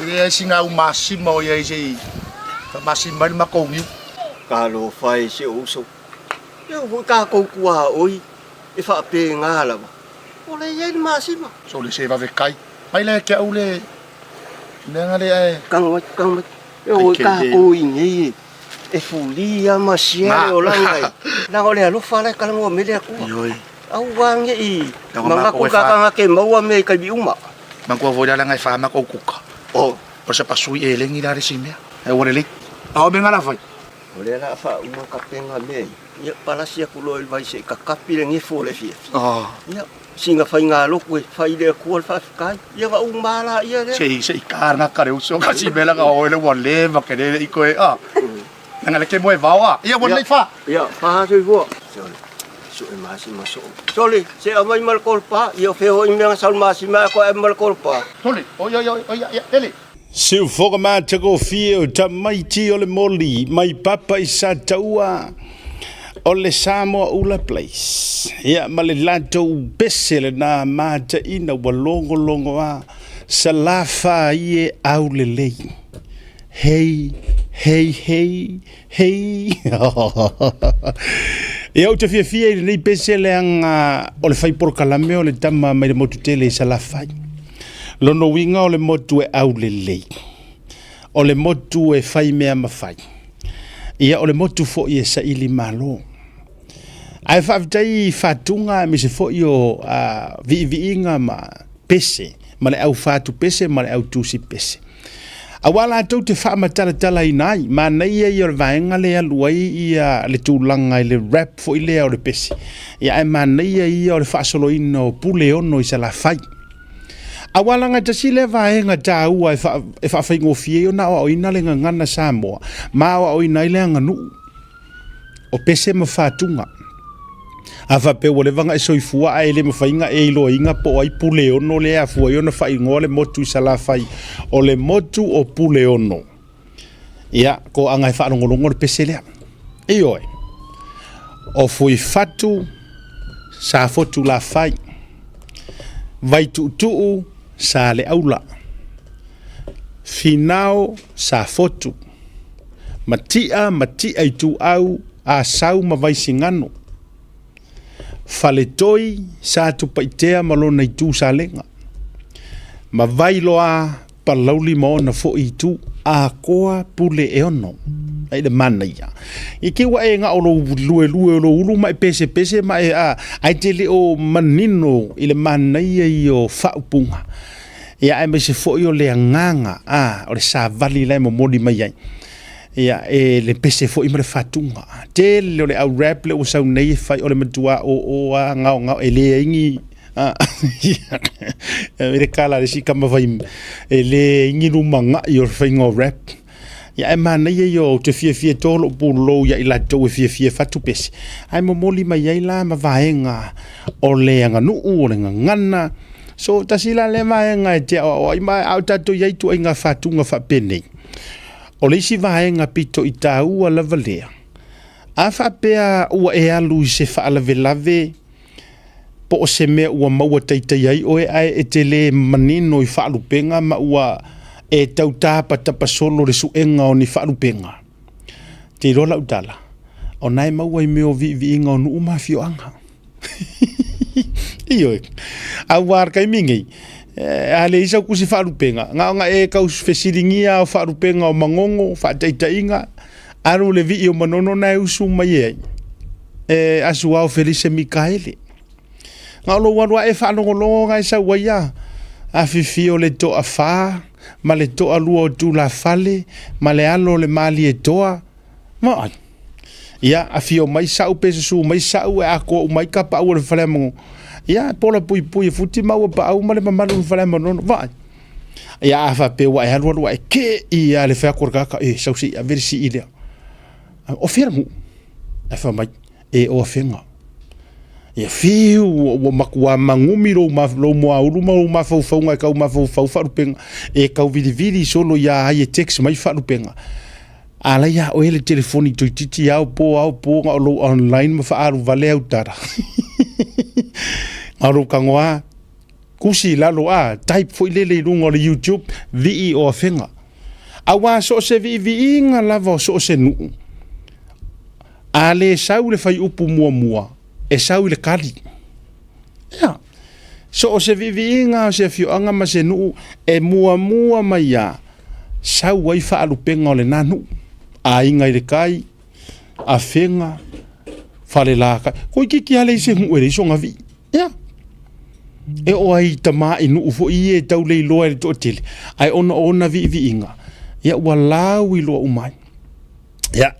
E leai sina au masima o i ai se i faamasima ai le matou niu. Talofa e si ou uso, e oo foi tatou tuaoi e faapena lava, o lea e i ai le masima. Sole se vave kai mai la ia te au le mea na lea e. Tago mai, tago mai. E oo foi tatou i inei e fulia ma share le olaga e. Leaga o le alofa la e talanoa mai le Atua. Ioe. Aua ne i manatu ta tagata e maua mea i taimi uma. Manatua foi la leaga e fa matou kuka. Oh. O se pasui eleni la le isi mea. Ae ua lelei. A o mea na la fai? O lea la a faauma tapena mea ia, ia palasi atu loa i le vai se i kakapi le gefu o le afiafi. Oh. Ia, sina faigalotu e fai i le Atua le faafetai. Ia ona uma lava laia lea. Se i se i ka gata le uso kasi mea la oe le ua leva ke le i koe a. Nanga le ke moe vao a. Ia ua lelei fa. Ia, fa soifua. Sole, sue masima soo. Sole, se aumai ma le kolopa. Ia o fea hoi mea na sau le masima ae koe ma le kolopa. Sole, oi oi oi oi ia ele. Siufoga matagofie o tamaiti o le moli mai papa i Sataua o le Samoa Ula Place. Ia ma le latou pese lena mataina ua logologo a Salafa ie aulelei. Hei, hei, hei, hei. Ia ou te fiafia i lenei pese leaga o le fai polokalame o le tama mai le motu tele i Salafai. Lona uiga o le motu e aulelei. O le motu e fai mea ma fai. Ia o le motu foi e saili malo. Ae faafetai i faatuga aemaise foi o viiviiga ma pese ma le au fatu pese ma le au tusi pese. Aua latou te faamatalatalaina ai, manaia ia o le vaega lea e alu ai ia le tulaga i le rap foi lea o le pese. Ia ae manaia ia o le faasoloina o pule ono i Salafai. Aua leaga e tasi lea vaega taua e, fa, e faafaigofie ai ona aoaoina le gagana Samoa ma aoaoina ai le aganuu o pese ma fatuga. A faapea ua leva ona e soifua ae le mafai ona e iloaina po o ai Puleono lea e afua ai ona faaigoa le motu i Salafai o le motu o Puleono. Ia, toaga e faalogologo le pese lea. Ioe, o Fuifatu, Safotulafai, Vaituutuu, Saleaula, Finao, Safotu, Matia, Matia Ituau, Asau ma Vaisigano, Faletoi, Satupaitea ma lona itu Salega, ma Vailoa, Palauli ma ona foi itu, atoa pule e ono. Ai le manaia. I te ua e ngao lou lue lue o lou ulu ma e pese pese ma e a, ai te le o manino i le manaia i o faaupuga. Ia aemaise foi o le agaga, a, o le savali la e momoli mai ai. Ia, e le pese foi ma le fatuga. Tele o le au rap le ua sau nei e fai o le matua o o a ngao ngao e le ai ni e le kala le si kama vai e le ingi luma ngai o le faiga o rap. Ia e manaia ia o te fiafia tolo pulou ia i latou e fiafia fatu pese. Ae momoli mai ai la ma vaega o le aganuu o le gagana. So tasi la lea vaega e te aoao ai ma a o tatou i ai ituaiga fatuga faapenei. O le isi vaega pito i taua lava lea, a faapea ua e alu i se faalavelave po o se mea ua maua taitai ai oe ae e te le manino i faalupega ma ua e tau tapatapa solo le suega o ni faalupega, te iloa lau tala, o na e maua i mea o viiviiga o nuu ma afioaga. Ioe. Aua le taimi nei, a leai sau tusi faalupega, na ona e tau fesiligia o faalupega o Manono, faataitaiga, alu le vii o Manono na e usu mai ai, e asu ao Felise Mikaele. Na o lou alu ae faalogologo na e sau ai a, afifio le toafa ma le toalua o Tulafale ma le alo o le Malietoa, vaai. Ia, afio mai sau pe susu mai sau e atoa uma ai kapaau o le fale a Manono. Ia, pola puipui e futi maua paau ma le mamalu o le fale a Manono. Vaai. Ia, a faapea ua e alu alu ae ke i a le fai atu o le tagata, e sau se i ave le sii lea. O fea le nuu? Ae fai mai, e o Afega. Ia fiu, ua matua magumi lou, lou moaulu ma lou mafaufauga e tau mafaufau faalupega, e tau vilivili solo ia ai e text mai faalupega. A la ia oe le telefoni toeitiiti ao po ao po na o lou online ma faaalu vale au tala. Na o lou tago lava. Tusi i lalo a, type foi lele i luga o le YouTube, vii o Afega. Auā so o se viiviiga lava o so o se nuu, a le sau le faiupu muamua, e sau i le kali. Ia, so o se viiviiga o se afioaga ma se nuu e muamua mai lava, sau ai faalupega o lena nuu. Aiga i le Tai, Afega, Falelatai, toeitiiti lava leai se nuu e leai sona vii. Ia, e oo lava i tamai nuu foi ia e tau le iloa e le toatele, ae ona o ona viiviiga, ia ua lauiloa uma ai. Ia,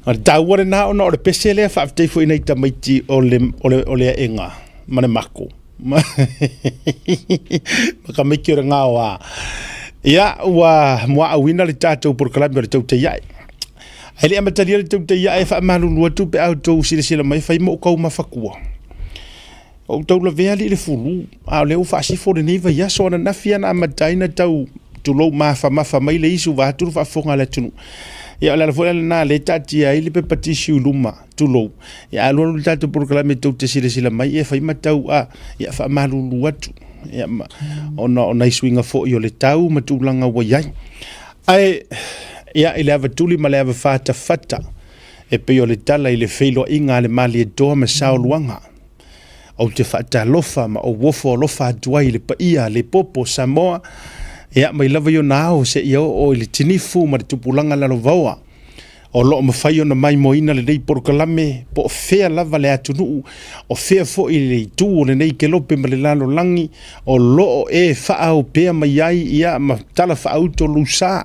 o le taua lena ona o le pese lea, faafetai foi i nai tamaiti o le aega ma le mako ma tamaiti o le gaoa. Ia, ua muaauina le tatou polokalame o le tautai ae. Ae le i amatalia le tautai ae, e faamalulu atu pe a outou silasila mai, fai ma ou taumafatua. Ou tau lavea alii le fulu, a o lea ua faasifo lenei vaiaso ananafi lava na amata ai ona tau tulou mafamafa mai le isu vaeatu le faafofoga a le atunuu. Ia o le ala foi la lena lea e taatia ai le pepa tissue i luma, tulou. Ia a alualu le tatou polokalame tou te silasila mai e fai ma tau a, ia faamalulu atu. Ia ma, ona o nai suiga foi o le tau ma tulaga ua i ai. Ae ia i le ava tuli ma le ava fatafata e pei o le tala i le feiloaiga a le Malietoa ma Saoluaga. Ou te faatalofa ma ou ofo alofa atu ai i le paia le popo o Samoa, ia mai lava i ona ao seia oo i le tinifu ma le tupulaga lalovaoa. O lo o mafai ona maimoaina lenei polokalame po o fea lava le atunuu, o fea foi le itu o lenei kelope ma le lalolagi o lo o e faaopea mai ai ia ma tala faauto lou sa.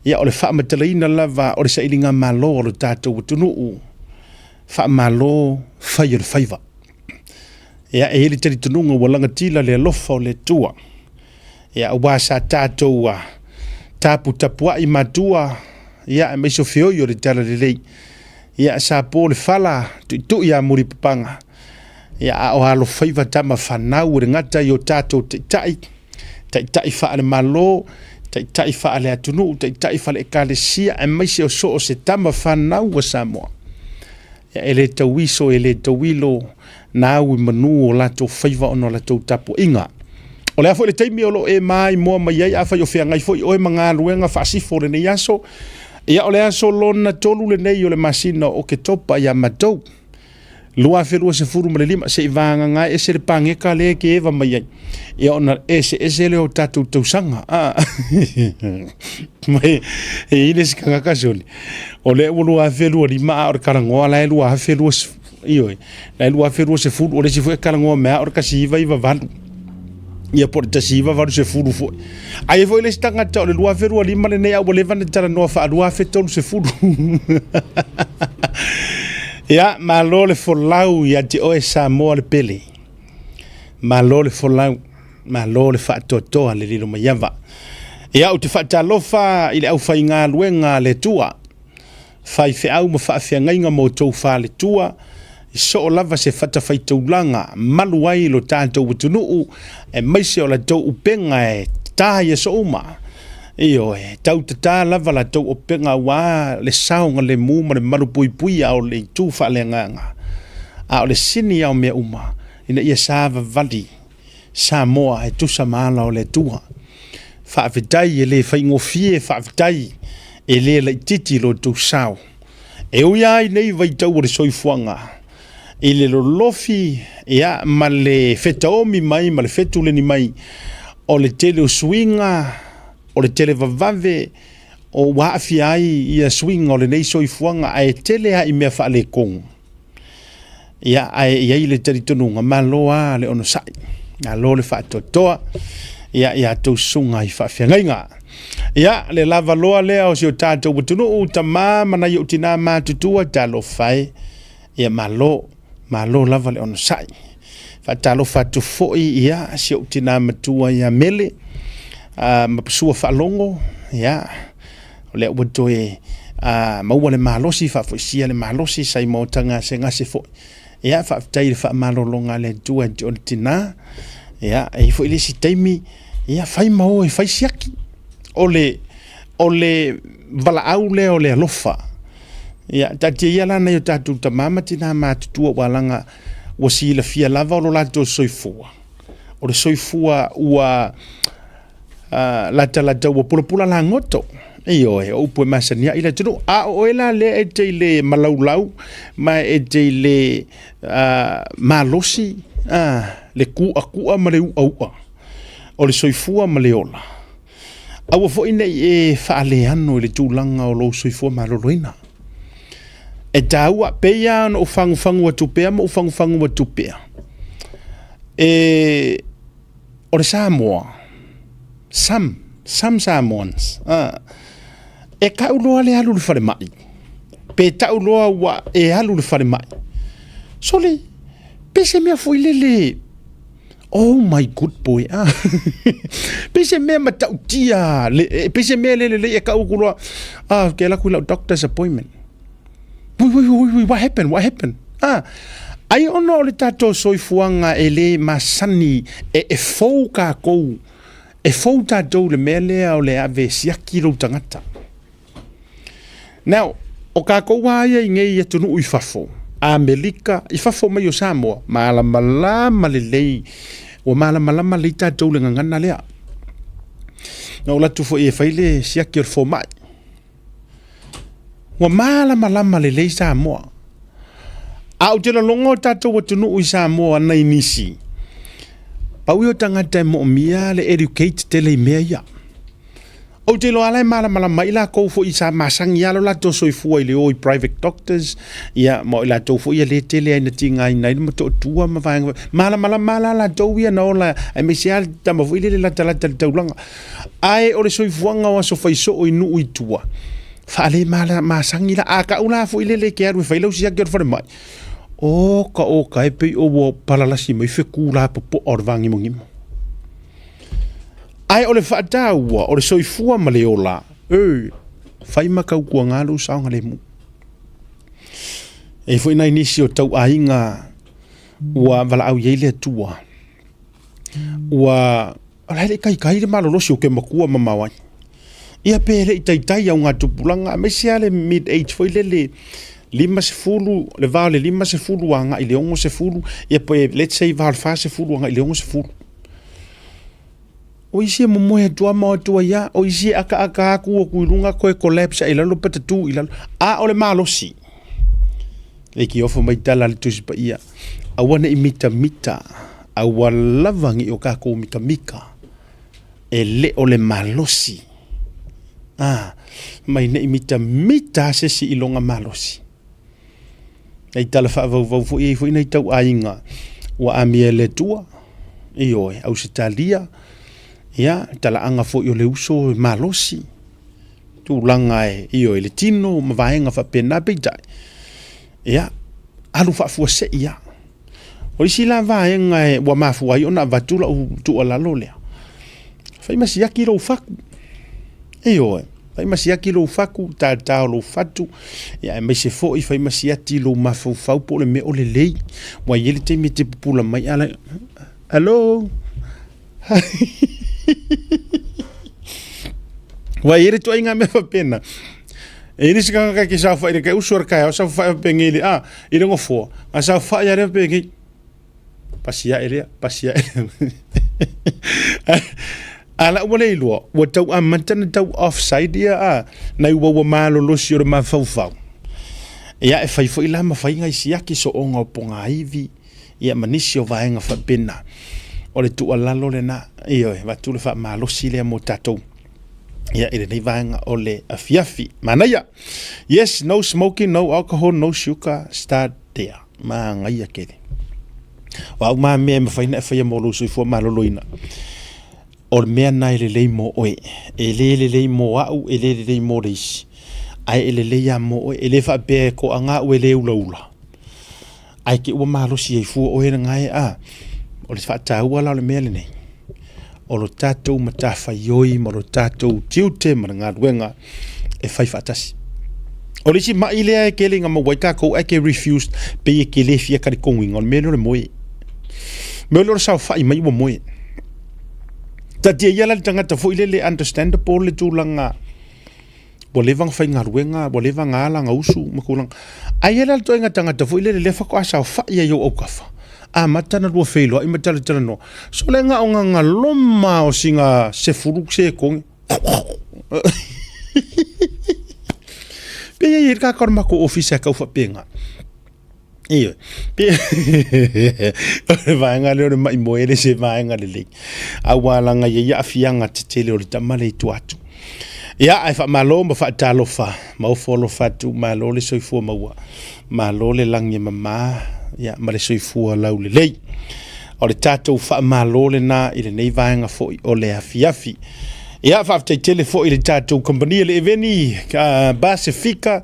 Ia o le faamatalaina lava o le sailigamalo a lo tatou atunuu, faamalo fai o le faiva. Ia e i ai le talitonuga ua lagatila le alofa o le Atua. Ia aua sa tatou taputapuai matua, ia aemaise o feoi o le talalelei. Ia sa po le fala tuitui ia mulipapaga. Ia a o alofaiva tama fanau o le gata i o tatou taitai, taitai faale-Malo, taitai faale-atunuu, taitai faale-ekalesia, aemaise o so o se tama fanau a Samoa. Ia e le tauiso, e le tauilo, na au i manu o latou faiva ona o latou tapuaiga. O le a foi le taimi o lo o e maimoa mai ai, afai o feagai foi oe ma galuega faasifo o lenei aso, ia o le aso lona tolu lenei o le masina o Oketopa ia matou, 2025, se i vagana ese le pageta lea e te eva mai ai, ia ona eseese lea o tatou tausaga. Ma e i ai le isi tagata sole, o lea ua 2025 a o le talanoa la e 2020, ioe, la e 2020, o le isi foi e talanoa mai lava o le 1998, ia po o le 1980 foi. Ae i ai foi le isi tagata o le 2025 lenei a ua leva ona talanoa faa 2030. Ia, malo le folau ia te oe Samoa le pele. Malo le folau, malo le faatoatoa le lilo maiava. Ia, ou te faatalofa i le aufaigaluega a le Atua, faifeau ma faafeagaiga ma outou faletua, i soo lava se fatafaitaulaga, malu ai lo tatou atunuu, aemaise o latou upega e ta i aso uma. Ioe, tau tatā lava latou upega aua le saogalemu ma le malupuipuia o le itu faaleagaga. A o le sini lava o mea uma, ina ia savavali Samoa e tusa ma ala o le Atua. Faafetai e le faigofie, faafetai e le laitiiti lo outou sao. E ui lava i nei vaitau o le soifuaga, i le lolofi ia, ma le fetaomi mai ma le fetuleni mai o le tele o suiga, o le tele vavave o ua aafia ai ia suiga o lenei soifuaga, ae tele lava i mea faaletonu. Ia, ae i ai le talitonuga, malo lava le onosai, malo le faatoatoa, ia, ia tou susuga i faafeagaiga. Ia, le lava loa lea o si o tatou atunuu, tama ma nai ou tinā matutua, talofa e, ia malo, malo lava le onosai. Faatalofa atu foi, ia, si ou tinā matua ia Mele, ma Pasua Faalogo, ia, O lea ua toe maua le malosi, faafoisia le malosi, sa i maota gasegase foi. Ia, faafetai i le faamalologa a le Atua i o le tinā. Ia, e i ai foi le isi taimi, ia, fai ma o e fai siaki. O le, o le valaau lea o le alofa. Ia, taatia ia la nai o tatou tama ma tinā matutua ua laga, ua silafia lava o lo latou soifua. O le soifua ua latalata ua pulapula lagoto. Ioe, o upu e masani ai le atunuu. A o oe la lea e te i le malaulau ma e te i le malosi le kuʻakuʻa ma le uʻauʻa o le soifua ma le ola, aua foi ne i e faaleano i le tulaga o lou soifua maloloina. E taua, pei lava ona ou fagufagu atu pea ma ou fagufagu atu pea, e, o le Samoa, some Samoans, e tau loa le alu i le falemai, pe tau loa ua e alu i le falemai, sole, pe se mea foi lele, oh my good boy, pe se mea matautia, pe se mea le lelei e tau atu loa, ah, ke alu atu i lau doctor's appointment. Wui, wui, wui, wui, what happened, what happened? Ah, ai ona o le tatou soifuaga e le masani e fou kākou, e fou tatou le mea lea o le ave e siaki lou tagata. Now, o kākou lava ia i nei atunuu i fafo, Amerika, i fafo mai o Samoa, malamalama lelei, ua malamalama lelei tatou i le gagana lea. Na ou alu atu foi e fai le siaki o le fomai. Ua malamalama lelei Samoa. A ou te laloga o tatou atunuu i Samoa nai nisi, pau ia o tagata e moomia le educate tele i mea ia. Ou te iloa la e malamalama ai latou foi sa masani lava lo latou soifua i le o i private doctors, ia ma o i latou foi ia le tele ai na tigaina ai le matootua ma vaega. Malamalama la latou ia na ola aemaise lava le tama foi lele latalata i le taulaga. Ae o le soifuaga o aso faisoo i nuu i tua, faale masani la. A tau la foi lele e te alu e fai lau siaki o le falemai, oka oka e pei o ua palalasi mai fetu lapopoa o le vāgimogimo. Ae o le faataua o le soifua ma le ola, e, fai ma tautuaga lou saogalemu. E i ai foi nai nisi o tauaiga ua valaau i ai le Atua, ua O la e le i taitai le malolosi o ke matua mamao ai. Ia pe le i taitai au ngā tupulaga, aemaise lava le mid age foi lele, 50, le va o le 50 agai i le 60, ia pe let's say va o le 40 agai i le 60. O isi e momoe atu lava ma o atu ai lava, o isi e akaaka atu atu i luga toe collapse i lalo pe tatū i lalo. A o le malosi, e ki ofo mai tala a le Tusi Paia, aua ne i mitamita, aua lava ne i o kākou mikamika, e le o le malosi. A, mai ne i mitamita se isi i lona malosi. Nei tala faavauvau foi e i ai foi nai tauaiga ua amia e le Atua, ioe, Ausetalia, ia, talaaga foi o le uso e malosi. tulaga e, ioe, le tino ma vaega faapena, peitai, ia, alu faafuasei lava. O isi la vaega e, ua mafua ai ona avatu lau tuualalo lea, fai ma siaki lou fatu, ioe, fai ma siaki lou fatu, tata o lou fatu, ia, aemaise foi fai ma siaki lou mafaufau po o le mea o lelei. Ua i ai le taimi e te pupula mai, a la, hello, Ua i ai le tuaiga mea faapena. E i ai se tagata ke saofai le kai usu o le taeao, saofai faapengei le a, i le nofoa, a saofai lava lea faapengei. Pasi ae lea, pasi ae lea. A la ua le iloa, ua tau amata na tau offside ia a, nai ua ua malolosi o le mafaufau. Ia e fai foi la ma fai nai siaki sooga o pogaivi, ia ma nisi o vaega faapena. O le tuualalo lena, ioe, avatu le faamalosi lea mo tatou ia i lenei vaega o le afiafi. Manaia! Yes, no smoking, no alcohol, no sugar, start there. Manaia tele. O a uma mea e mafai ona e faia mo lou soifua maloloina, o le mea na e lelei mo oe. E le lelei mo au, e le lelei mo le isi. Ae e lelei lava mo oe. E le faapea e toaga au e le ulaula. Ae te ua malosi ai fua oe lena e a. O le faataua la o le mea lenei, o lo tatou matafaioi ma lo tatou tiute ma le galuega e fai faatasi. O le isi mai lea e tele ina maua ai tatou ae te refuse pei e te le fia talitonuina, o le mea lea o le moe. Mea lea o le saofai mai ua moe. Taatia ia la le tagata foi lele understandable le tulaga ua leva ona faigaluega, ua leva ona ala ona usu ma tulaga. Ae i ai la le ituaiga tagata foi lele lea faatoa saofai ai i ou autafa. Amata na lua feiloai ma talatalanoa. So le ga o gagaloma o siga sefulu sekoge. Pe ia i ka ka mako office ka ufa penga. Ioe. Pe o le vaega lea o le mai moe le se vaega lelei. Aua laga ia ia afiaga tetele o le tama le i tua atu. Ia, ae faamalo ma faatalofa, ma ofo alofa atu, malo le soifua maua, malo le lagi e mama, ia, ma le soifua laulelei. O le tatou faamalo lena i lenei vaega foi o le afiafi. Ia, faafetai tele foi i le tatou kamupani le Eveni Pasifika,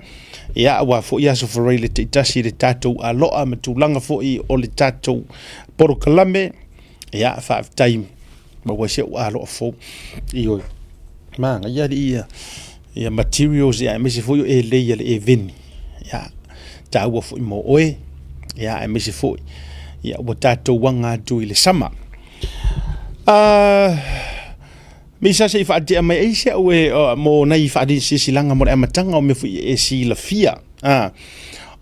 ia, aua foi aso Faraile le taitasi i le tatou aloa ma tulaga foi o le tatou polokalame. Ia, faafetai maua ai si ou aloa fou. Ioe. Manaia alii ia, ia materials ia aemaise foi o elei a le eveni. Ia, taua foi mo oe. Ia, aemaise foi ia ua tatou aga atu i le sama. Misa se i faatea mai ai se au e mo nai faasilasilaga mo le amataga o mea foi e silafia.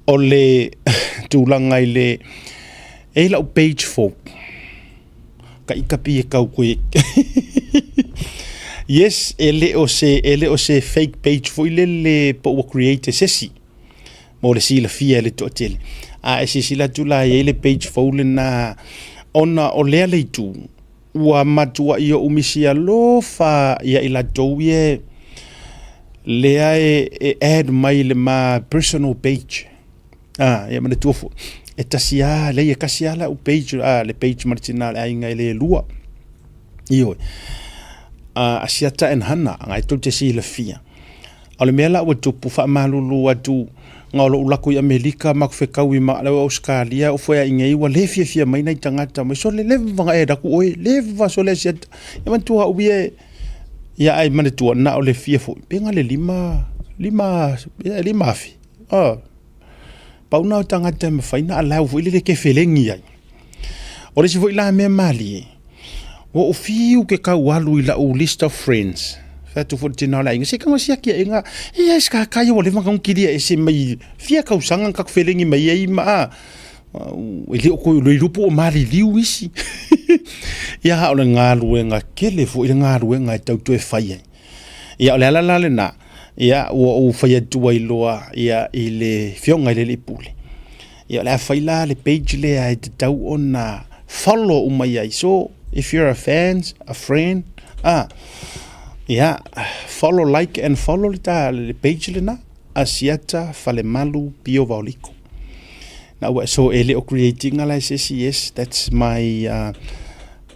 O le tulaga i le e i lau page fou. Ka ika pi e kau koe. Yes, e le o se, e le o se fake page foi lele po ua create e se isi mo le silafia e le toatele. A e silasila atu la e i ai le page fou lena ona o lea le itu ua matuai ou misi alofa ia i latou ia lea e add mai le ma personal page. Ia manatua foi, e tasi lava, leai e tasi lava lau page, le page ma le tina o le aiga e le lua. Ioe. Asiata and Hana, lena tou te silafia. O le mea la ua tupu, faamalulu atu, na o lou lako i Amerika ma fekaui ma le Ausetalia, o foe ai nei, ua le fiafia mai nai tagata mai, sole leva na add atu oe, leva sole Asiata. Ia manatua au ia, ia ai manatua, na o le fia foi, pe na le lima, lima, ia 5,000. Pau na o tagata e mafai ona allow foi lele e kefelegi ai. O le isi foi la mea malie, ua ou fiu ke tau alu i lau list of friends. Fai atu foi le tina o le aiga, se tago siaki aiga, e ai ska kai ua leva ona kilia ese mai fia tausaga na tatou felegi mai ai ma a. E le o koe le iloa po o maliliu isi. Ia a o le galuega tele foi le galuega e tau toe fai ai. Ia o le ala la lena, ia ua ou fai atu ai loa ia i le Afioga i le Alii Pule, ia o le a fai la le page lea e tatau ona follow uma i ai. So, if you're a fans, a friend, ia, follow, like and follow le, ta, le page lena, Asiata Falemalu Pio Vaoliko. Na ua, so e le o creating la e se isi, yes, that's my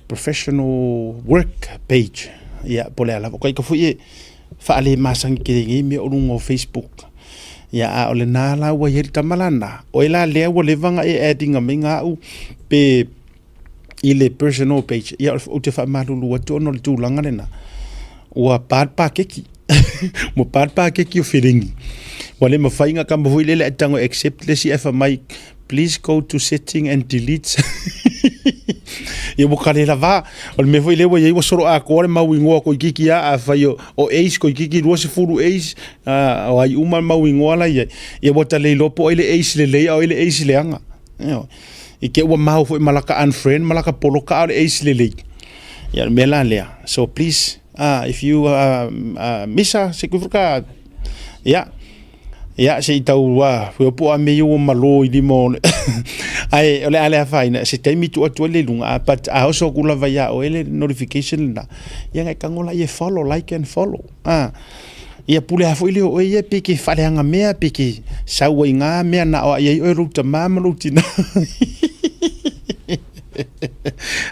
professional work page. Ia, po o le a lava. Kai ka foi e faale masani tele i nei mea o luga o Facebook. Ia, a o lena la ua i ai le tama lana. O e la lea ua leva ona e add inga mai nga au pe i le personal page. Ia, ou te faamalulu atu ona o le tulaga lena. Ua pa le pakeki. Ua pa le pakeki o felegi. Ua le mafai ona kama foi lele ae tago e accept le isi ae fai mai, please go to setting and delete. Ia ua kale lava. O le mea foi lea ua i ai ua solo atoa le mau igoa toeitiiti lava afai o Ace toeitiiti 20 Ace, o ai uma le mau igoa la e i ai. Ia ua ta le iloa po o ai le Ace lelei a o ai le Ace leaga. Ioe. I te i ua mau foi ma laka unfriend ma laka poloka a o le Ace lelei. Ia o le mea la lea. So please, if you misa se kufuka, ia, ia se i tau fue po a me ua malo i lima o le ae o le a le afaina se taimi tuu atu ai le luga but a oso atu lava ia oe le notification lena ia ngai tago la ia follow, like and follow. Ia pule lava foi lea o oe ia pe ke faaleaga mea pe ke sau ai ngā mea na o ai ai oe lou tamā ma lou tinā.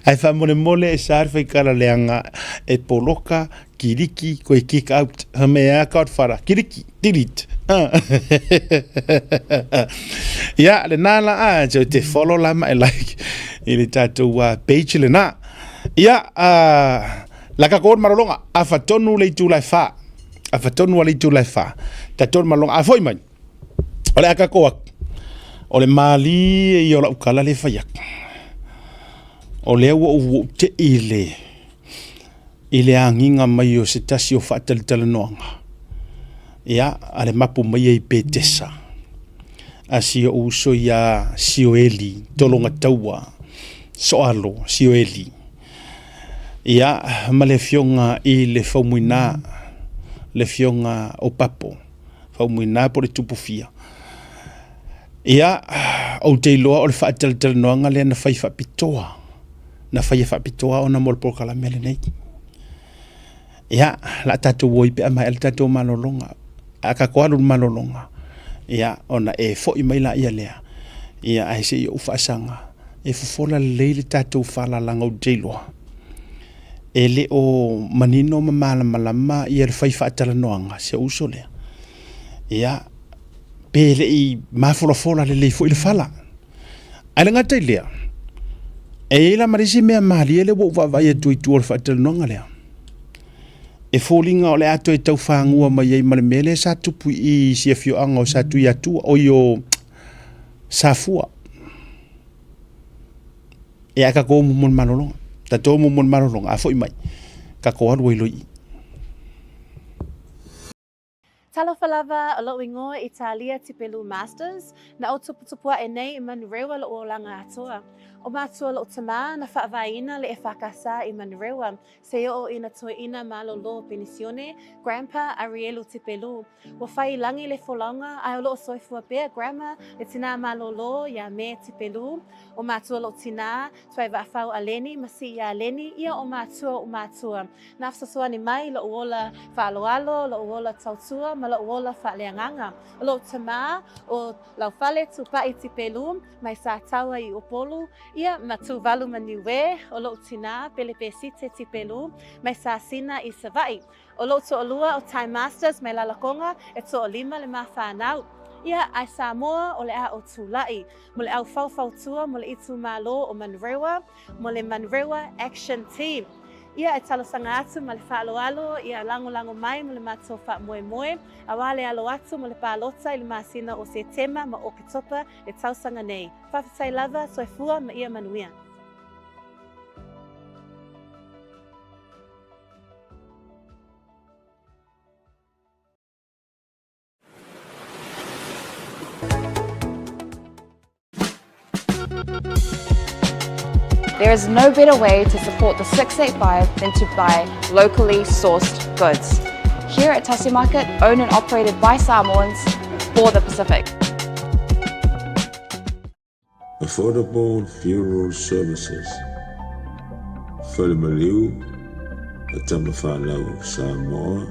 Ae faamolemole e sa le faikala leaga e poloka kiliki koe kick out ha mea godfather kiliki delete. Ia lena la a so te follow la ma e like i le tatou page lena. Ia la ka ko malolonga afa tonu le itula e fa. Afa tonu a le itula e fa. Tatou malolonga a foi mai. O le a tatou atu. O le malie ia o lau tala lea e fai atu. O lea ua ou tei i le i le agiga mai o se tasi o faatalatalanoaga ia a le mapu mai ai Petesa a si ou uso ia Sioeli Tologataua. Soalo Sioeli, ia, ma le afioga i le Faumuina, le afioga o Papo, Faumuina po o le Tupufia. Ia, ou te iloa o le faatalatalanoaga lea na fai faapitoa, na faia faapitoa ona mo le polokalame lenei. Ia, la tatou o ai pe a maea le tatou malologa. A tatou alu i le malologa, ia, ona e foi mai laia lea, ia, ae se i ou faasaga, e fofola lelei le tatou faalalaga ou te iloa. E le o manino ma malamalama ia le fai faatalanoaga, si ou uso lea. Ia, pe le i mafolafola lelei foi le fala. Ae le gata i lea, e i ai la ma le isi mea malie lea ua ou vaavaai atu i tua o le faatalanoaga lea. E foliga o le a toe tau fagua mai ai ma le mea lea sa tupu i si afioaga o Satuiatua, oi o Safua. E a tatou o muamua i le malologa. Tatou o muamua i le malologa, a foi mai, tatou alu ai loa i i. Talofa lava, o lo'u igoa Italia Tipelu Masters, na ou tuputupu a'e nei i Manurewa lo'u olaga atoa. O matua lo'u tamā na fa'avaeina le EFKS i Manurewa, se o'o ina toeʻina malōlō penisione, Grandpa Arielu Tipelu. Ua fai i lagi le folauga, ae o lo'o soifua pea Grandma le tinā malōlō iā Me Tipelu. O matua lo'u tinā, Tuaivaafau Aleni ma Siia Aleni, ia o matua o'u matua. Na fesoasoani mai i loʻu ola faaaloalo, loʻu ola tautua ma loʻu ola faaleagaga. O loʻu tamā, ʻo Laufale Tupaʻi Tipelu, mai Sataua i Upolu, ia ma Tuvalu ma Niue, ʻo loʻu tinā, Pelepesite Tipelu, mai Sasina i Savaʻi. ʻO loʻu toʻalua, ʻo Ty Masters, mai Lalakoga, e toʻalima le ma whānau. Ia, ae Samoa, o le a o Tulaʻi, mo le au faufautua mo le itumalo o Manurewa, mo le Manurewa Action Team. Ia e talosaga atu ma le faaaloalo ia lagolago mai mo le matou faamoemoe, auā le alo atu mo le palota i le masina o Setema ma Oketopa le tausaga nei. Faafetai lava, soifua ma ia manuia. There is no better way to support the 685 than to buy locally sourced goods. Here at Tasi Market, owned and operated by Samoans for the Pacific. Affordable Funeral Services, Falemaliu, a Tamafanau Samoa,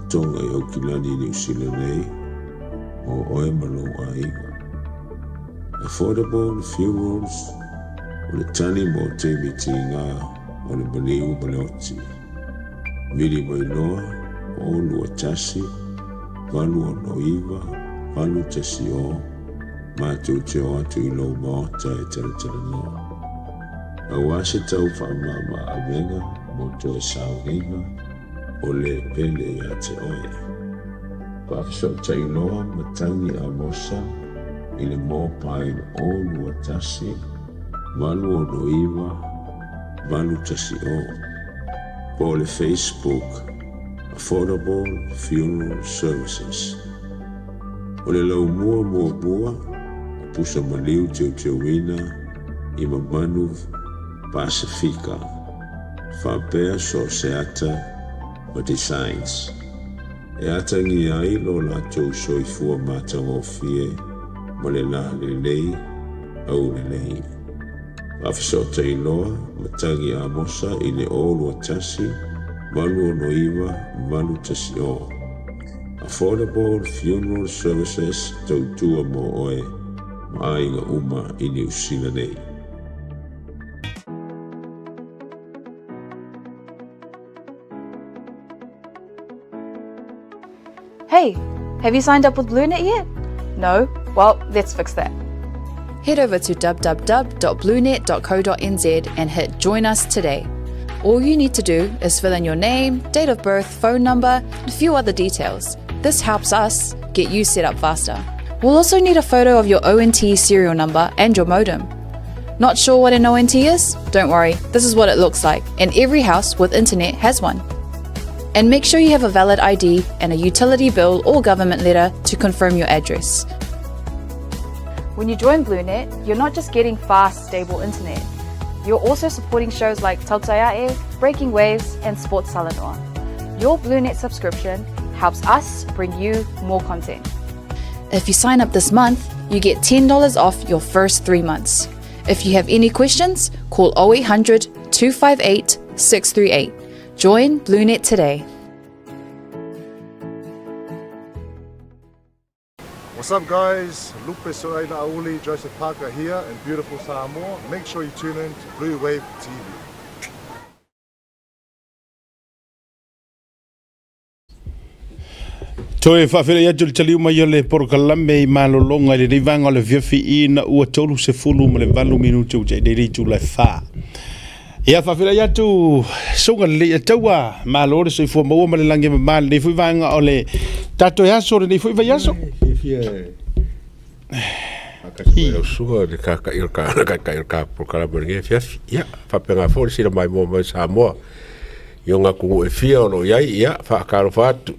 Tonga i Aukilani Niu Sila nei, mo oe ma lou aiga. Affordable Funerals, o le tali mo taimi tiga o le maliu ma le oti. Vili mai loa, 0 2 1 8 6 9 8 1 0, matou te o atu i lou maota e talatalanoa. Aua se tau faamama avega mo toe sauniga o le pele ia te oe. Faafesootai loa matagi Amosa i le mobile 0 2 1 8 6 9 8 1 0 po o le Facebook Affordable Funeral Services. O le laumua muamua o pusa maliu teuteuina i mamanu Pasefika faapea so o se ata ma designs e atagia ai lo latou soifua matagofie ma le la lelei aulelei. Faafesootai loa matagi Amosa i le 0 2 1 8 6 9 8 1 0. Affordable Funeral Services tautua mo oe ma aiga uma i Niu Sila nei. Hey, have you signed up with BlueNet yet? No? Well, let's fix that. Head over to www.bluenet.co.nz and hit Join Us Today. All you need to do is fill in your name, date of birth, phone number, and a few other details. This helps us get you set up faster. We'll also need a photo of your ONT serial number and your modem. Not sure what an ONT is? Don't worry, this is what it looks like, and every house with internet has one. And make sure you have a valid ID and a utility bill or government letter to confirm your address. When you join BlueNet, you're not just getting fast, stable internet. You're also supporting shows like Tautaiae, Breaking Waves, and Sports Talanoa. Your BlueNet subscription helps us bring you more content. If you sign up this month, you get $10 off your first three months. If you have any questions, call 0800 258 638. Join BlueNet today. What's up guys, Lupe Soaina Auli, Joseph Parker here in beautiful Samoa. Make sure you tune in to Blue Wave TV. Toe faafeiloai atu i le taliu mai o le polokalame i malologa i lenei vaega o le afiafi ina ua 38 minute ua tea i le itula e 4. Ia faafeiloai atu susuga lelei ataua, malo le soifua maua ma le lagi e mama i lenei foi vaega o le tatou aso lenei foi vaiaso. Fiafia e faatasi mai lau susuga i le kaka'i o le kaka'i o le polokalame o lenei afiafi. Ia, faapena foi le sila maimoa mai Samoa i ona atunuu e fia o lo o i ai, ia, faatalofa atu.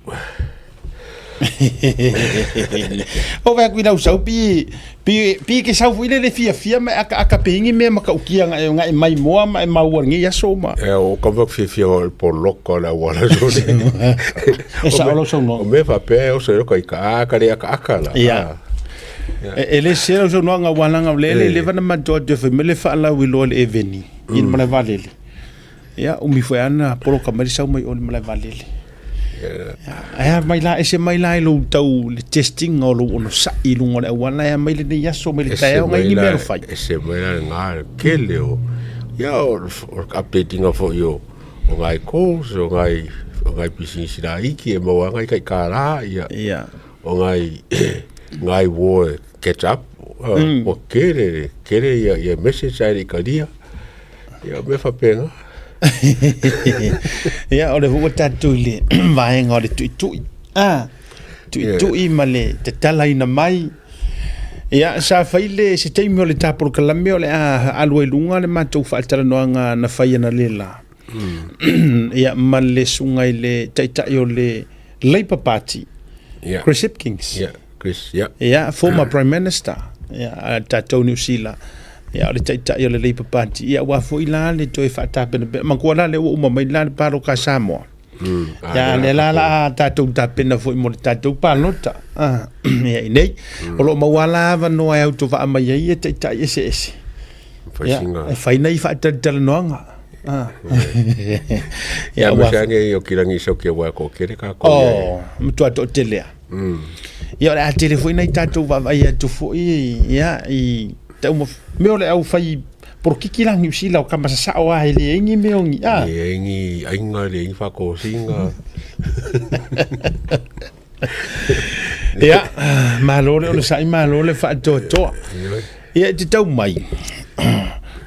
O vai aku i lau sau pi pi pi ke sau foi lele fiafia ma aka aka peingi mea matautia nga e nga e mai moa ma e maua lenei aso ma. E o ka mea fiafia o le poloka o le auala so. E sao lau saunoaga. O mea faapea e oso e loka i ka aka le aka aka la. Ia. E le se lau saunoaga ua langa o le le leva na matou atu e fai mai le faalauiloa le eveni i le malae vaalele. Ia, umi foi ana poloka mai le sau mai o le malae vaalele. Ae a mai la, ese mai la i lou tau le testing o lou onosai i luga o le auala, ae a mai lenei aso mai le taeao ngai ni mea o fai. Ese mai la le ngā kele o, ia o le updating foi o, o ngai calls, o ngai, o ngai pisinisi la iki e maua ngai kai kālā, ia, Ia. o ngai, ngai wō e catch up, o kele, kele ia, ia message ai le ikalia. Ia, o mea faapena. Ia, o le ua tatou i le vaega o le tuitui. Ah, tuitui ma le tatalaina mai. Ia, sa fai le se taimi o le ta polokalame o le a alu ai luga le matou faatalanoaga na fai analeila. Ia, ma le susuga i le taitai o le Labour Party, Yeah. Chris Hipkins. Yeah, Chris, yeah. Ia, former Prime Minister, ia, a tatou Niu Sila. Ia, o le taitai o le Labour Party. Ia, ua foi la le toe faatapena pea. Manatua la lea ua uma mai la le paloka a Samoa. Ia, lea la la a tatou tapena foi mo le tatou palota. Ah, ia, i nei. O lo o maua la avanoa e autovaa mai ai ia taitai eseese. Ia, e fai nei faatalatalanoaga. Ah. Ia, ma se ange o kirangi so kia wa ko kere ka ko. Oh, matua toatele a. Ia, o le a tele foi nai tatou vaavaai atu foi, ia, i tau ma mea o le au fai polokiki la Niu Sila o ka masasao a e le ai ni mea o ni a. Le ai ni aiga, le ai ni faatosina. Ia, malo le onosai, malo le faatoatoa. Ia, e te tau mai.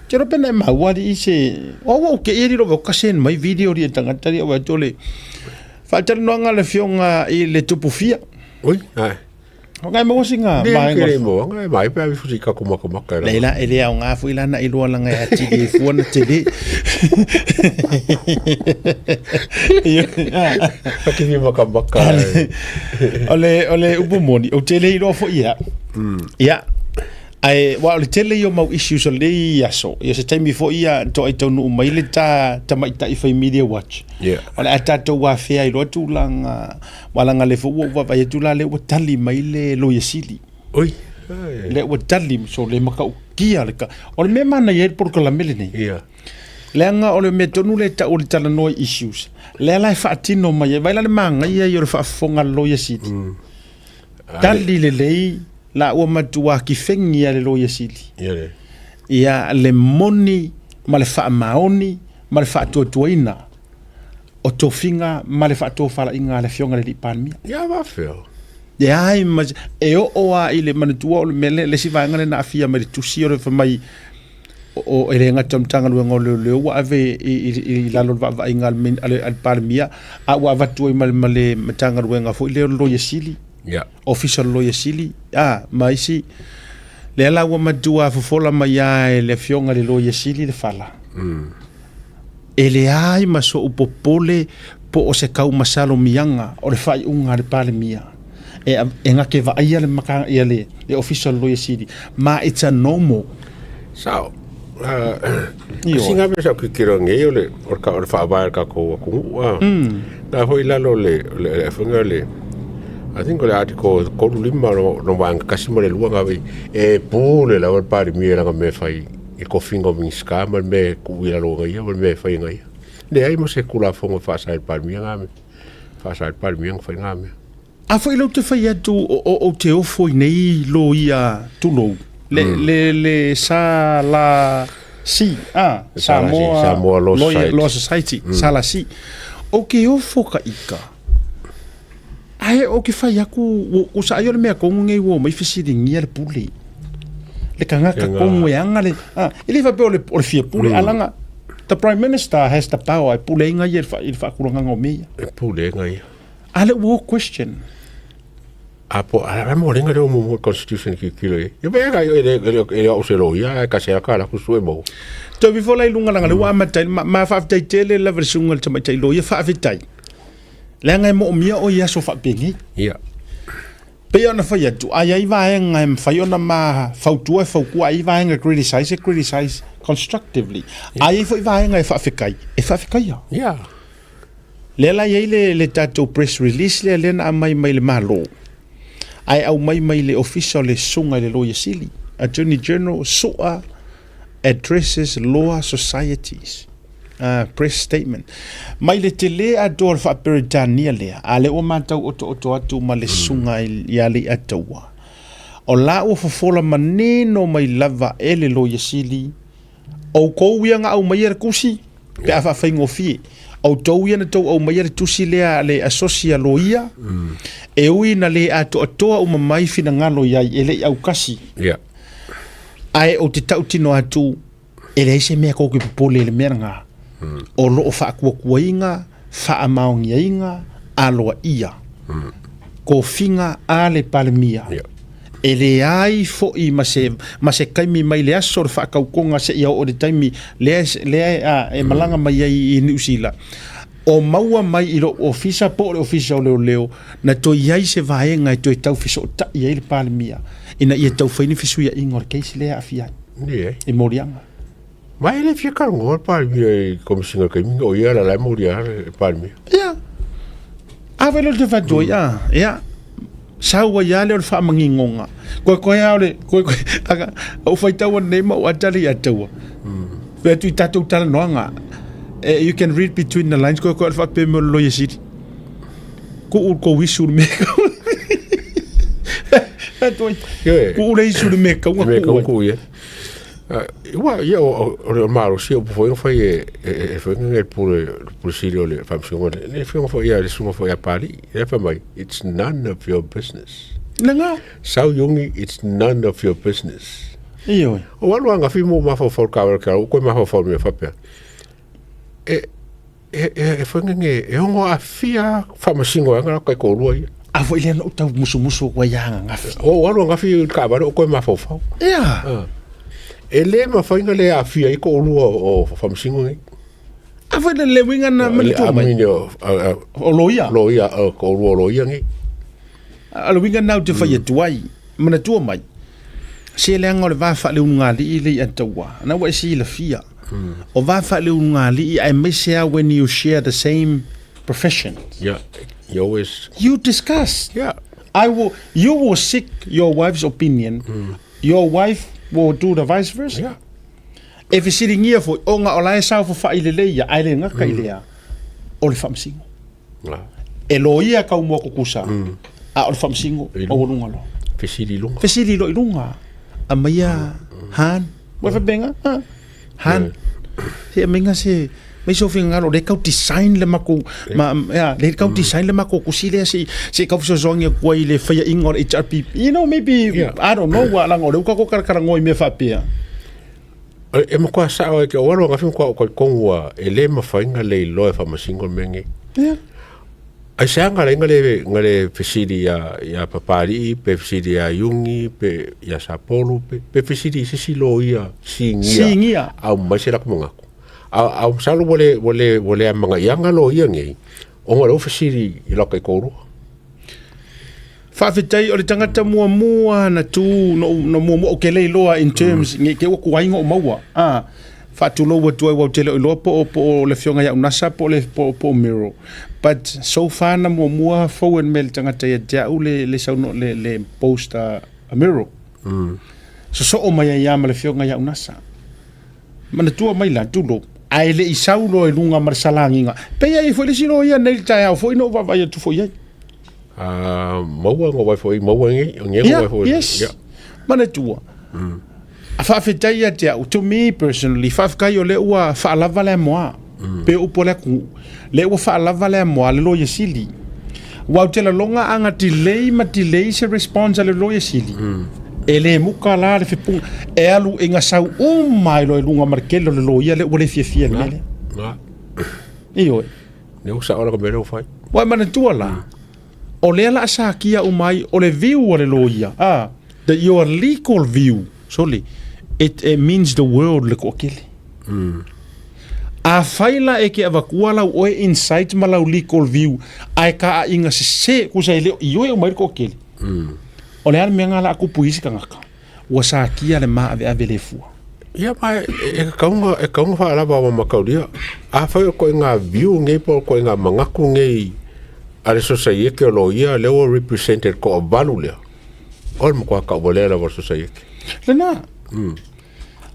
Te roa pena e maua alii se... O au ke ia riro ka send mai video ria tangata ria wa tole. Faatalanoaga le afioga i le Tupufia. Oi, ai. O ngai maua singa Ne, ke le mo, ngai mai pe avi fusi ka kuma kuma ka. Nei la e le au ngā fui lana i loa langa e atili e fua na te le. Ka ki maka maka. O le, o le upu moni, o te le iloa foi ia. Ia. Ae, wa o le tele ia o mau issues o lenei aso, ia se taimi foi ia toai taunuu mai le ta tamaitai fai media watch. Yeah. O le a tatou afea ai loa tulaga, wa leaga le foi ua ou vaavaai atu la lea ua tali mai le Loia Sili. Oi. Lea ua tali, so le matautia le ka. O le mea manaia ai le polokalame lenei. Yeah. Leaga o le mea tonu lea e tau o le talanoa i issues, lea la e faatino mai ai, vaai la le magaia ia o le faafofoga a le Loia Sili. Tali lelei la ua matua kifegi a le Loia Sili. Ia le. Ia le moni ma le faamaoni ma le faatuatuaina o tofiga ma le faatofalaiga a le Afioga i le Alii Palemia. Ia faafefea. Leai ma e oo lava i le manatua o le mea lea, le isi vaega lea na aafia mai i le tusi o le fai mai o e le gata o le Matagaluega o Leoleo ua ave i lalo o le vaavaaiga a le Palemia, a ua avatu ai ma le Matagaluega foi lea o le Loia Sili, Ofisa o le Loia Sili, a, ma isi. Lea la ua matua fofola mai lava e le Afioga i le Loia Sili le fala. E leai ma so'u popole po o se kaumasa lomiaga o le faaiuga a le Palemia. E, e gake vaaia le maka, ia le, le ofisa o le Loia Sili. Ma it's a normal. Sao. Uh, singa me sa kikiro nge o le o ka o le faavae o le tatou atunuu a. Na foi lalo le le le fanga le I think o le article 35 no no vaega kasi ma le lua nga e pule lava le Palemia i lana mea e fai i tofiga o Minisita ma le mea e tuu i lalo o ia ma le mea e fai e ia. Leai ma se Tulafono e faasa ai le Palemia na mea. Faasa ai le Palemia ona fai na mea. A foi lau te fai atu o, o, o te ofo i nei loia tulou, le, mm. le, le sa la si, ah, Samoa, Samoa Law Society, Law Society mm. sa la si. O ke ofo ka ika. Ae o ke fai aku, o sa ai o le mea kongo ngei ua mai fesiligia le pule. Le kangaka kongo e anga le, ah, e le faapea o le, o le fia pule, mm. alanga, the Prime Minister has the power, e pule inga ia i le faakulagaga o mea ia. E pule inga ia. A le ua question. A po, a mo lenga le mo constitution ki kilo e. Ia pe ga e le e le o se lo ia ka se ka la ku sue mo. Toe before la i lunga langa le ua amatai ma, ma faafetai tele lava le susuga le tamaitai loia faafetai. Leaga e moomia o i aso faapenei. Ia. Pei ona fai atu, a iai vaega e mafai ona ma fautua e faukua, a iai vaega e criticize e criticize constructively. A iai foi vaega e faafekai, e faafekaia. Ia. Lea la iai le, le tatou press release lea lea na aumai mai le Malo, ae aumai mai le Ofisa o le Susuga i le Loia Sili, Attorney General Su'a addresses Law Societies press statement. Mai le tele atoa o le faa-Peretania lea, a lea ua matau otooto atu ma le susuga ia Leiataua. O la ua fofola manino mai lava e le Loia Sili, outou ia na aumaia le tusi, pe a faafaigofie, outou ia na tou aumaia le tusi lea a le asosi a loia, e ui na le atoatoa uma mai finagalo i ai, e le i aukasi. Yeah. Ae ou te tautino atu, e leai se mea kou ke popole i le mea lena. O lo o faakuakuaina, faamaoniaina, aloaia kofiga a le Palemia. E leai foi ma se, ma se taimi mai le aso o le faatautoga seia oo i le taimi lea, lea e malaga mai ai i Niu Sila. O maua mai i lou ofisa po o le ofisa o leoleo na toe i ai se vaega e toe tau fesootai ai le Palemia ina ia tau fai ni fesuiaiga o le case lea e aafia ai Nei. i moliaga. Ma e le fia talanoa le Palemia i Komesina o le taimi o ia la la e molia le Palemia. Ia. A fai loa le fatu ai, a, ia. Sau ai lava lea o le faamagigoga. Koe koe a o le, koe koe, aka, ou faitau anei ma ou ata le ia taua. Fai atu i tatou talanoaga, eh, you can read between the lines, koe koe o le faapea mai o le Loia Sili. Kuu le kou isu le mea kau. Fai atu ai, kuu le isu le mea kau, Me kau kuu ai. Ua, ia, o le malosi o upu foi na fai e, e, e foi le pule, le pule sili o le faamasinoga, le afioga foi ia, le susuga foi ia Papalii, lea fai mai, it's none of your business. Lena. Sau Iogi, it's none of your business. Ioe. O alu angafi mo mafaufau le kawela ke au, koe mafaufau le mea faapea. E, e, e, e foi ngenge, e ongo afia faamasino ai ngana kai koolua ia. A foi lea na ou tau musumusu atu ai ia anagafi. O alu angafi i le taavale o koe mafaufau. Ia. Ah. E le mafai ona le aafia ai toalua o faamasino nei. A foi le le uiga na manatua mai. Amine o O loia. Loia, o toalua o loia nei. A o le uiga lena ou te fai atu ai, manatua mai, se leaga o le va faaleulugalii lea i Ataua, na ua e silafia, o va faaleulugalii aemaise lava when you share the same profession. Yeah, you always... You discuss. Yeah. I will, you will seek your wife's opinion, your wife will do the vice versa. Yeah. E fesiligia foi, ona o la e saofafai lelei ia, ae le gata i lea, o le faamasino. E loia kau mua kukusa, a o le faamasino maualuga loa. Fesili i luga. Fesili loa i luga. Aumaia Han. Ua faapena, ha? Han. Se aumaia se mai se finagalo o lea e tau design le matou ma ia lea e tau design le matou tusi lea se i se i tau fesoasoani atu ai i le faiaina o le HRPP. You know maybe I don't know leaga o lea ua tatou talatalanoa i mea faapea. E matua sao ai ke o alo angafi matua o talitonu ua e le mafai ona le iloa e faamasino le mea lenei. Ia. Ai se aga lai na le na le fesili ia ia Papalii pe fesili ia Iugi pe ia Sapolu pe pe fesili i se isi loia sinia Sinia. aumai se latou manatu. A a masalo ua le ua le ua le amanaia loia nei ona o lea ua fesili i lau taitoalua. Faafetai o le tagata muamua na tu no no muamua o ke le iloa in terms mm. nge ke ua kuai ngo maua. Ah faatulou atu ai ua tele o iloa po o po o le afioga ia Unasa po o le po, po o Miro. But so far na muamua forward me le tagata ia te au le le sauno le le post a, a Miro. Mm. Sosoo mai ai ia ma le afioga ia Unasa. Manatua mai la tulou ae le i sau loa i luga ma le salagiga. Pei ai foi le isi loia nei le taeao foi na ou vaavaai atu foi i ai. Ah, maua ngo vai foi maua nge nge ngo vai foi. Yes. Yeah. Manatua. Mm. A faafetai ia te au, to me personally, faafetai o lea ua faalava le amoa. Mm. Pe upu o le atunuu. Lea ua faalava le amoa le loia sili. Ua ou te laloga a ga delay ma delay se response a le loia sili. Mm. E le muka la le fepuga. E alu e ga sau uma ai loa i luga ma le tele o le loia lea ua le fiafia i le mea lea. Na. Ioe. Ne ua sao la ka mea lea ua fai. Ua e manatua la, o lea la a sakia uma ai o le view a le loia, a, the your legal view, sorry, it, it means the world le toatele. Mm. Afai la e ke avatua lau oe insight ma lau legal view, ae kaaiga sese, kusa e le o ioe uma ai le toatele. Mm. O le a le mea nga la a kupu i isi tagata, ua sakia le maaveave le fua. Ia ma e, e kaunga e kaunga whaalava wa makaulia. A whai o koe ngā view ngei po o koe ngā mangaku ngei a le society o lo ia le ua represented ko o valu lea. O le makoa ka ua lea lava o society. Lena. Mm.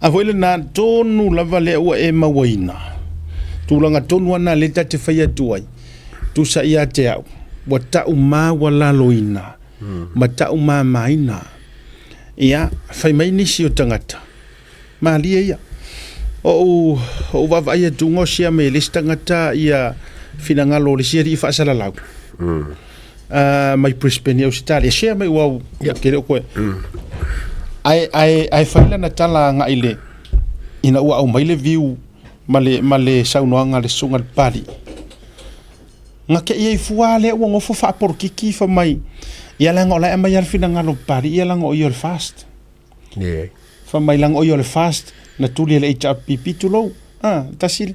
A foi lena tonu lava lea ua e mauaina. Tulaga tonu ana lea ta te fai atu ai. Tusa ia te au. Ua tau maualaloina. Mm. Ma tau mamaina. Ia, fai mai nisi o tagata. Malie ia. O ou vaavaai atu gosia me le isi tagata ia finagalo o le isi alii faasalalau. Mm. Mai Brisbane i Ausitalia. Share mai ua yeah. ke le o koe. Mm. Ai ai ai fai lana tala agai le ina ua aumai le view ma le ma le saunoaga a le susuga le Papalii. Ga ke i ai fua lea ua gofo faapolokiki fa mai ia leaga o la e aumai lava le finagalo o Papalii ia leaga o ia o le fast. Yeah. Fa mai leaga o ia o le fast na tuli e le HRPP tulou. Ah, tasi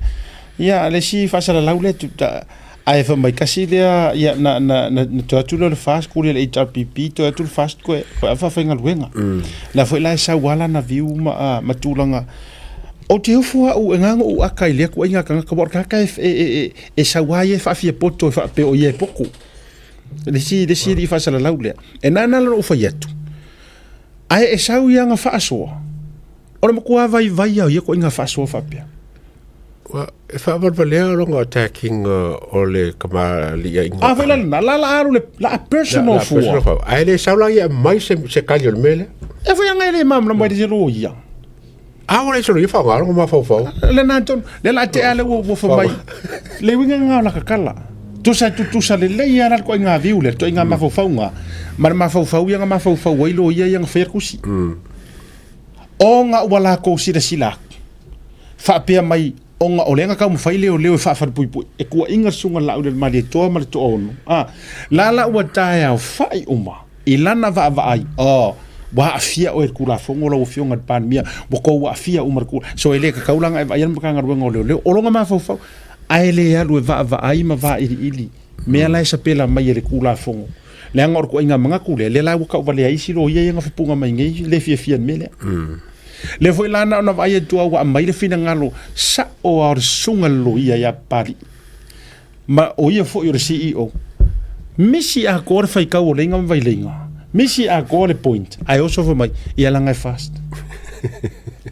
ia le isi faasalalau lea tu ta ae fa mai kasi lea ia na na na, na toe atu lea o le fast kuli e le HRPP toe atu le fast koe koe afa faigaluega. Mm. La foi la e sau ala na viu ma ah, ma tulaga O te ofo au e ngago u aka i lea kuaiga tagata wa o le tagata e, e, e, e, e sau ai e faafia poto e faapea o ia e poko. Le isi le isi alii faasalalau lea. E nānā la lou fai atu. Ae e sau i aga faasoa. O le matua vaivai a o ia kuaiga faasoa faapea. Ua, e faavalevalea lona attacking o le kamaliiaiga. A foi la lena, la la alu le la personal La, la fua. personal fua. Ae le sau la ia mai se, se kali o le mea lea. E foi anga e le malamalama ai le loia. A ua le solo ia whaonga rongo mafaufau. Le nā tonu, le la te ale ua ua whamai. Le winga ngā o la kakala. Tusa tu tusa le le ia la ko ngā viu le to ngā mm. mafaufau ngā. Ma le mafaufau ia ngā mafaufau ai lo ia ia ngā whaia kusi. Mm. O ngā ua la kou sila sila. Whaapea mai o ngā o le ngā kau mwhai leo leo e whaawhara pui pui. E kua inga sunga lau le mali e toa ma le toa ono. Ah, la la ua tae au whai uma. I lana vaavaai, oh, ua aafia oe i le Tulafono lau Afioga i le Palemia, ua tou aafia uma i le Tulafono. So e le tatau la ona e vaaia le Matagaluega o Leoleo, o lona mafaufau, ae le alu e vaavaai ma vailiili mea la e sapela mai e le Tulafono. Leaga o le ituaiga manatu lea, lea la ua tauvalea ai isi loia ia na fepuga mai nei, le fiafia i le mea lea. Lea foi la na ona vaai atu lava ua aumai le finagalo sao lava o le susuga i le loia ia Papalii. Ma o ia foi o le CEO. Misi atoa le faitau o leiga ma vaileiga. Misi atoa le point. Ae oso fai mai, ia laga e fast.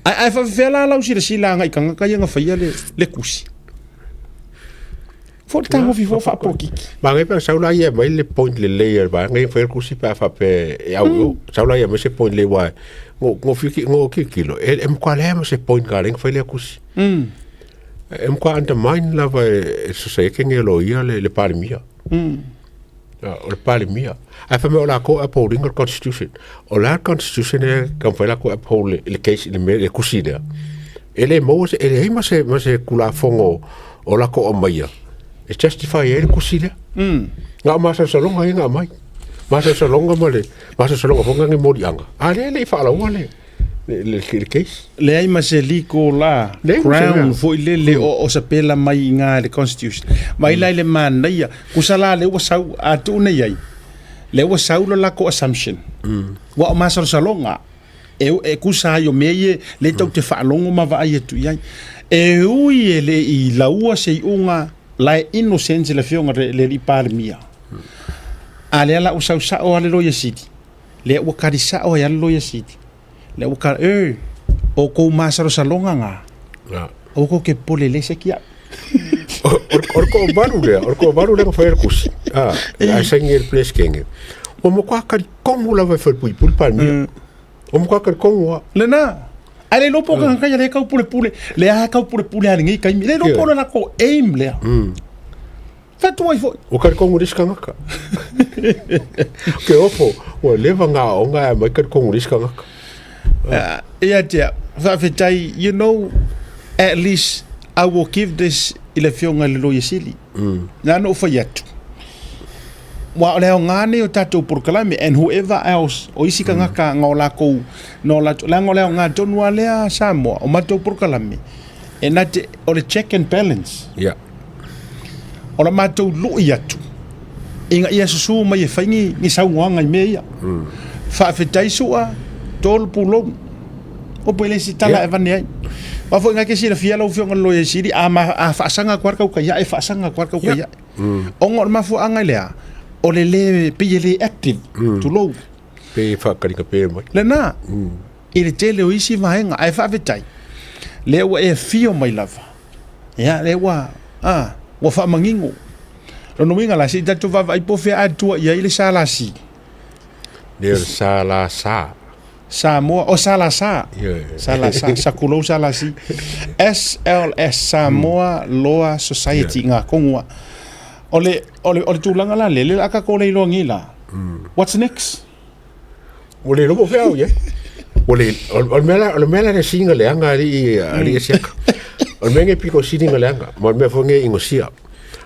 Ae, ae faafefea la lau silasila agai i tagata ia na faia le, le tusi. Fo le tagofi fo faapolokiki. Magai pe sau la ia mai le point lelei a le vaega ia faia le kusi pe a faapea e au mm. Sau la ia mai se point lelei wa ngo ngo fiki ngo kikilo e e mkwa le ma se point ka leng faia le kusi. Mm. E mkwa undermine lava e society nge lo ia le le palemia. Mm. O le palemia. Ae fai mai o lakou e upholding le constitution. O le a le constitution e taumafai lakou e uphold le, le case i le mea le kusi lea. E le maua se, e leai ma se, ma se Tulafono o lakou aumaia e justify ai le kusi lea. Mm. Na o masalosaloga ia na aumai. Masalosaloga ma le, masalosaloga foi na ni moliaga. A lea e le i faalaua le, le, le, le case. Leai ma se liko la Leai ma se crown mea. foi lele o, o sapela mai i ngā le constitution. Mai la i le manaia, kusa la le ua sau a tuu nei ai. Lea ua sau lo lakou assumption. Ua o masalosaloga e, e kusa ai o mea ia le tou te faalogo ma vaai atu i ai. E ui e le i laua se iuga la e innocent le afioga i le alii Palemia. A lea la ua sau sao lava le Loia Sili, lea ua kali sao ai lava le Loia Sili. Lea ua kali, e, o kou masalosaloga ga, aua kou te popole e leai se aki au. O le toavalu lea, o le toavalu lea na fai ai le tusi, a, ae saini ai le Peresetene, ua matua talitonu lava e falepuipui le Palemia. Ua matua talitonu lava. Lena. Ae le iloa po o tagata ia lea e taupulepule, lea lava e taupulepule lava i lenei taimi. Le iloa po o le latou aim lea. Fai atu ai foi. Ua talitonu i le isi tagata. Ke ofo, ua leva ona aoga ae aumai talitonu i le isi tagata. Ia te au, faafetai, you know, at least I will give this i le Afioga i le Loia Sili. Na ona ou fai atu, aua o le aoga lenei o tatou polokalame and whoever else, o isi tagata na o latou, na o latou, leaga o le aoga tonu lava lea Samoa, o matou polokalame, e na te, o le check and balance. Yeah. O le matou lui atu ina ia susu mai e fai ni, ni saunoaga i mea ia. Faafetai Su'a, tolu pulou. Opo e le isi tala e avane ai. Aua foi na e te silafia lau Afioga i le Loia Sili, a, ma, a faasaga atu lava le tautai ae, faasaga atu lava le tautai ae. Ona o le mafuaaga i le a? O le le, pei e le active, tulou. Pei e faakalikapē mai. Lena. I le tele o isi vaega, ae faafetai, lea ua e afio mai lava. Ia, lea ua, a, ua faamanino. Lona uiga la, se i tatou vaavaai po o fea atoa i ai le SLC. Le o le SLC. Samoa, o SLC. SLC, Sakulou SLC. SLS, Samoa Law Society, ngā kongua. O le, o le, o le tulaga la lea, le la ka kō le iloa ngi la. What's next? Ua le iloa po o fea au i ai. Ua le, o, o le mea la, o le mea la le sili na leaga alii, alii e siaka. O le mea nei pito sili na leaga, ma o le mea foi nei inosia.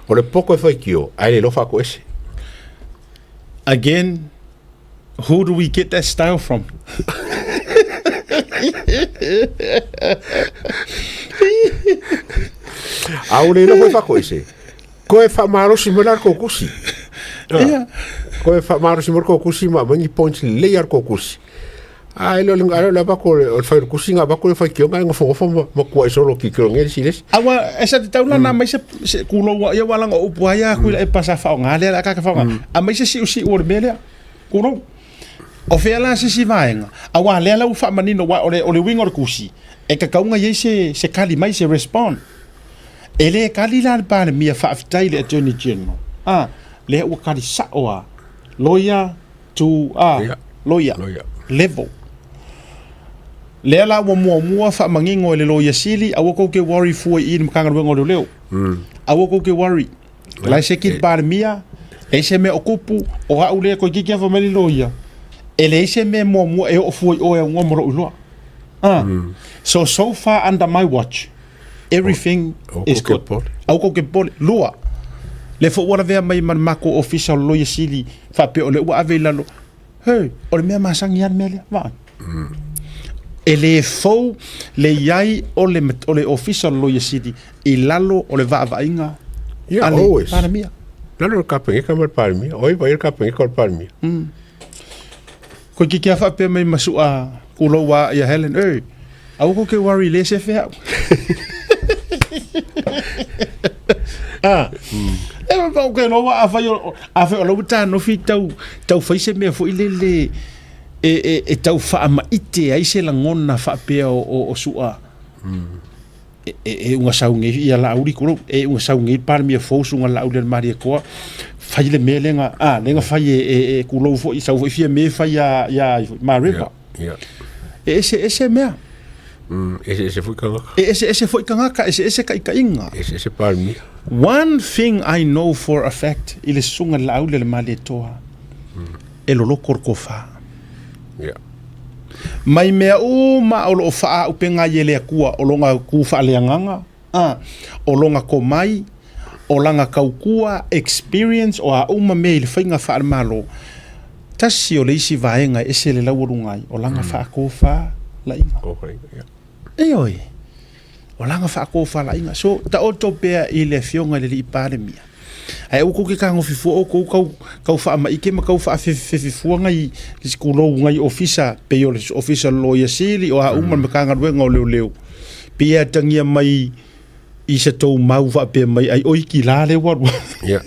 O le poto e faitio, ae le iloa faatoese. Again, who do we get that style from? A ua le iloa foi faatoese. Koe faamalosi mai la le tou tusi. Ia. Koe faamalosi mai le tou tusi ma aumai ni points lelei a le tou tusi. A e le o le a le avatu o le fai o le tusi na avatu le faitioga ae nofonofo ma ma tuuai solo tilotilo nei le isi i le isi. Aua e sa tatau la na aumai se se kulou ia ua laga o upu ai a kui la e pasa faaaoga lea le a ka faaaoga. Aumai se siusiu o le mea lea. Kulou. O fea la se isi vaega, aua lea la ua faamanino aua o le o le uiga o le tusi, e tatau ona i ai se se tali mai se respond. E le kali la le Palemia faafetai i le Attorney General, a, lea ua kali sao a lawyer to a Ia. lawyer Lawyer. level. Lea la ua muamua faamanino e le Loia Sili, aua tou te worry fua i i le Matagaluega o Leoleo. Aua tou te worry. La e seki le Palemia, leai se mea o tupu, o au lea toeitiiti lava mai le loia, e leai se mea muamua e oo fua i oe aunoa ma lou iloa. Ah. So, so far under my watch, everything O- o is kou good. ke popole. Aua kou te popole. Lua, lea foi ua lavea mai ma le matou ofisa o le Loia Sili faapea o lea ua ave i lalo. Hey, o le mea masani lava le mea lea. Vaai. E le fou le i ai o le, o le ofisa o le Loia Sili i lalo o le vaavaaiga Yeah, a le always. Palemia. Lalo o le Kapeneta ma le Palemia. O ai vaai le Kapeneta o le Palemia. Koe ki kia faapea mai ma sua kulou a ia Helen, ei, aua kou ke worry le se fea. Ah. E ma pau ke loa a fai o a fai o lau tā nofi tau tau fai se mea foi le le e e e tau faamaite ai se lagona faapea o o, o sua. E, e, e unga sau nei ia Laauli kulou, e unga sau nei Palemia fou susuga Laauli a le Malietoa, fai le mea lea na, a, lea na fai e, e, e kulou foi, sau foi fia mea fai ia, ia ai foi, Mareva. Yeah. E ese ese mea. Ese ese foi tagata. E ese ese foi tagata, ese ese taitaiga. Ese ese Palemia. One thing I know for a fact i le susuga Laauli a le Malietoa, e loloko le tofa. Yeah. Mai mea uma o lo o faaaupe ai e le Atua o lona ku faaleagaga, a, o lona komai, o lana tautua, experience, o a uma mea i le faiga faale-Malo, tasi o le isi vaega e ese le laualuga ai, o lana faatofalaiga. Ioe, o lana faatofalaiga. So, taoto pea i le Afioga i le Alii Palemia. Ae aua kou te kagofi fua oukou kau kau faamaite ma kau faafefifefi fua nai tulou nai ofisa pei o le ofisa o le Loia Sili o a uma le Matagaluega o Leoleo pei e atagia mai i se tou mau faapea mai ai oi kila lea ua alu Ia.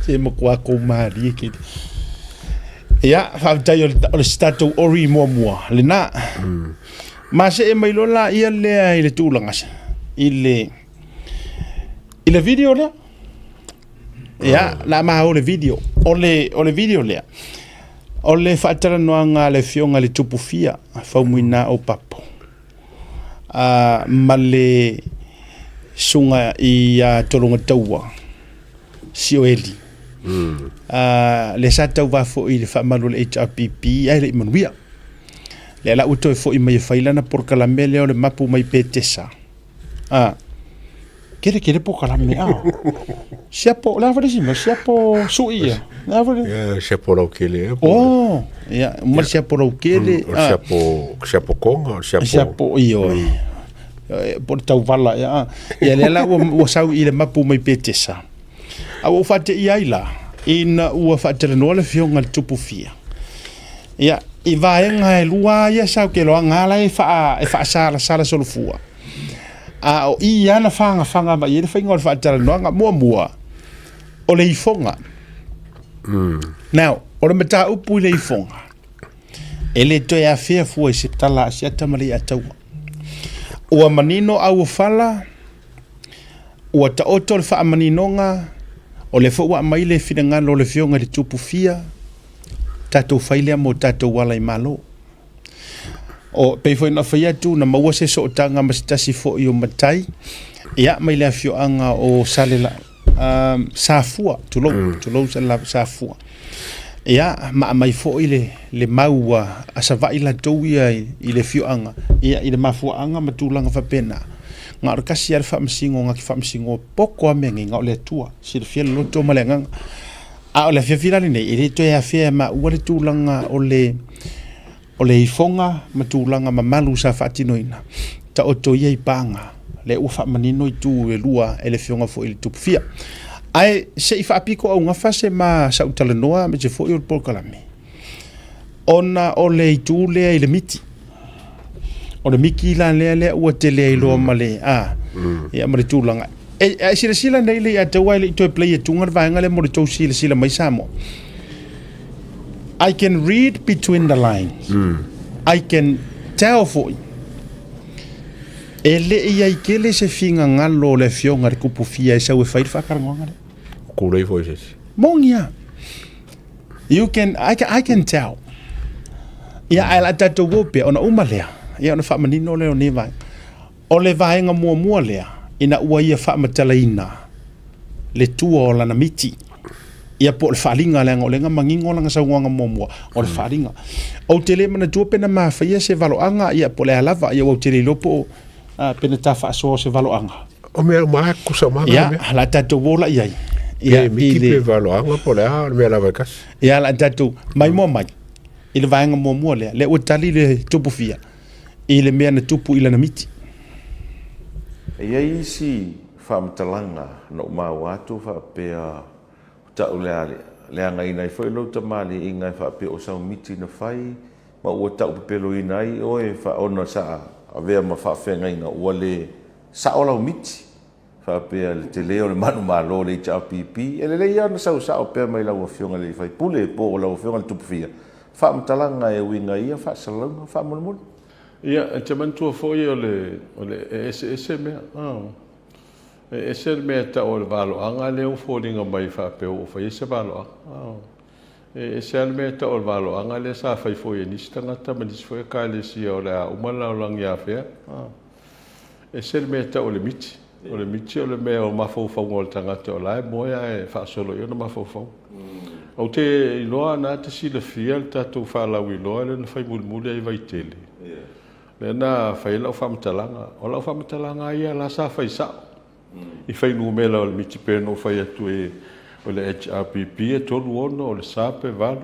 Se matua kou malie kele. Ia, faafetai o le, o le se tatou ori muamua lena. Ma see mai loa laia lea i le tulaga i le i le video lea. Ia, la ma o le video. O le, o le video lea. O le faatalanoaga a le afioga i le Tupufia, Faumuina o Papo. Ma le susuga ia Tologataua Sioeli. Lea sa tauva foi i le faamalu o le HRPP ae le i manuia. Lea la ua toe foi mai e fai lana polokalame lea o le mapu mai Petesa. Kele kele polokalame a. Siapo, le a foi le isi mea? Siapo sui ia. Le a foi le... Ia, siapo laukele ea. Oh, ia, uma le siapo laukele. O le siapo, siapo konga, o le siapo... Siapo, ioe. Po o le tauvala, ia. Ia, lea la ua, ua sau i le mapu mai Petesa. A ua ou faateia ai la, ina ua faatalanoa le afioga i le Tupufia. Ia, i vaega e lua ia sa ou te iloaga la e faa, e faasalasala solofua. A o i lava na fagafaga mai ai le faiga o le faatalanoaga. Muamua, o le ifoga. Now, o le mataupu i le ifoga, e le toe afea fua i se tala a Asiata ma Leiataua. Ua manino auofala, ua taoto le faamaninoga, o lea foi ua aumai le finagalo o le Afioga i le Tupu Fia, tatou fai lea mo tatou ala i Malo. O, pei foi ona fai atu, na maua se sootaga ma se tasi foi o matai, ia, mai le afioaga o Salela, Safua, tulou, tulou Salela, Safua. Ia, ma aumai foi le, le mau ua a Savaii latou ia i, i le afioaga, ia, i le mafuaaga ma tulaga faapena. Na o le tasi lava le faamasino na te faamasinoa poto lava mea nei, na o le Atua, silafia le loto ma le agaga. A o le afiafi la lenei, e le toe afea e maua le tulaga o le, o le ifoga ma tulaga mamalu sa faatinoina. Taoto ia i paga, lea ua faamanino itu e lua e le Afioga foi i le Tupufia. Ae se i faapito augafa se ma sau talanoa aemaise foi o le polokalame, ona o le itu lea i le miti. O le miti la lea lea ua tele ai loa ma le, a, ia ma le tulaga. E, a e silasila nei le ia te au ae le i toe play atuga le vaega lea mo le tou silasila mai Samoa. I can read between the lines. I can tell foi. E le i ai tele se finagalo o le afioga i le Tupufia e sau e fai le faatalanoaga lea. Kulei foi se isi. Moni lava. You can, I can, I can tell. Ia, ae o le a tatou o pea, ona uma lea, ia ona faamanino lea o nei vaega. O le vaega muamua lea, ina ua ia faamatalaina le tua o lana miti, ia po o le faaaliga, leaga o lea na manino lana saunoaga muamua, o le faaaliga. Ou te le manatua pe na mafaia se valoaga, ia po o le a lava, ia ua ou te le iloa po o, pe na ta faasoa o se valoaga. O mea uma lava e tutusa uma lava Ia, mea. o le a tatou o la i ai. Ia, Pe miti i le, pe valoaga po o le a, o le mea lava e tasi. ia, o le a tatou maimoa mai i le vaega muamua lea, lea ua tali le tupufia. i le mea na tupu i lana miti. E i ai isi faamatalaga na ou maua atu faapea ua tau leagaina ai foi lou tamaliiga e faapea o sau miti na fai ma ua tau pepeloina ai oe ona sa avea ma faafeagaiga ua le sao lau miti. Faapea le tele o le manumalo o le HRPP, e lelei lava ona sau sao pea mai lau Afioga i le sui usufono po o lau Afioga i le Tupufia, faamatalaga e uiga i ia faasalalauga faamolemole. Ia, e te manatua foi o le, o le, e eseese mea. E ese le mea e tau o le valoaga lea ua foliga mai faapea ua ou faia se valoaga. E ese lava le mea e tau o le valoaga lea sa fai foi e nisi tagata ma nisi foi ekalesia o le a uma le lalolagi afea. Ese le mea e tau o le miti. O le miti o le mea o mafaufauga o le tagata o la e moe ae faasolo i ona mafaufauga. Ou te iloa na te silafia le tatou faalauiloa lea na fai mulimuli ai i Vaitele. Lea na fai ai lau faamatalaga. O lau faamatalaga lava ia la sa fai sao i fuainumera o le miti pei ona ou fai atu e o le HRPP e 36, o le SAP e 8,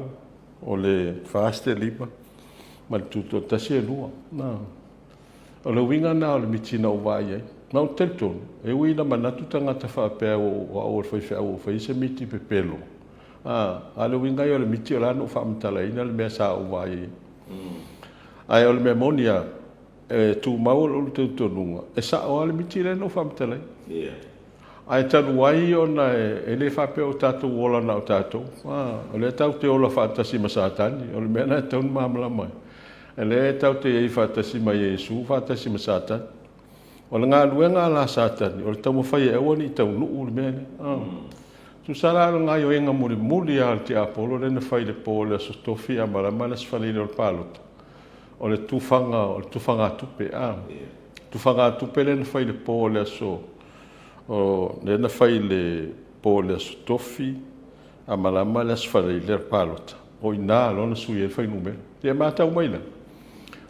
o le FAST e 5 ma le Tutoatasi e 2. O le uiga lena o le miti na ou vaai ai. Ma ou te talitonu, e ui ina manatu tagata faapea o au o le faifeau ua ou faia se miti pepelo, a, a o le uiga ia o le miti o le a na ou faamatalaina le mea sa ou vaai ai. Ae o le mea moni lava, e tumau lou talitonuga, e sao lava le miti lea na ou faamatalaina. Ae talu ai ona e le faapea o tatou ola na o tatou, a, o lea tatou te ola faatasi ma Satani, o le mea lena e tatau ona malamalama ai. O lea tatou te i ai faatasi ma Iesu faatasi ma Satani. O le galuega a la Satani, o le taumafai e aua ne i taunuu le mea lea. A. Tusa la o le gaioiga mulimuli lava a le tiapolo lea na fai i le po o le Aso Tofi amalama le Aso Faraile o le palota, o le tufaga, o le tufagatupe, a. Tufagatupe lea na fai i le po o le aso, o, lea na fai i le po o le Aso Tofi amalama le Aso Faraile o le palota. O i ina loa na sui ai le fuainumera. Ia matau mai la,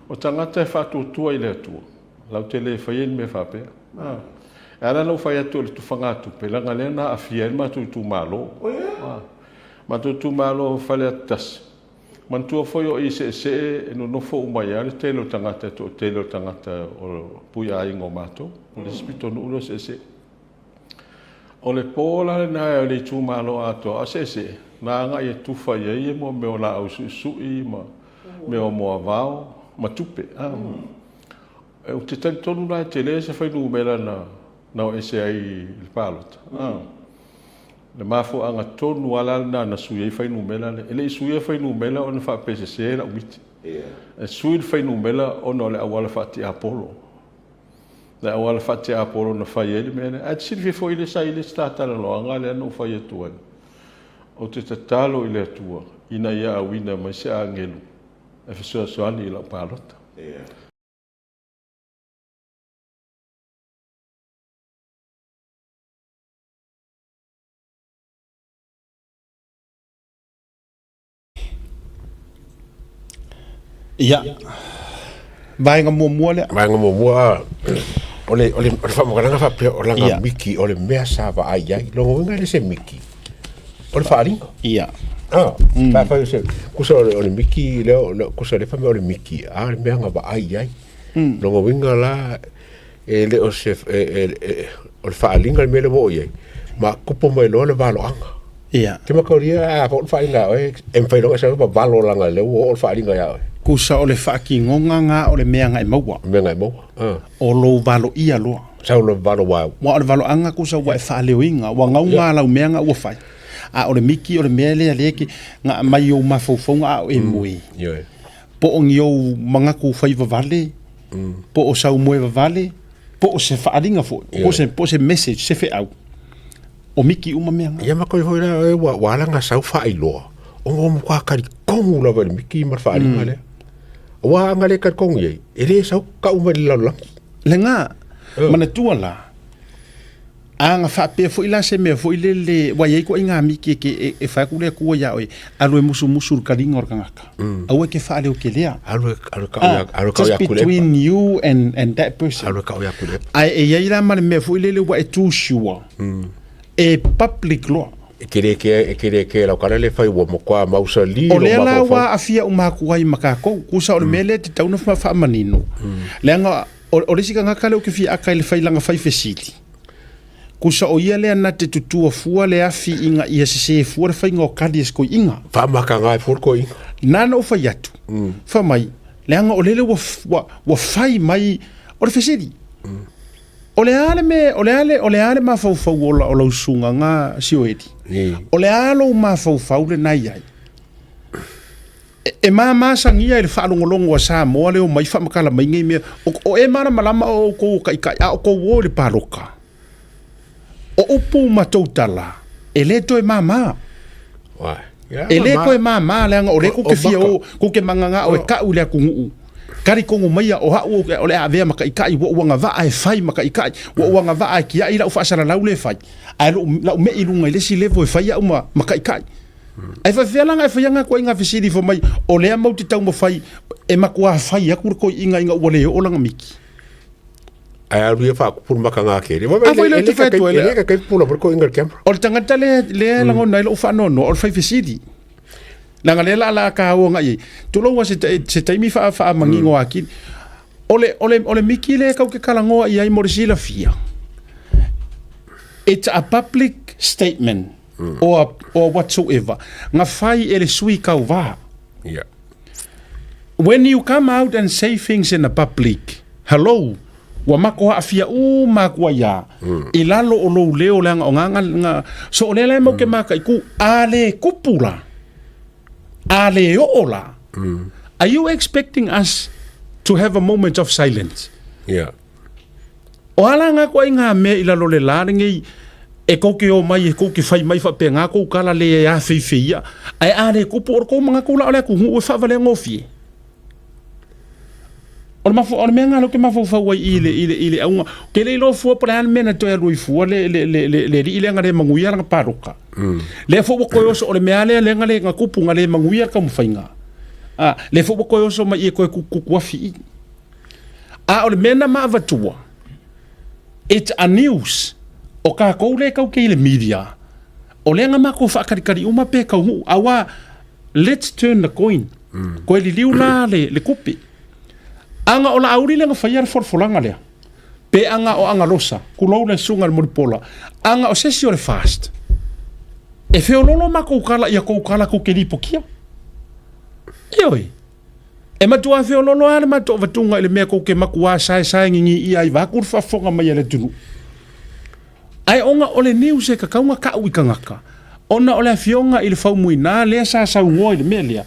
o tagata e faatuatua i le Atua, latou te le faia ni mea faapea. A. E ala ona ou fai atu o le tufagatupe, leaga lea na aafia ai le matou itumalo. A. Matou itumalo o Faleata 1, manatua foi o i Seesee e nonofo uma ai lava le tele o tagata, e toatele o tagata o puiaiga o matou, o le isi pitonuu lea o Seesee. O le po la lena o le itumalo atoa a o Seesee, na agai e tufa i ai mo mea o laau suisui ma mea o moavao ma tupe. A. Ou te talitonu la e tele se fuainumera na na o ese ai i le palota. Le mafuaaga tonu lava la lena na sui ai fuainumera lea. E le i suia fuainumera ona faapea e sese lau miti. E sui le fuainumera ona o le auala faatiapolo. Le auala faatiapolo na fai ai le mea lea. Ae te silafia foi lea sa i le isi ta talanoaga lea na ou fai atu ai, ou te tatalo i le Atua ina ia auina mai se agelu e fesoasoani i lau palota. Ia, vaega muamua lea. Vaega muamua, o le, o le, o le faamatalaga faapea o lana yeah. miki o le mea sa vaai ai. Lona uiga e le se miki, o le faaaliga. Ia. Ah, mm. fai se kusa o le, o le miki lea, kusa le fai o le miki, a le mea na vaai ai. Mm. Lona uiga la e le o se e, e, e, o le faaaliga le mea lea ua oo i ai, ma kupu mai loa le valoaga. Ia. Ke makauria a fo le faaaliga ia oe, e mafai loa ona sau ma valo langa lea ua oo le faaaliga ia oe. Kusa o le faatinoga nga o le mea na e maua. Mea na e maua. Ah. O lou valoia loa. Sau lo valo wau. Ua o le valoaga kusa ua e faaleoina, ua gauga lau mea na ua fai. A o le miki o le mea lea lea ke na aumai i ou mafaufauga a o e moe. Ioe. Po o ni ou manatu fai vavale, po o sau moe vavale, po o se faaaliga foi, po o se, po o se message, se feau. O miki uma mea nga. Ia ma koe foi la e ua ua ala nga sau faailoa ona ua matua talitonu lava i le miki ma le faaaliga lea. Aua a nga le talitonu i ai, e le sau kau mai le lalolagi. Lena, manatua la, A na faapea foi la se mea foi lele, ua i ai ituaiga miki e ke, e, e fai atu le Atua iā oe, alu e musumusu i le kaliga o le tagata. Aua e ke faaleotelea. Alu e, alu e kau ia, alu e kau Just ia kulepa. between you and, and that person. Alu e kau ia kulepa. Ae e i ai la ma le mea foi lele ua e too sure, e public loa. E te le kea, e te le kea lau kala le fai ua matua mausali O lou lea la mafaufau. ua aafia uma atu ai ma kākou. Kusa o le mea lea e tatau ona faamanino, leaga O, o le isi tagata lea ou te fia aka i le failaga fai fesili. Kusa o ia lea na te tutua fua le afi ina ia sese fua le faiga o kali e se toeaina. Faamakaga ai fua le toeaina. Nana ou fai atu, fai mai, leaga o lele ua, ua, ua fai mai, o le fesili. O le a le mea, o le a le, o le a le mafaufau o, la, o lau susuga nga Sioeli? O le a lou mafaufau lena i ai? E mamasagia i le faalogologo a Samoa le omai faamatala mai nei mea. O, o e malamalama o outou o taitai, a o tou o i le paloka. O upu ma tou tala, e le toe mama. E le toe mama leaga o lea tou te fia o, tou te manana o e kau i le atunuu. Talitonu maia o au o le a avea ma taitai, ua ou agavaa e fai ma taitai, ua ou agavaa e tiai lau faasalalau lea e fai, ae lou, lau mei i luga i le isi level e fai au ma, ma taitai. Ae faafefea la ona e faia ituaiga fesili fai mai, o lea matou te taumafai e matua fai atu le toeaina ina ua le oo lana miki. Ae alu ia faatupu le makaga tele. A foi lea ou te fai atu ai lea. E le tatai pula mai le toeaina i le camera. O le tagata lea lea e lagona ai lou faanoanoa, o le fai fesili. Leaga lea la la taua agai i ai. Tulou lava se taimi faamanino atili. O le, o le, o le miki lea kau ke kalagoa i ai mo le silafia, it's a public statement mm. or, or whatsoever, nga fai e le sui kauvā. Yeah. When you come out and say things in the public, hello, ua mako haafia uma aku ai a mm. i lalo o lou leo leaga o nga, nga, so o lea la e mau ke mm. maka i ku, a le kupu la, a le oo la, mm. are you expecting us to have a moment of silence? Yeah. O ala ngā koa i ngā mea i lalo le la lenei, e kou ke o mai, e kou ke whai mai whapea ngā kou kala le e a whiwhi ia, ai a le kupu o kou mga kou la o le aku hu e whawale ngōwhie. O le mafo, o le mea ngā ke mafaufau ai i le, i le, i le auga. Ke le iloa fua po le a le mea na toe alu ai fua le, le, le, le, le alii lea nga le manuia lana paloka. Mm. Lea foi ua koe oso, o le mea lea lea nga le nga kupu nga le manuia le taumafaiga. Ah, lea foi ua koe oso mai i e koe kuku afi i. A o le mea na ma avatua, it's a news. O kākou le kau ke i le media. O lea nga makou whaakalikali uma pe kau huu. Aua, let's turn the coin. Mm. Koe liliu la le, le kupi. Anga o la auri le nga whaia le folafolanga lea. Pe anga o anga losa, kulou le sunga le molipola. Anga o sesi o le fast. E feololo ma kou kala ia kou kala kou ke lipokia. Ioi. E matua feololo a le matou avatunga i le mea kou ke makuā saesae ngingi ia ai vaku le faafofoga mai a le atunuu. Ae ona o le news e kakauga ka'u i kagaka, ona o le afioga i le faumuina lea sa saunoa i le mea lea,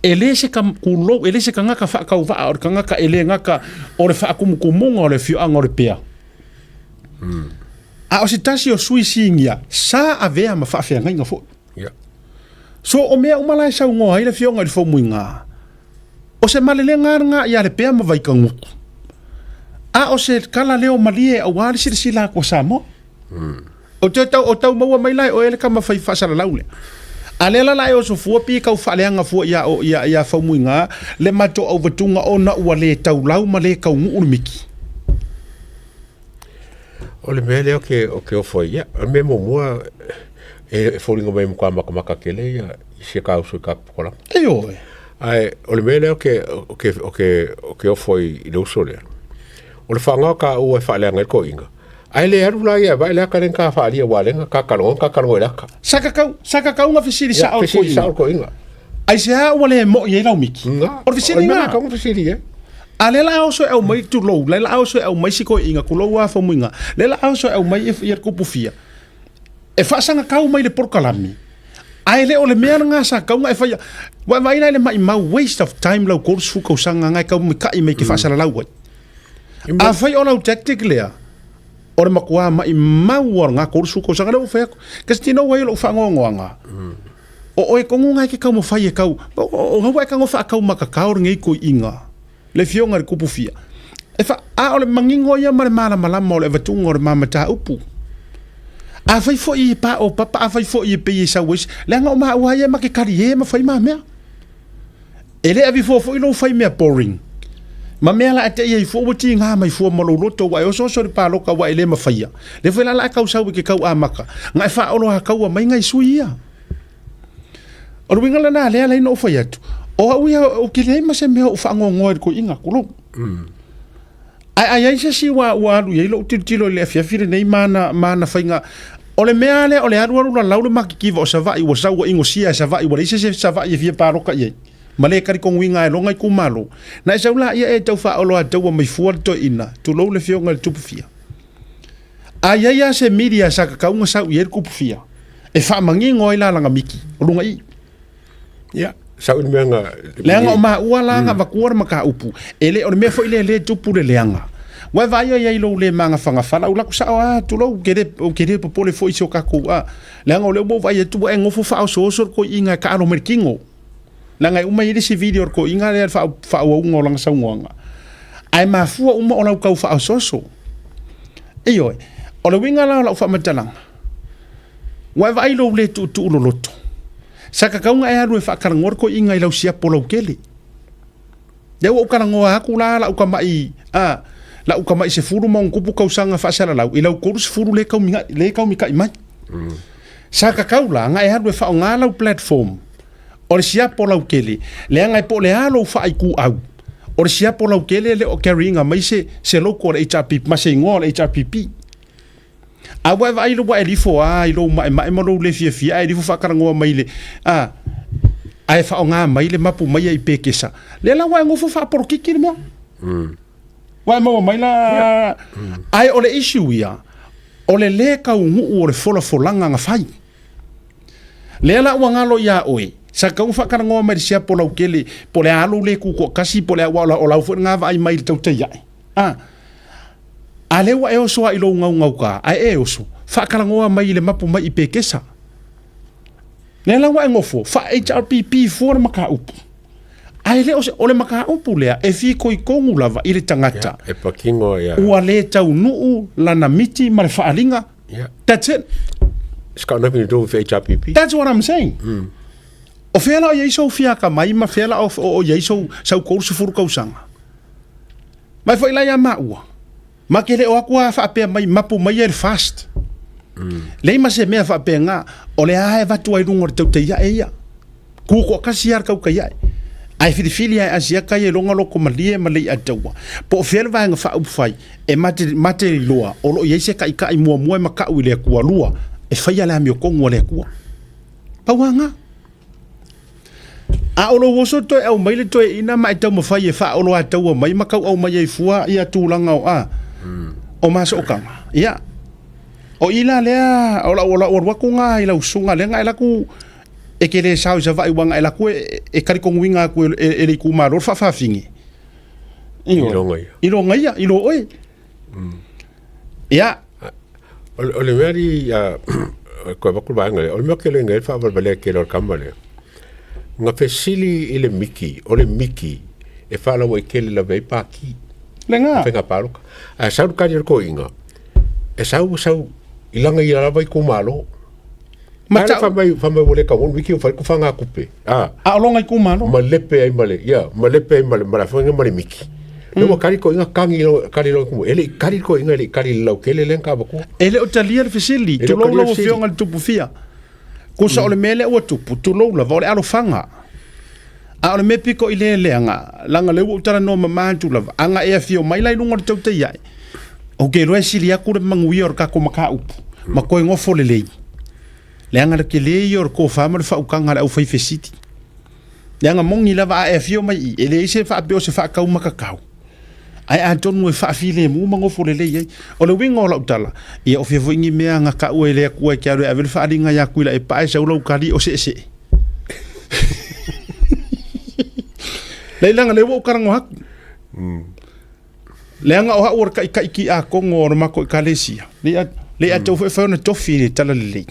e le se kulou, e le se kagaka faakauvaa, o le kagaka e le gata o le faakumukumuga o le afioaga o Lepea. A o se tasi o sui sinia sa avea ma faafeagaiga foi. Yeah. So o mea uma la e saunoa ai le afioga i le faumuina, O se malelega lena ia Lepea ma Vaikagutu, a o se kala leo malie aua le silasila atu a Samoa. O te tau, o tau maua mai la e oe le kama fai faasalalau lea. A lea la la e oso fua pi kau faaleaga fua ia o ia ia Faumuiga le matou auvatuga ona ua le taulau ma le kauguu le miki. O le mea lea o ke o ke ofo ai, ia, o le mea muamua e foliga mai e matua makamaka tele ia i si ka uso i ka pokolama. Ioe. Ae o le mea lea o ke o ke o ke o ke ofo ai i le uso lea. O le faaaoga o taua e faaleaga ai le toeaina, ae le alu la ia e vaai le aka lea na ta faaalia ua alega ta talanoa ta talanoa i le aka. Sa kakau, sa kakau nga fesili Ia, sao o le fesili toeaina. sao o le toeaina. Aisea ua le moi ai lau miki? Na, O le o le fesili mea na. na kau fesili e. A lea la oso e aumai tulou, lea la oso e aumai si koiinga, kulou a famuiga. Lea la oso e aumai e ia kupu fia. E faasagakau mai le polokalame, ae le o le mea lena sa tau na e faia. Ua e vaai la i le maimau, waste of time lau 30 tausaga na e tau mika'i mai ke faasalalau ai. Afai o lau tactic lea, o le matua maimau o lena 30 tausaga lea ua fai atu. Kasi tino ai o lou faanoanoaga, o oe tonu na e ke taumafai e tau, o gaua e tago faataumatatao lenei toeaiina. Le afioga i le kupu fia. E fa, a o le manino ia ma le malamalama o le avatuga o le ma mataupu. Afai foi e pa o papa, afai foi e pei e sau ai, leaga o maua ia ma ke kali e ma fai ma mea. E le avi fua foi lou fai mea boring. Ma mea la e te ia i fua ua tiga mai fua ma lou loto ua e osooso i le paloka ua e le mafaia. Le foi la la e kau sau i ke kau amata. Nga e faaolo a kaua mai ngai sui ia. O le uiga lena lea la ina ou fai atu, o au ia ou te leai ma se mea o faanoanoa i le toeaina, tulou. Ae a i ai se isi ua, ua alu i ai lou tilotilo i le afiafi lenei ma ana, ma ana faiga, o le mea lea o le alualu lalau le matitiva o Savaii ua sau ua inosia e Savaii ua leai se isi e Savaii e fia paloka i ai ma le talitonuina e lona itumalo. Na e sau laia e tau faaoloataua mai fua le toeaina, tulou le afioga i le Tupufia. A i ai lava se media sa tatau ona sau i ai le Tupufia e faamanino ai la lana miki o luga i i. Ia, sau i le mea na... Leaga o maua la na avatua le mataupu, e le o le mea foi lea e le tupu le leaga. Ua e vaai ai i lou le magafagafa, lau laku sao lava, tulou, ou te le, ou te le popole foi i si o tatou, a, leaga o lea ua ou vaai atu ua e nofo faaosooso le toeaina e taalo mai le tino. Leaga e uma ai le isi video a le toeaina lea i le faaauauga o lana saunoaga. Ae mafua uma o lau tau faaosooso. Ioe, o le uiga la o lau faamatalaga, Ua e vaai lou le tuutuu loloto. Sa tatau ona e alu e faatalanoa le toeaina i lau siapo lautele. Lea ua ou talanoa atu la lau tamai, a, lau tamai 10+ tausaga faasalalau i lau 30 le tau le taumita'i mai. Sa tatau la ona e alu e faaaoga lau platform o le siapo lautele, leaga e po o le a lou faaituau. O le siapo lautele e le o carry ina mai se, se logo a le HRPP ma se igoa o le HRPP. A ua e vaai ua e lifo a i lou maemae ma lou le fiafia ae lifo faatalanoa mai le a ae faaaoga mai le mapu mai ai pekesa. Lea la ua e nofo faapolokiki le mea. Ua e maua mai la ae o le issue ia o le lē taunuu o le folafolaga na fai. Lea la ua galo iā oe, sa tatau ona faatalanoa mai le siapo lautele po o le a lou le tutoatasi po o le a aua o lau foi lena vaai mai i le tautai ae. A, a lea ua e oso lava i lou gaugauta, ae e oso, faatalanoa mai i le mapu mai i Pekesa. Lea la ua e nofo, faa-HRPP fua le mataupu. Ae le o se, o le mataupu lea e fitoitonu lava i le tagata. E patino ia. Ua le taunuu lana miti ma le faaaliga. Yeah. That's it. It's got nothing to do with HRPP. That's what I'm saying. O fea la o i ai sou fiakamai ma fea la o, o, o i ai sou, sau 30 tausaga. Mai foi la ia maua. Ma ke le o aku a faapea mai mapu mai e le fast. Leai ma se mea faapena, o le a e avatu ai i luga o le tautai ae ia. Ku toatasi lava le tautai ae. Ae filifili lava e Asiata ia i loga loto malie ma Leiataua. Po o fea le vaega faaupufai e mate, mate iloa o lo o i ai se taitai muamua e matau i le Atua, lua, e faia le amiotonu a le Atua. Pau lava lena. A o lou oso toe aumai le toeaina ma e taumafai e faaoloataua mai ma tau aumai ai fua ia tulaga o a o masootaga. Ia, o i la lea o lau, o lau alu atu na i lau susuga lea na e laku e ke le sao i Savaii ua na e laku e, e talitonuina atu e, e, e le itumalo le faafafine. I loga ia. I loga ia, i lo oe. Ia. O le mea li, koe avatu le vaega lea, o le mea ou te iloaina ai le faavalevalea tele o le tama lea, na fesili i le Miki, o le Miki e faalauaitele lava ai pati. Lena. Faiga palota. Ae sau le tali a le toeaina, e sau, sau i lana ia lava itumalo. Ma tau... Fai mai ua le tau Miki ua fai le fagatupe. A o lona itumalo. Ma lepe ai ma le, ia, ma lepe ai ma le, ma le afoga ma le Miki. Mm. Ua kali toeaina kagi kali lo kumu. E le i kali toeaina e le i kali le lautele lea na avatua. E le o talia le fesili, tulou lau afioga i le Tupufia. Kusa o le mea lea ua tupu, tulou lava, o le alofaga. A o le mea piko i le leaga, leaga lea ua ou talanoa mama atu lava, a na e afio mai la i luga o le tautai ae, ou te iloa e sili atu le manuia o le tatou mataupu, ma toe nofo lelei. Leaga le tele ia o le tofa ma le faautaga a le aufaifesili. Leaga moni lava a e afio mai i, e leai se faapea o se faataumatatau, ae atonu e faafilemu ma nofo lelei ai. O le uiga o lau tala, ia o fea foi ni mea na taua e le Atua e te alu e ave le faaaliga ia Tuilaepa ae sau lau tali o seesee. Leai leaga lea ua ou talanoa atu. Leaga o au o le taitai tiakono o le matou ekalesia. Leai leai atau foi e fai ona tofi i le talalelei.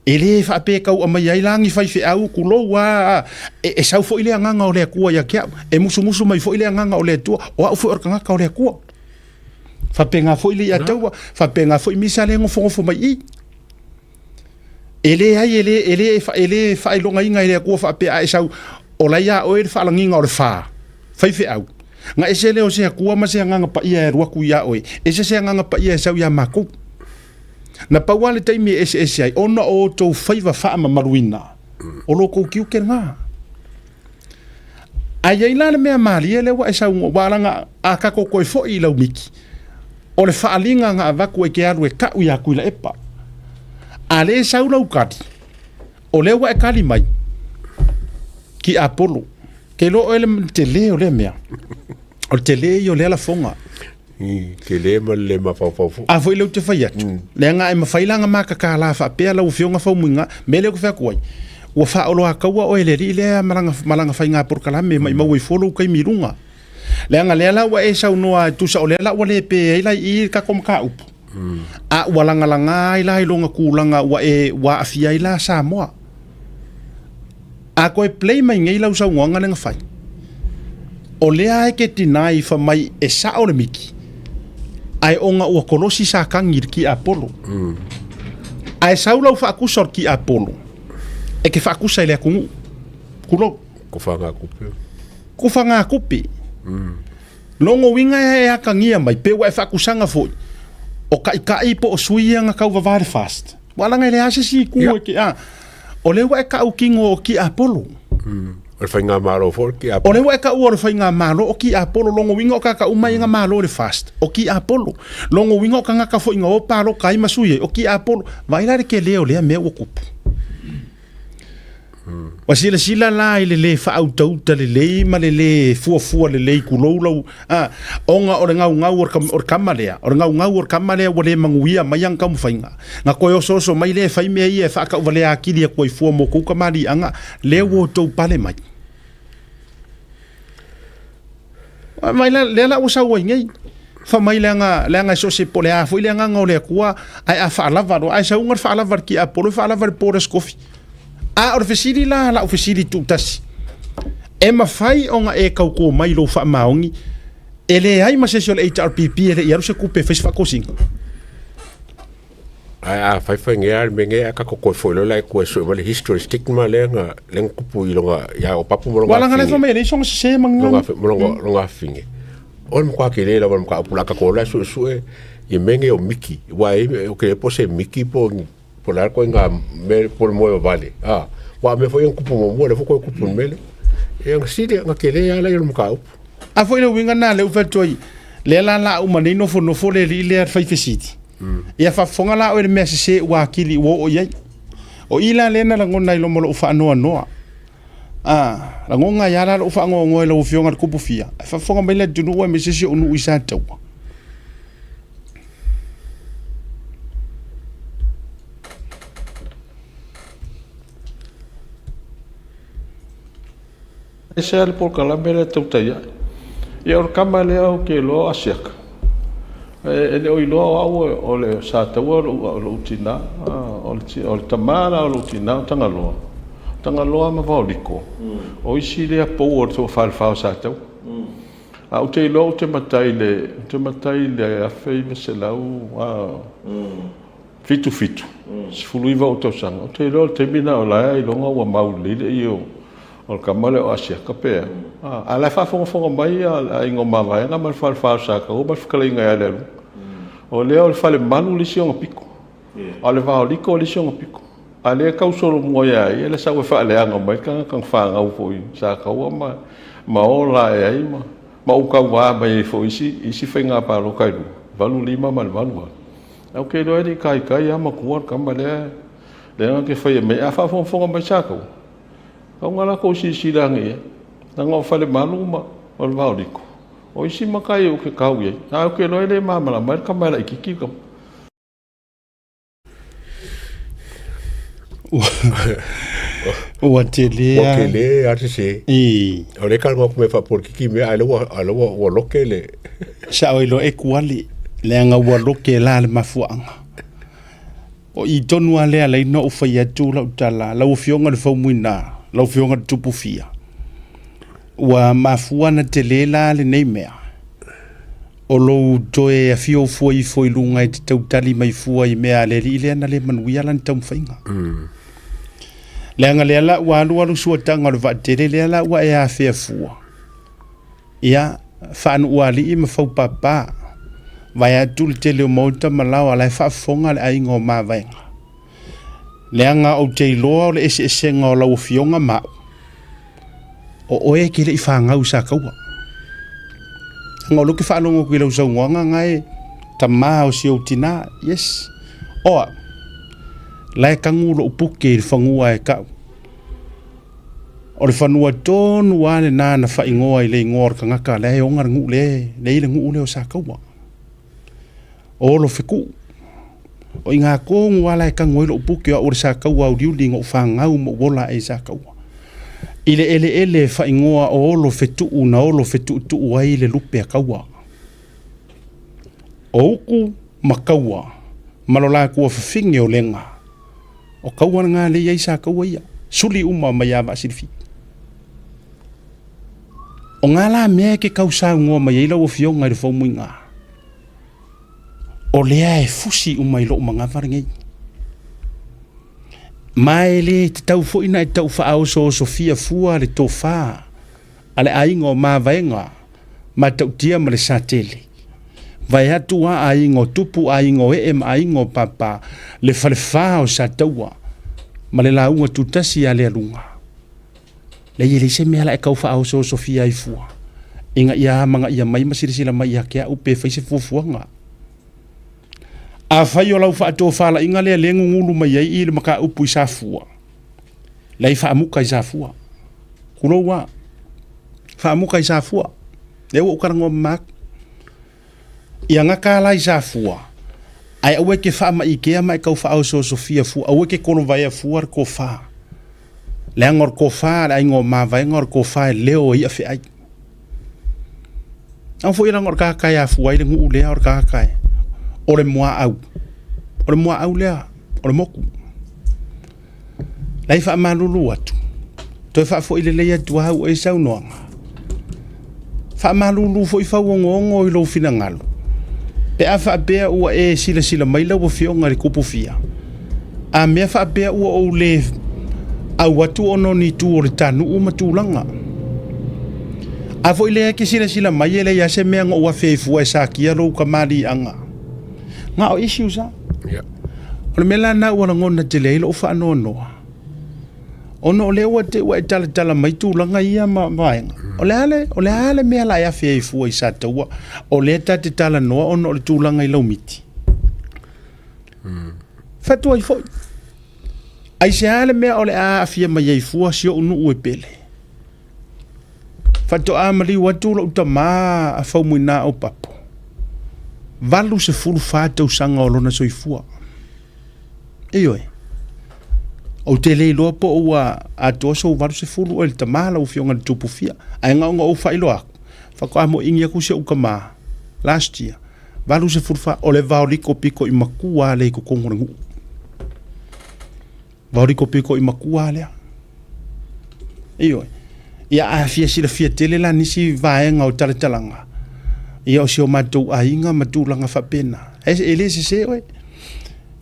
E le faapea e tau aumai ai la ni faifeau, tulou a, e, e sau foi le agaga o le Atua ia te au. E musumusu mai foi le agaga o le Atua, o au foi o le tagata o le Atua. Faapena foi le Ataua, faapena foi misa le nofonofo mai i. E leai, e le, e le, e le faailogaina e le Atua faapea a e sau, o la ia oe le faalagiga o le fa, faifeau. Na ese lea o se Atua ma se agaga paia e alu atu ia oe, ese se agaga paia e sau ia makou. Na pau lava le taimi e eseese ai, ona o outou faiva faamamaluina, o lo outou tiute lena. Ae i ai la le mea malie lea ua e saunoa, ua alaga a tatou toe foi i lau miki, o le faaaliga na avatu e te alu e tau ia Tuilaepa. A le sau lau tali, o lea ua e tali mai, ki Apolo. Ke iloa oe le tele o lea mea. O le tele ia o lea lafoga. Tele ma le mafaufau foi. A foi lea ou te fai atu, leaga e mafai la ona matakalā faapea lau Afioga Faumuina, mea lea ou te fai atu ai, ua faaoloataua oe e le alii lea ma lana, ma lana faiga polokalame, maimau ai fua lou taimi i luga. Leaga lea la ua e saunoa e tusa o lea la ua le pe ai la i i le tatou mataupu, a ua lagalaga ai la i lona tulaga ua e, ua aafia ai la Samoa. A toe play mai nei lau saunoaga lea na fai, o lea e te deny fa mai e sao le miki, ae ona ua kolosi Satani i le tiapolo. Ae sau lau faakusa o le tiapolo, e te faakusa i le atunuu. Tulou. Ko whangākupe. Ko whangākupe. Logo uiga e atagia mai, pe ua e faakusaga foi, o taitai po o sui ia na tauvava le fast. Ua laga e leai se isi itu e te, a, o lea ua e tautino o tiapolo. O le faigamalo foi o le O Kiapolo. lea ua e taua o le faigamalo o Kiapolo, lona uiga o tagata uma ia na malo i le FAST, o Kiapolo. Lona uiga o tagata foi na o palota ai ma sui ai, o Kiapolo. Vaai la i le tele o lea mea ua tupu. Ua silasila la i le lē faautauta lelei ma le lē fuafua lelei tulou lau a ona o le gaugau o le o le tama lea, o le gaugau o le tama lea ua le manuia mai ana taumafaiga. Na toe osooso mai lea e fai mea ia e faatauvalea atili atu ai fua mo tou tamaliiaga lea ua outou pale mai. Mai la, lea la ua sau ai nei. Fa mai leaga, leaga e so o se po o le a foi le agaga o le Atua, ae a faalava loa, ae sauga le faalava i le tiapolo, e faalava i le po o le Aso Tofi. A o le fesili la, lau fesili tuutasi, e mafai ona e tauto mai i lou faamaoni, e leai ma se isi o le HRPP e le i alu se tupe e fai se faatosina? Ae a fai fai ngea le mea ngea a tatou toe foi loa la e toe sue mai le history stigma lea na lea na tupu i lona ia Opapu ma lona Ua laga lea fai mai e leai sona sese ma lona ma lona lona afine. O le matua tele lava o le mataupu la tatou la suesue i mea nei o miki aua e ou te le iloa po o se miki po o ni po o le a le ituaiga mea po o le moe vavale a aua o mea foi ia na tupu muamua lea foi toe tupu i le mea lea. Ia na sili na tele lava lea o le mataupu. A foi le uiga lena lea ua fai atu ai, lea la la uma nei nofonofo le alii lea fai fesili. Ia faafofoga la oe i le mea sese ua atili ua oo i ai. O i la lea na lagona ai loma lou faanoanoa. A, lagona ai lava la lou faanoanoa i lau Afioga i le Tupufia, ae faafofoga mai le atunuu aemaise si ou nuu i Sataua. Ese lava le polokalame lea tautai ae. Ia o le tama lea ou te iloa o Asiata. E le o iloa o au o le Sataua o lou tina, o le tama la o lou tina o Tagaloa, Tagaloa ma Vaoliko, o isi lea pou o le falefa o Sataua. Ae ou te iloa ou te matai i le, ou te matai i le 1977, 19 ou tausaga, ou te iloa o le taimi lena o la e ailoga ua mau lelei le ie o le tama lea o Asiata pe a. A o la e faafogafoga mai le aiga o Mavaega ma le falefa o Sataua ma le fetalaiga ia Lealuga. O lea o le Falemalu le isi ona pito, a o le Vaoliko le isi ona pito. A o lea e tau solomua ia ia le sau e faaleaga mai le tagata na fanau foi i Sataua ma ola ae ai ma ou tauva mai ai foi i isi faiga palota e lua, 85 ma le 88. Ae ou te iloa e le i taitai lava matua le tama lea lea na te faia mai. A faafogafoga mai Sataua, tatau ona latou silasila ane i ai, leaga o Falemalu ma o le Vaoliko, o isi matai ou te tau i ai, ae ou te iloa e le malamalama ai le tama e laitiiti le tama. Ua tele Ua tele lava le sese. I. O lea e talanoa atu mea faapolitiki mea, ae lea ua loke le... Sao ai loa e kuali, leaga ua loke la le mafuaaga. O i tonu lava lea alai na ou fai atu lau tala, lau Afioga i le Faumuina, lau Afioga i le Tupufia, ua mafua ona tele la lenei mea, o lou toe afio fua ifo i luga e te tau tali mai fua i mea a le alii lea na le manuia lana taumafaiga. Leaga lea la ua alualu suataga o le vaatele lea la ua e afea fua. Ia, faanuualii ma faupapa, vaeatu le tele o maota ma laoa la e faafofoga le aiga o Mavaega. Leaga ou te iloa o le eseesega o lau afioga ma au, o oe e te le i fanau i Sataua. Leaga o lea ou te faalogo atu i lau saunoaga na e tama o si ou tina, yes. O au, la e tanu lou puke i le fanua e tau. O le fanua tonu lava lena na faaigoa i le igoa o le tagata lea e ona le nuu lea e i le nuu lea o Sataua. O Olofetuu. O i ina tonu lava la e tanu ai lou puke o au o le Sataua auliuli na ou fanau ma ou ola ae i Sataua. I le eleele e faaigoa o Olofetuu na olofetuutuu ai le lupe a Taua. O Uku ma Taua ma lo latou afafine o Lega. O Taua lena lea e i ai Sataua ia, suli uma mai ia Vaasilifiti. O ngā la mea e ke tau saunoa mai ai lau Afioga i le Faumuina, o lea e fusi uma i lou manava lenei. Ma e le tatau foi na e tau faaosoosofia fua le tofa a le aiga o Mavaega, Matautia ma le Satele. Vaeatu a aiga o Tupu, aiga o Ee ma aiga o Papa, le falefa o Sataua ma le lauga tutasi ia Lealuga. Leai e leai se mea la e tau faaosoosofia ai fua ina ia amanaia mai ma silasila mai ia te au pe fai se fuafuaga. Afai o lau faatofalaiga lea lea gugulu mai ai i le mataupu i Safua, leai faamuta i Safua. Tulou a. Faamuta i Safua. Lea ua ou talanoa mama atu. Ia gata la i Safua, ae aua e te faamaitea ma e tau faaosoosofia fua, aua e te kolovaea fua le tofa. Leaga o le tofa a le aiga o Mavaega o le tofa e leo ai afeai. Au foi leaga o le tagata e afua ai le nuu lea o le tagata e o le muaau. O le muaau lea o le motu. La e faamalulu atu, toe faafoi lelei atu au e saunoaga. Faamalulu foi fauogoogo i lou finagalo, pe a faapea ua e silasila mai lau Afioga i le Tupufia, a mea faapea ua ou le au atu ona o ni itu o le tanuu ma tulaga. A foi lea e te silasila mai e leai lava se mea na ou afe ai fua e satia lou kamaliiaga. Na o issues lava. O le mea la lena ua lagona tele ai lou faanoanoa, ona o lea ua te ua e talatala mai tulaga ia ma vaega. O le a le, o le a le mea la e afe ai fua i Sataua, o lea ta te talanoa ona o le tulaga i Laumiti. Fatu ai foi. Aisea le mea o le a aafia mai ai fua si ou nuu e pele? Faatoa maliu atu lou tama a Faumuina Aupapo, 84 tausaga o lona soifua. Ioe. Ou te le iloa po o ua atoa sou 80 oe le tama lau Afioga i le Tupufia. Ae na ona ou faailoa atu, faatoa moiini atu si ou tama last year, 84, o le vaoliko pito i matua lea i totonu o le nuu. Vaoliko pito i matua lea. Ioe. Ia a fia silafia tele la nisi vaega o talatalaga, ia o si o matou aiga ma tulaga faapena. E le sese oe.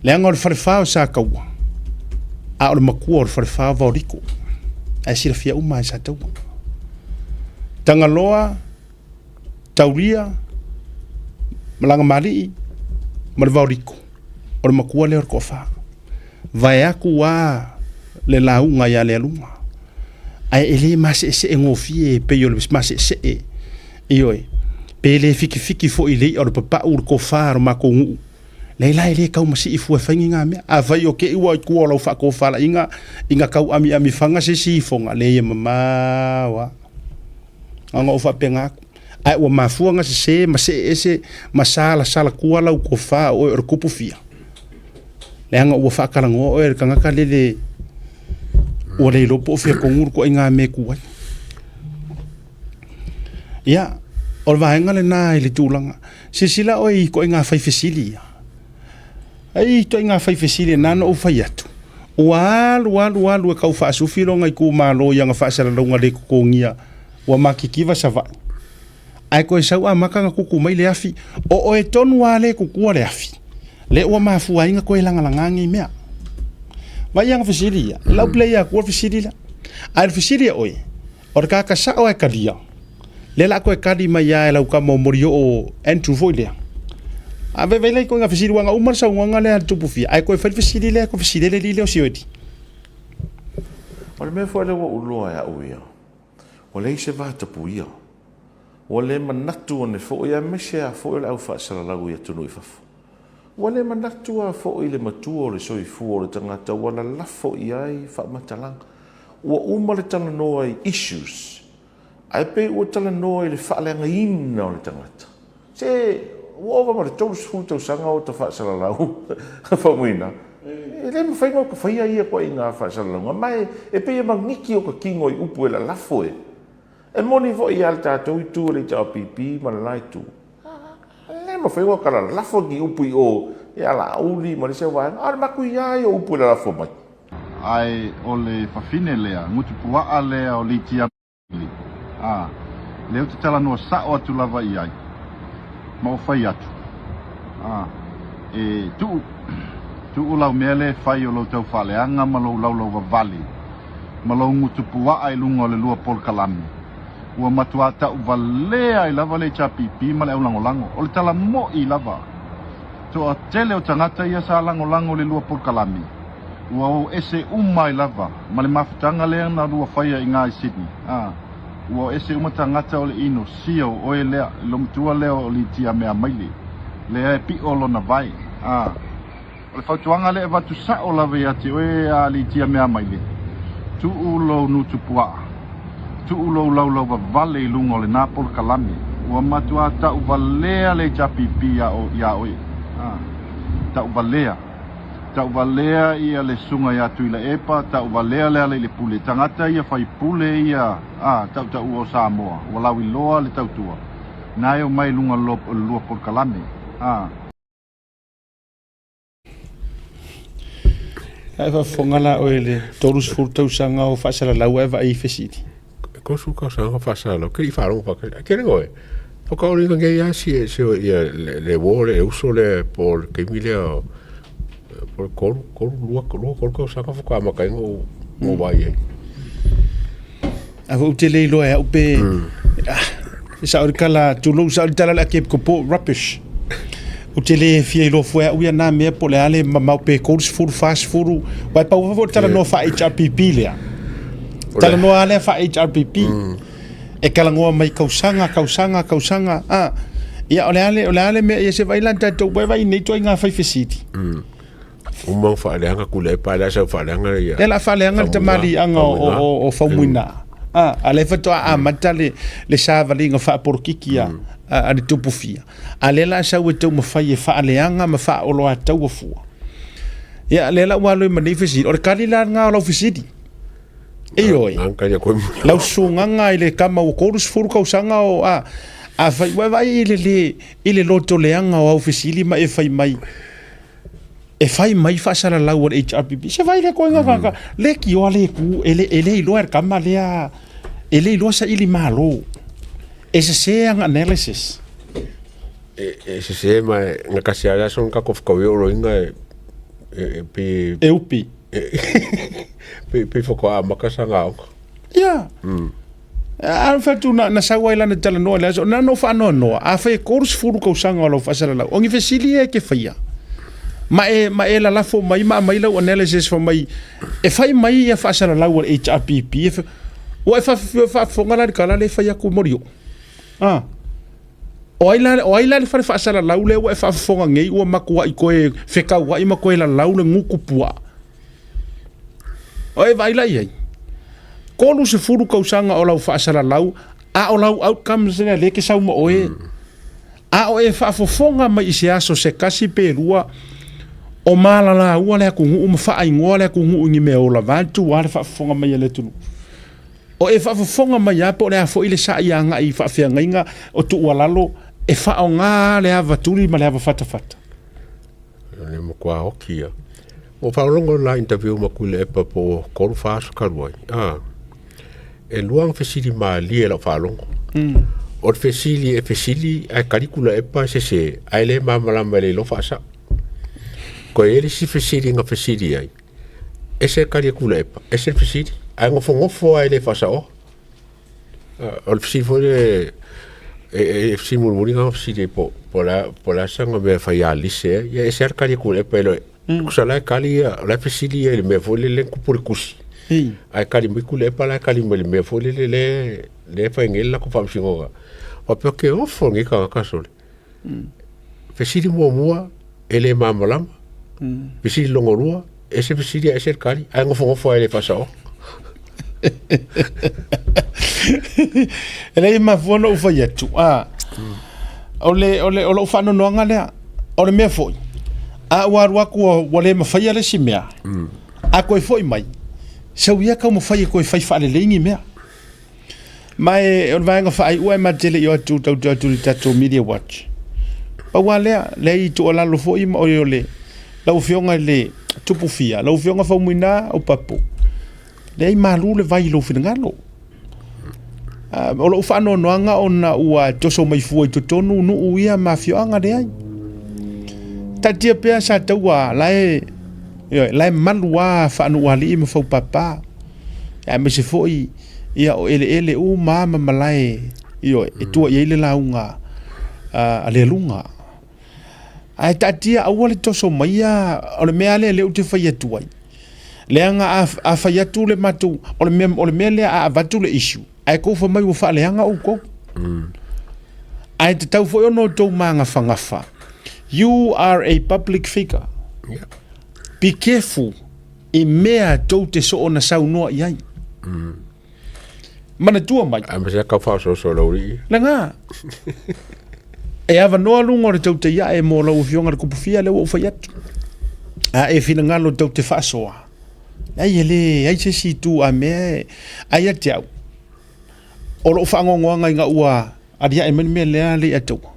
Leaga o le falefa o Sataua, a o le matua o le falefa o Vaoliko. Ae silafia uma e Sataua. Tagaloa, Taulia, Malagamalii ma le Vaoliko, o le matua lea o le toafa. Vaeatu a le lauga ia Lealuga, ae e le maseesee gofie e pei o le maseesee, ioe, pe le fikifiki foi i le i'a o le papau le tofa a lo matou nuu. Leai la e le tau masii fua e fai ni ngā mea. Afai o te ua i tua o lau faatofalaiga ina tau amiami faga se isi ifoga, leai e mamao lava. Na ona ou faapena atu. Ae ua mafua ona sese ma see ese ma salasala tua lau tofa o oe o le tupu fia, leaga ua faatalanoa oe e le tagata lele ua le iloa po o fea tonu le ituaiga mea e tu ai. Ia, o le vaega lena i le tulaga. Silasila oe i ituaiga fai fesili ia. Ai ituaiga fai fesili na na ou fai atu. Ua alu alu alu e tau faasufi lona itumalo i ana faasalalauga le totogia ua matitiva Savaii. Ae toe sau amata ona tutu mai le afi. O oe tonu lava lea e tutua le afi. Lea ua mafua ai ona toe lagalaga nei mea. Vaai ana fesili ia. Lau play atu le fesili lea. Ae o le fesili a oe, O le tagata sao lava e talia, lea o le a toe tali mai lava e lau tama o Molioo Andrew foi lea. A vaivai la i ituaiga fesili, aua na uma le saunoaga lea a le Tupufia, ae toe fai le fesili lea, toe fesili ai le alii lea o Sioeli. O le mea foi lea ua ou iloa e au ia, ua leai se vatapuia. Ua le manatu ane foi, aemaise lava foi o le au faasalalau i atunuu i fafo. Ua le manatu lava foi le matua o le soifua o le tagata ua lalafo i ai faamatalaga. Ua uma le talanoa i issues, ae pei ua talanoa i le faaleagaina o le tagata. Se, ua ova ma le 30 tausaga o ta faasalalau faumuina, e le mafai ona faia ia ituaiga faasalalauga, ma e pei e magiki o ta kino i upu e lalafo e. E moni foi ia le tatou itu o le HRPP ma le la itu, e le mafai ona talalafo ni upu i o ia Laauli ma le isi vaega, a o le matuia ia o upu e lalafo mai. Ae o le fafine lea, gutupuaa lea o Litiamili, a, lea ou te talanoa sao atu lava i ai, ma ou fai atu, a, e tuu, tuu lau mea lea e fai o lou taufaaleaga ma lou laulauvavale, ma lou gutupuaa i luga o le lua polokalame, ua matuā tauvalea ai lava le HRPP ma le aulagolago. O le tala moʻi lava, toatele o tagata ia sa lagolago i le lua polokalame. Ua o ese uma ai lava ma le mafutaga lea na lua faia i ga i Sydney. A, ua o ese uma tagata o le ino, sio, oe lea, le lomatua lea o Litia Meamaile, lea e piʻo lona vae. A, o le fautuaga lea e avatu sa'o lava ia te oe a Litia Meamaile, tuu lou nutu puaa, tuu lou laulau vavale i luga o lena polokalame, ua matuā ta'uvalea le HRPP iā oe. A, ta'uvalea. Tauvalea ia le susuga ia Tuilaepa, tauvalea Lealailepule, tagata ia faipule ia a tautaua o Samoa, ua lauiloa le tautua, na e omai i luga o le lua polokalame, a. Ae faafofoga la oe i le 30 tausaga o faasalalau ae vaai i fesili. 30 tausaga o faasalalau, ke i faalogo faatasi. Ke le oe, whakaoringa nei a si se ia le wo le uso le po le taimi lea po le kolu, kolu, lua, lua, kolu tausaga whakaamata ai o o vai ai. A ou te le iloa e au pe ah, sa o le kala tulou sa o le tala le ake ko po rubbish. Ou te le fia iloa fua e au ia nā mea po o le a le mamao pe 30, 40, wai pau fo talanoa fa HRPP lea. Talanoa lea fa HRPP. E talanoa mai kausaga, kausaga, kausaga, a. Ia, o le a le, o le a le mea, ia se vai la tatou vai vai nei ituaiga fai fesili. Uma faaleaga Tuilaepa lea sau faaleaga ia. Lea la faaleaga le tamaliiaga o o Faumuina. A, a lea faatoa amata le le savaliga faapolokiki a a le tupu fia. A lea la sau e taumafai e faaleaga ma faaoloataua fua. Ia, lea la ua alu ai ma nei fesili. O le kali la lena o lau fesili. Ioe. Lau susugaga i le tama ua 30 tausaga o a afai ua e vaai i le le i le loto leaga o au fesili ma e fai mai e fai mai faasalalau a le HRPP. Se vai le koinga kaka le kioa le ku e le e le iloa e le tama lea e le iloa saili malo. E sese ana analysis. E, e sese ma na kasi ala son ka kof kawe o roinga e e, e pe E upi. Pe pe whakaamaka sa ngā onga. Ia. A whatu na, na sau ai lana talanoa le aso, na no whaanoanoa, a whai e 30 kausaga o lau faasalalau, o ni fesili e ke whaia. Ma e, ma e lalafo mai, ma mai lau analysis fa mai, e whai mai ia faasalalau a le HRPP, e wha, ua e whaafofoga la le kala le whai aku mori o. Ah. O ai la, o ai la le fale faasalalau lea ua e faafofoga nei ua matuai koe fekauai ma koe lalau le gutu puaa? O e vaai la i ai. 30 kausaga o lau faasalalau, a o lau outcomes lea lea e te sau ma oe. A o e faafofoga mai i se aso se tasi pe lua, o malalaua le atunuu ma faaigoa le atunuu i ni mea ola vaeatu a le faafofoga mai a le atunuu. O e faafofoga mai lava po o le a foi le sai agai i faafeagaiga o tuualalo e faaaoga le ava tuli ma le ava fatafata. O le matua oki ia. Ua faalogo la interview ma Tuilaepa po o 3 4 aso talu ai. Ah. E lua ang fesili malie lau faalogo. O le fesili e fesili ae kali Tuilaepa e sese ae le malamalama e le iloa faasao. Koe i ai le isi fesili na fesili ai. Ese le kali a Tuilaepa, ese le fesili, ae nofonofo lava e le faasaoa. O le fesili foi lea, e fesili mulimuli na fesili ai po o le a saga mea e fai alise ai. Ia ese lava le kali a Tuilaepa e le tusa la e kali ia, o la e fesili ia i le mea foi lele na tupu i le tusi. Ae kali mai Tuilaepa la e kali mai i le mea foi lele lea e fai nei le latou faamasinoga. Faapea ke ofo lenei tagata sole. Fesili muamua e le malamalama. Fesili lona lua, ese fesili ese le tali, ae nofonofo lava e le faasaoa. E leai e mafua ona ou fai atu, a, o le, o le, o lou faanoanoaga lea, o le mea foi, a ua alu atu ua, ua le mafaia le isi mea, a toe foi mai, sau ia taumafai e toe fai faalelei ni mea. Ma e, o le vaega faaiua e ma te le i o atu tau te atu i le tatou Media Watch. Pau lava lea, lea i tuualalo foi ma oe o le lau afioga i le Tupu Fia, lau afioga Faumuina Aupapu, leai malu le vai i lou finagalo. O lou faanoanoaga ona ua toso mai fua i totonu nuu ia ma afioaga leai. Taatia pea sa taua la e, ioe, la e malu lava faanuualii ma faupapa. Aemaise foi ia o eleele uma lava ma malae, ioe, e tua i ai le lauga a Lealuga. Ae taatia aua le toso maia, o le mea lea lea ou te fai atu ai. Leaga a, a fai atu le matou, o le mea, o le mea lea a avatu le issue, ae tou fai mai ua faaleaga outou. Ae tatau foi ona outou magafagafa. You are a public figure. Yeah. Be careful i mea tou te soona saunoa i ai. Manatua mai. Ae ma se kau whaososo lau rii. Langa. E avanoa luga o le tau te iae mo lau afioga le kupufia lea ua ou fai atu. A e finagalo tou te faasoa. Ai e le ai se isi itu a mea e ai ia te au. O lou faanoanoaga ina ua aliae mai le mea lea le ia taua.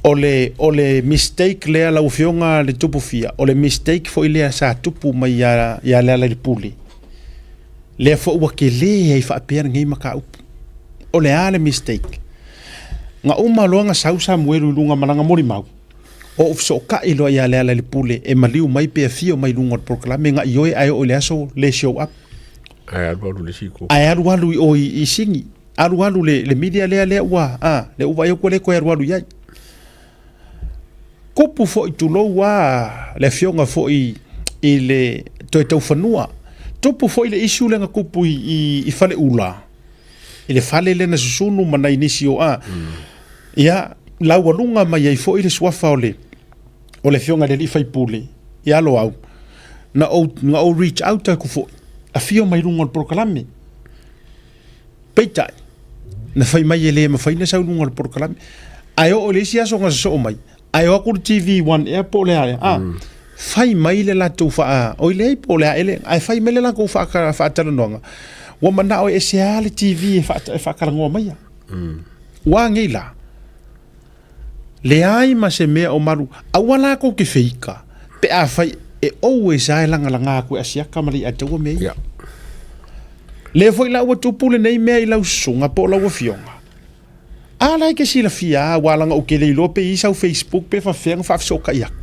O le, o le mistake lea lau afioga le Tupufia, o le mistake foi lea sa tupu mai ia, ia Lealailepule. Lea foi ua tele ai faapea lenei mataupu. O le a le mistake? Na uma loa na sau Samuelu i luga ma lana molimau, ou fesootai loa ia Lealailepule e maliu mai pe afio mai i luga o le polokalame na ioe ae oo i le aso le show up. Ae alu alu le isi itu. Ae alu alu i o i, i Sini. Alu alu le, le media lea lea ua, a, lea ua vaai atu ua le toe alu alu i ai. Tupu foi tulou a le afioga foi i le toe taufanua. Tupu foi le issue lea na tupu i, i, i Faleula, i le fale lea na susunu ma nai nisi o a. Ia, laualuga mai ai foi le suafa o le, o le afioga i le alii faipule ia Loau, na ou, na ou reach out atu foi, afio mai luga o le polokalame. Peitai, na fai mai e le mafai ona sau i luga o le polokalame. Ae oo i le isi aso na sosoo mai, ae o atu le TV One ea po o le a ea, a, fai mai le latou faa, oi leai po o le a ea le, ae fai mai le latou faatalanoaga, ua manao e ese lava le TV e faatalanoa maia. Ua a nei la? Leai ma se mea o malu, aua la tou te feika, pe afai e always lava e lagalaga atu e Asiata ma le Iataua mea ia. Yeah. Lea foi la ua tupu lenei mea i lau susuga po o lau afioga. A la e te silafia lava, aua leaga ou te le iloa pe i ai sau Facebook pe faapefea ona faafesootai atu.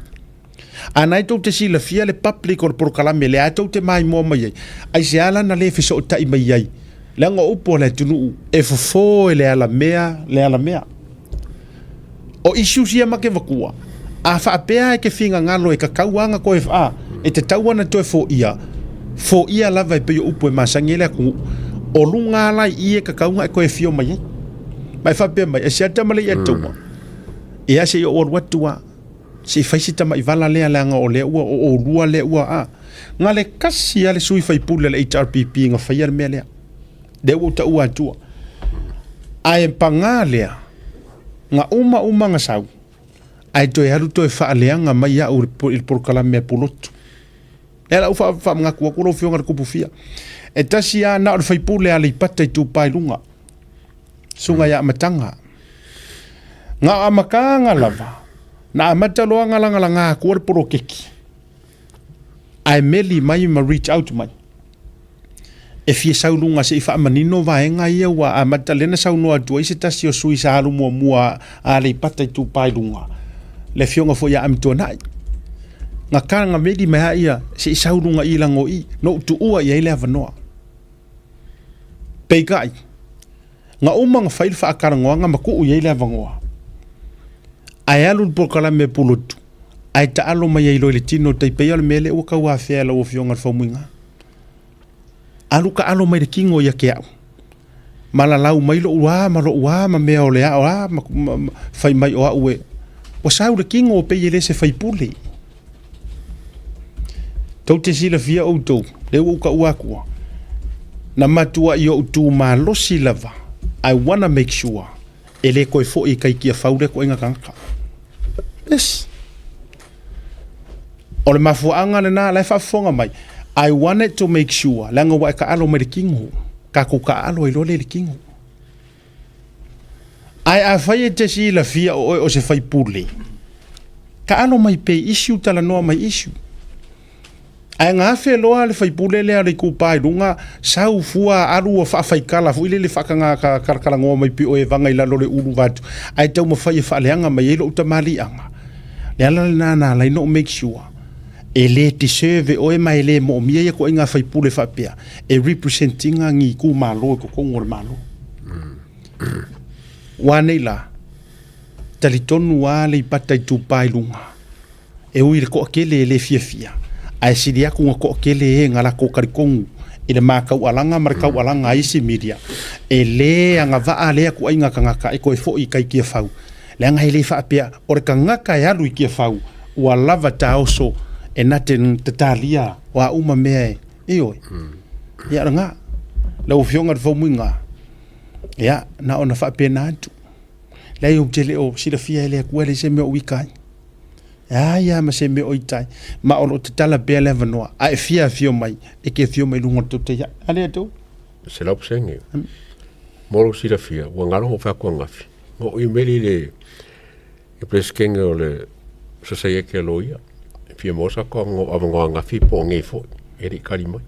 A na e tou te silafia le public o le polokalame lea tou te maimoa mai ai, aisea la na le fesootai mai ai? Leaga o upu a le atunuu, e fofo e le alamea le alamea. O issues ia ma te vatua, a faapea e te finagalo e tatau lava ona toe, a, e tatau ona toe foia, foia lava e pei o upu e masani ai le atunuu, o luga lava la i i e tatau ona e toe afio mai ai. Ma e faapea mai, aisea le tama lea ia taua? Ia se i ou alu atu lava. Se i fai si tamai vala lea leaga o lea ua o oulua lea ua a. Na le kasi lava le sui faipule a le HRPP na faia le mea lea. Lea ua ou taua atua. Ae paga lea, na uma uma na sau, ae toe alu toe faaleaga mai au i le polokalame a Pulotu. Lea la ua faamanatu atu lau Afioga i le Tupufia. E tasi lava na o le faipule a Aleipata Itupa i Luga. Susuga ia Amataga. Na o Amataga lava, na amata loa na lagalaga atua le poloketi, ae meli mai ma reach out mai, e fia sau luga se i faamanino vaega ia ua amata lea na saunoa atu ai se tasi o sui sa alu muamua a Aleipata Itupa i Luga, le afioga foi ia Amituanai. Na ka na meli mai a ia se i sau luga i lago i, na ou tuua i ai le avanoa. Peitai, na uma ona fai le faatalanoaga ma tuu i ai le avanoa, ae alu le polokalame a Pulotu, ae taalo mai ai loa i le tino tai pei o le mea lea ua tau afea e lau Afioga i le Faumuiga. Alu taalo mai le tino ia te au, ma lalau mai lou a ma lou a ma mea o le a, a ma, ma, ma fai mai o au e, ua sau le tino pei e le se faipule. Tou te silafia outou, lea ua ou taua atua, na matuai ou tu malosi lava, I wanna make sure e le toe foi i tai Tiafau lea ituaiga tagata. Yes. O le mafuaaga lena, la e faafofoga mai, I wanted to make sure, leaga ua e taalo mai le tino, tatou taaalo ai loa lea i le tino. Ae afai e te silafia o oe o se faipule, taalo mai pe issue, talanoa mai issue. Ae gafe loa le faipule lea o le itupa i luga, sau fua alu ua faafaikala foi lele faataga kalakalanoa mai pei o e vaga i lalo o le ulu vaeatu, ae taumafai e faaleaga mai ai lou tamaliiaga. Le ala lena na ala ai ona ou make sure e le deserve e oe ma e le moomia ia ituaiga faipule faapea e represent ina ni itumalo i totonu o le Malo. Ua nei la, talitonu lava Aleipata Itupa i Luga, e ui i le toatele e le fiafia, Ae sili atu na toatele e na latou talitonu i le ma taualaga ma le taualaga a isi media, e le agavaa lea ituaiga tagata e toe foi i tai Tiafau, leaga e le faapea o le tagata e alu i Tiafau ua lava taoso e na te tatalia o a uma mea e, ioe. Ia o lena, lau Afioga i le Faumuiga, ia, na ona faapena atu. Leai ou te le o silafia e le Atua e leai se mea o uita ai. E ai lava ma se mea o ita ai. Ma o lo o tatala pea le avanoa. A e fia afio mai, e te afio mai i luga o le tautai ae. A lea tou? 100%. Mo lou silafia, ua galo ou fai atu ananafi, na ou email i le Peresetene o le Sosaiete a Loia, e fia maua se avanoa ananafi po o nei foi, e le i tali mai.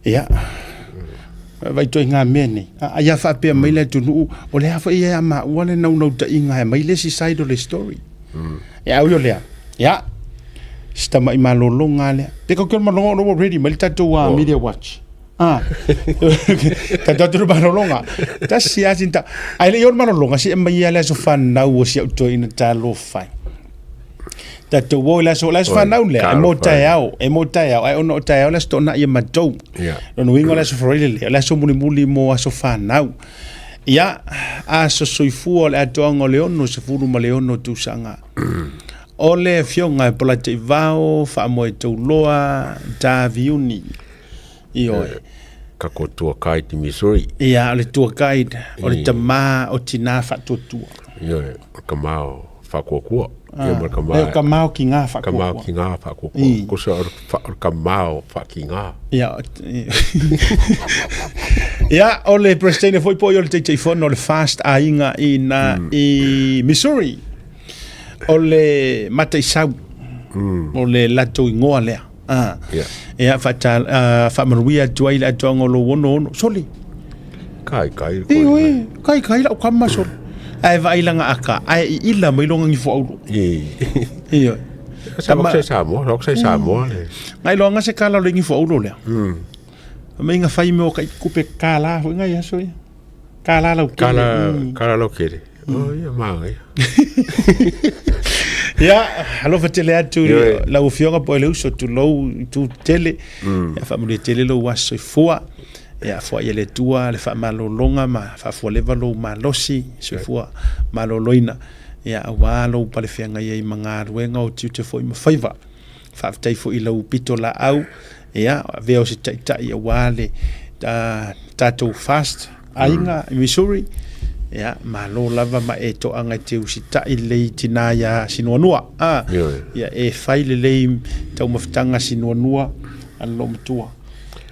Ia, vaai ituaiga mea nei. A ia faapea mai le atunuu, o le a foi e a maua le naunautaiga e aumai le isi side o le story. Ia, ui o lea, ia, si tamai malologa lea. Pe kau ke malologa o lea ua ready mai le tatou media watch. Ah. Tatou atu le malologa. Tasi lava sina tau. Ae le i oo le malologa, se i aumai lava le aso fanau o si au toeaina talofa e. Tatou o i le aso, le aso fanau lea, e mo taeao, e mo taeao, ae ona o taeao le aso toonai e matou. Lona uiga o le aso Faraile lea, o le aso mulimuli mo aso fanau. Ia, aso soifua o le atoaga o le 66 tausaga. O le afioga e Polataivao, Faamoetauloa, Taviuni. Ioe. Kako tour guide i Missouri. Ia, o le tour guide, o le tama o tinā faatuatua. Ioe, o le tama o faatuatua. Ia ma le tama. O le tama o kingā faatuatua. Tama o kingā faatuatua. Kosa o le tama o faakingā. Ia, ia, o le President foi po o le Taitaifono o le Fast Aiga i na i Missouri. O le Mataisau, o le latou igoa lea. Ah. Yeah. Ia, faamanuia atu ai le atoaga o lou ono ono. Soli. Kai, kai. I, oi, kai, kai lau kama soli. Ae vaai langa aka, ae i ila mai longa ngifu auro. I. I, oi. Sa sa Samoa, sa sa Samoa le. Ngai loanga se kala o le ngifu auro lea. Mai nga fai meo kai kupe kala foi ngai aso ia. Kala lau kele. Kala, kala lau kele. Oh, ia māngaia. Ia, alofa tele atu lau afioga po o le uso tulou i tu tele. Ia faamanuia tele lou aso soifua. Ia foai e le Atua le faamalologa ma faafualeva lou malosi soifua maloloina. Ia aua lou palefeagai ai ma galuega o tiute foi ma faiva. Faafetai foi i lau pito laau, ia, avea o se taitai aua le tatou fast aiga i Missouri. Ia, malo lava ma e toaga e te usitai lelei i tinā iā Sinuanua. Ah, ia, e fai lelei taumafataga Sinuanua a le loomatua.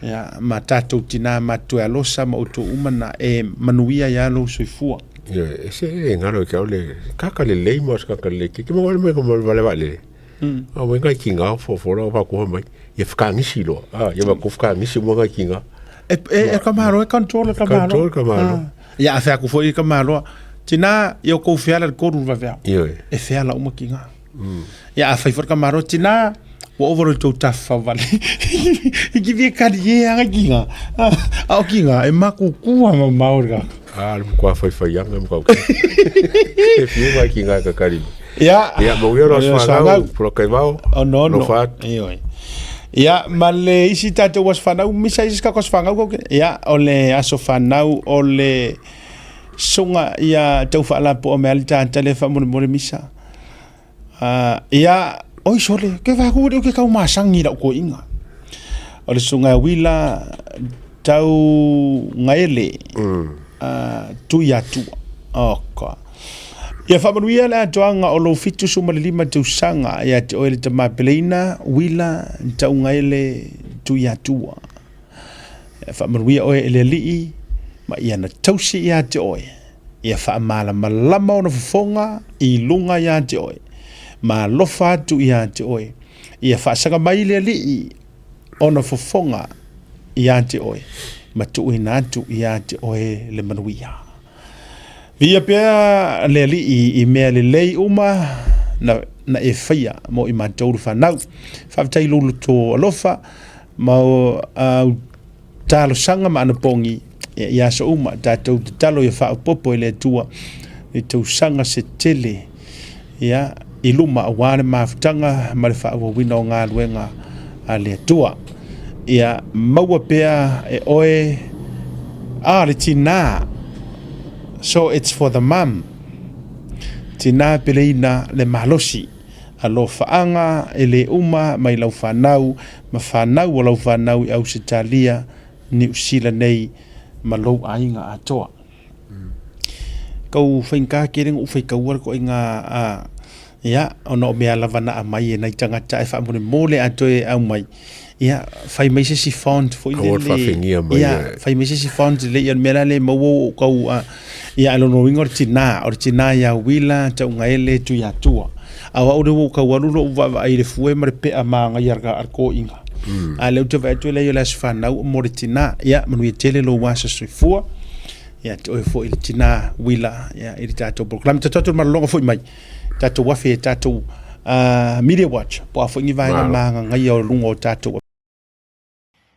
Ia, ma tatou tinā matutua e alosa ma outou uma na e manuia iā lou soifua. Ioe, e se e ngaro i ke au le kaka lelei ma o se kaka lelei. Ke ke mo wale mai ko mo wale wale. A wai ngai ki ngā fofora o whakoha mai. Ia whakangisi loa. Ah, ia wako whakangisi mo ngai ki ngā. E, e, e ka māro, e control e ka māro. Control ka māro. Ah. Ia, a wheako foi ka māroa. Tina, ia o kou wheala le koru vave au. Ioe. E wheala uma ki ngā. Ia, a whai foi ka māro, tina, ua over o tou tawha wale. I ki via kari e anga ki ngā. Ah, a o ki ngā, e makukua ma maori ka. Ah, le mkwa whai whai anga mkwa uke. E whiu mai ki ngā kakari. Ia, Ia, mo ia Ia, roa whanau. Pura kai vao. Ono, ono. No whaat. Ioe. Ia, ma le isi tatou aso whanau, misa isi kako aso whanau koke. Ia, o le aso whanau, o le sunga ia tau whaalapo o mea le tāta le whamolemole misa. Ia, oi sole, ke whaku uri o ke kau masangi rau ko inga. O le sunga wila tau ngaele, tui atua. Oh, ka. Ia whamanuia le atoaga o lou 75 tausaga ia te oe le tama peleina, Wila, tau ngaele, tui atua. Ia whamanuia oe e le alii, ma ia na tausi ia te oe. Ia whaamalamalama ona fofoga i lunga ia te oe, ma alofa atu ia te oe. Ia whaasaga mai le alii ona fofoga ia te oe, ma tuuina atu ia te oe le manuia. Viia pea le Alii i mea lelei uma na, na e faia mo i matou le whanau. Faafetai lou loto alofa ma o au talosaga ma anapogi i aso uma. Tatou tatalo ia faaopoopo e le Atua i tausaga se tele ia. i luma aua le mafutaga ma le faaauauina o galuega a le Atua. Ia maua pea e oe a le tinā, so it's for the mum, tinā peleina le malosi, alofaaga e le uma mai lau fanau ma fanau o lau fanau i Ausetalia, Niu Sila nei ma lou aiga atoa. Kau faigata tele na ou faitaua le toaiga a ia ona o mea lava na aumai e nai tagata ae faamolemole a toe aumai ia fai mai se isi font foi Aua le faafegia mai ia e. fai mai se isi font lelei ia o le mea la lea e maua ua ou tau a ia ae lona uiga o le tina o le tina ia Uila Taugaele Tuiatua a o au lea ua ou tau alu lou vaavaai i le fue ma le pea manaia a le toeaina a o lea ou te vaai atu e leai o le aso fanau mo le tina ia manuia tele lou aso soifua ia te oe foi le tina Uila ia i le tatou polokalame. Tatou atu i le malologa foi mai tatou afe e tatou Media Watch po o a foi ni vaega magagaia o luga o tatou.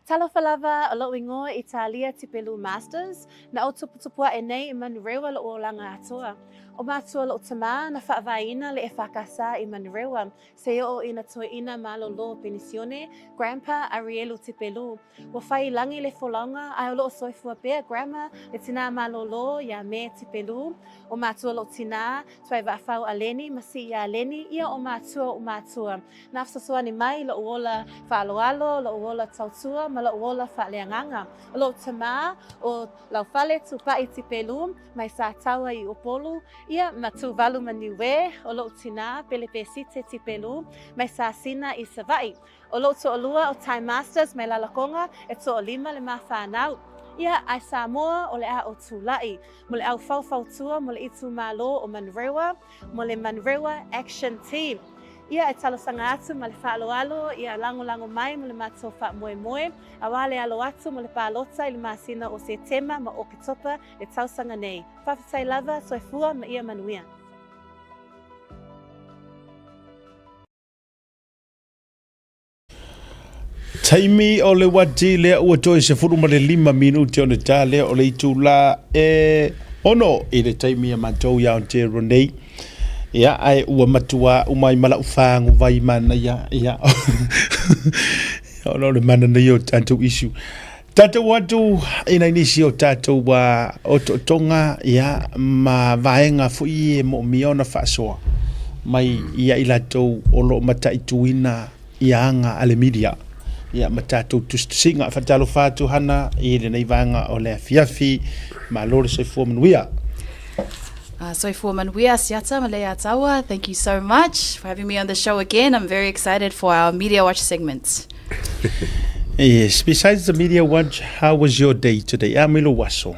Talofa lava, o lou ingoa Italia Tipelu Masters, na ou tuputupu aʻe nei i Manurewa loʻu olaga atoa. O matua loʻu tamā na faavaeina le EFKS i Manurewa, se i oo ina toeʻina malolo penisione, Grandpa Arielu Tipelu. Ua fai i lagi le folauga, ae o loo soifua pea Grandma le tinā malōlō iā Me Tipelu, o matua loʻu tinā, Tuaivaafau Aleni ma Sii Aleni, ia o matua oʻu matua. Na fesoasoani mai i loʻu ola faaaloalo, loʻu ola tautua ma loʻu ola faaleagaga. O loʻu tamā, o Laufale Tupaʻi Tipelu, mai Sataua i Upolu, ia ma Tuvalu ma Niue, o loʻu tinā, Pelepesite Tipelu, mai Sasina i Savaʻi. O lou toʻalua o Ty Masters mai Lalakoga e toʻalima le ma whanau. Ia, ae Samoa o le a o Tulaʻi, mo le au faufautua mo le itumalo o Manurewa, mo le Manurewa Action Team. Ia, e talosaga atu ma le faaaloalo, ia lagolago mai mo le matou faamoemoe, auā le alo atu mo le palota i le masina o Setema ma Oketopa le tausaga nei. Faafetai lava, soifua ma ia manuia. Taimi o le uati lea ua toe 15 minute ona ta lea o le itula e ono i le taimi a matou i Aotearoa nei. Ia, ae ua matua uma ai ma lau faguvai manaia, ia, ona o le mananaia o tatou issue. Tatou atu i nai nisi o tatou otootoga ia, ma vaega foi e moomia ona faasoa mai ia i latou o lo o mataituina ia aga a le media ia ma tatou tusitusiga. Faatalofa atu Hana i lenei vaega o le afiafi. Malo le soifua manuia. Soifua manuia, Siata Maleataua. Thank you so much for having me on the show again. I'm very excited for our Media Watch segment. Yes, besides the Media Watch, how was your day today? Amilo waso.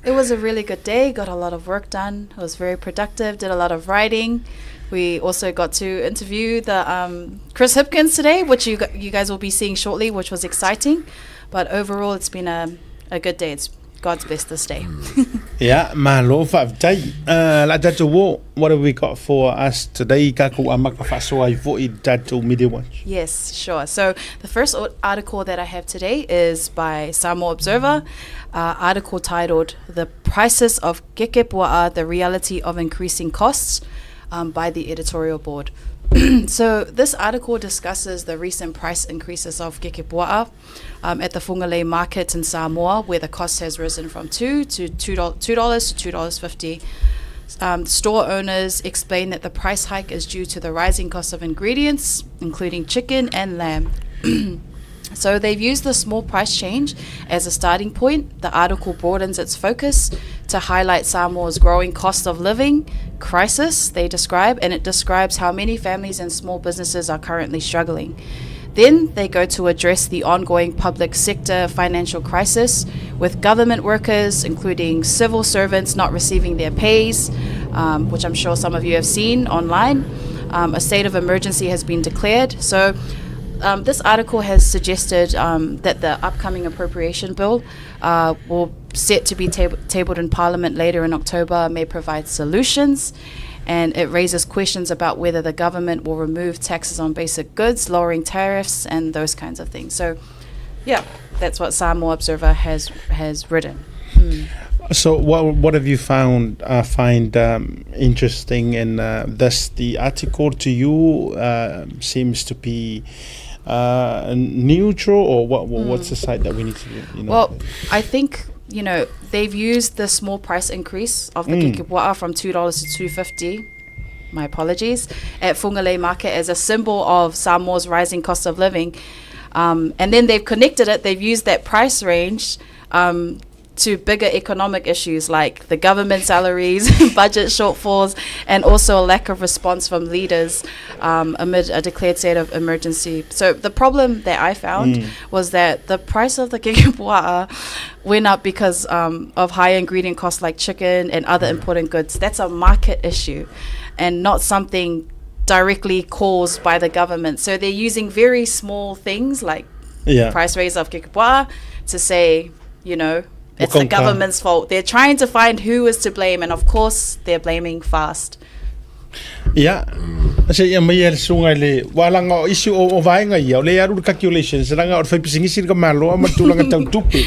It was a really good day. Got a lot of work done. It was very productive. Did a lot of writing. We also got to interview the Chris Hipkins today, which you you guys will be seeing shortly, which was exciting. But overall, it's been a, a good day. It's God's blessed this day. Yeah, malo faafetai. La tatou o, what have we got for us today? Kakou amaka faasoa ai foi i le tatou Media Watch. Yes, sure. So the first article that I have today is by Samoa Observer, article titled The Prices of Kekepua'a, The Reality of Increasing Costs, by the editorial board. So this article discusses the recent price increases of kekepua'a at the Fugalei market in Samoa, where the cost has risen from $2 to $2 to $2.50. Store owners explain that the price hike is due to the rising cost of ingredients, including chicken and lamb. So they've used the small price change as a starting point. The article broadens its focus to highlight Samoa's growing cost of living crisis, they describe, and it describes how many families and small businesses are currently struggling. Then they go to address the ongoing public sector financial crisis with government workers, including civil servants, not receiving their pays, which I'm sure some of you have seen online. A state of emergency has been declared. So this article has suggested that the upcoming appropriation bill will set to be tabled in Parliament later in October may provide solutions. And it raises questions about whether the government will remove taxes on basic goods, lowering tariffs, and those kinds of things. So, yeah, that's what Samoa Observer has written. So what what have you found uh, find um, interesting in uh, this? The article to you uh, seems to be uh, neutral, or what? What's the side that we need to, you know? Well, I think you know they've used the small price increase of the mm. kekepua'a from $2 to $2.50 my apologies, at Fugalei Market as a symbol of Samoa's rising cost of living. Um, and then they've connected it, they've used that price range um, to bigger economic issues like the government salaries, budget shortfalls, and also a lack of response from leaders um, amid a declared state of emergency. So the problem that I found was that the price of the kekepua'a went up because um, of higher ingredient costs like chicken and other important goods. That's a market issue and not something directly caused by the government. So they're using very small things like price raise of kekepua'a to say, you know, it's the government's fault. They're trying to find who is to blame, and of course, they're blaming fast. Ia, se ia mai e le susuga i le, ua laga o isi o, o vaega ia, o lea e alu le calculations, laga o le faipisinisi le ka Malo ma tulaga tau tupe.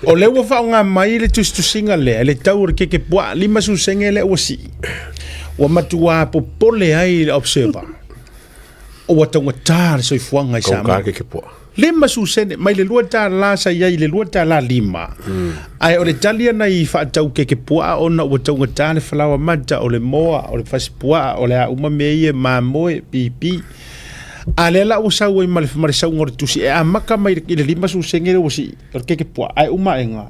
O lea ua faaaoga mai le tusitusiga lea, le tau o le keke puaa, 50 sene lea ua sii. Ua matua popole ai le Observer. Ua taugata le soifuaga i Samoa. Taugata ke puaa. 50 sene, mai le $2 sa i ai i le $2.50. Ae o le tali ana i faatau keke puaa ona ua taugata le falaoa mata, o le moa, o le fasi puaa, o le a uma mea ia, mamoe, pipi. A lea la ua sau ai ma le, ma le sauga o le tusi, e amata mai i le 50 sene lea ua sii o le keke puaa, ae uma aega,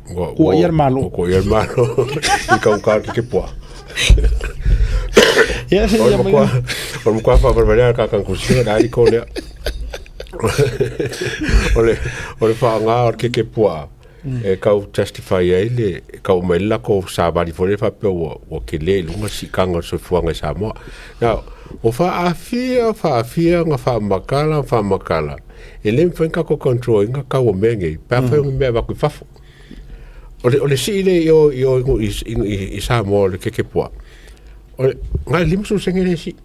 kua ia le Malo. Ua kua ia le Malo i taugata le keke puaa. Ia, se O le ia mai. matua, o le matua faavalevalea le kakankusi, le aliko lea. O le, o le faaaoga o le keke puaa e tau justify ai le tau aumai ai le latou savali foi lea faapea ua, ua tele i luga siitaga o le soifuaga i Samoa. Now, ua faaafia, faaafia na faamatala, faamatala, e le mafai ona tatou control ina tau o mea nei, pe afai o ni mea e avatu i fafo. O le, o le sii lea i o, i o i, i, i Samoa o le keke puaa, O le, na o le 50 sene le isi.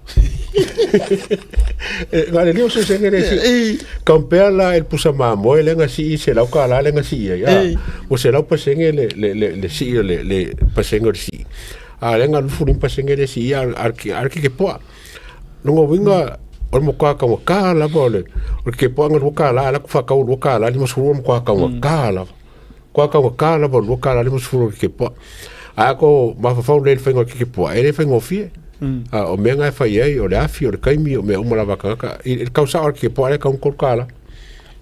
Na o le 50 sene le isi. Compare la i le pusa mamoe lea na sii $100 lea na sii ai. Ah, ua 100% le, le, le, le sii o le, le pasene o le sii. A lea na 25% le sii a, a, a le kekepoa. Lona uiga, o le matua taugata lava o le, o le kekepoa na $2, a la ku faatau $2.50 o le matua taugata lava. Kua taugata lava o le $2.50 o le kekepoa. A ko mafaufau lelei i le faiga o le kekepoa, e le faigofie. A o mea na e fai ai, o le afi, o le taimi, o mea uma lava a tagata. I le tau sao o le kekepoa lea e tau $3.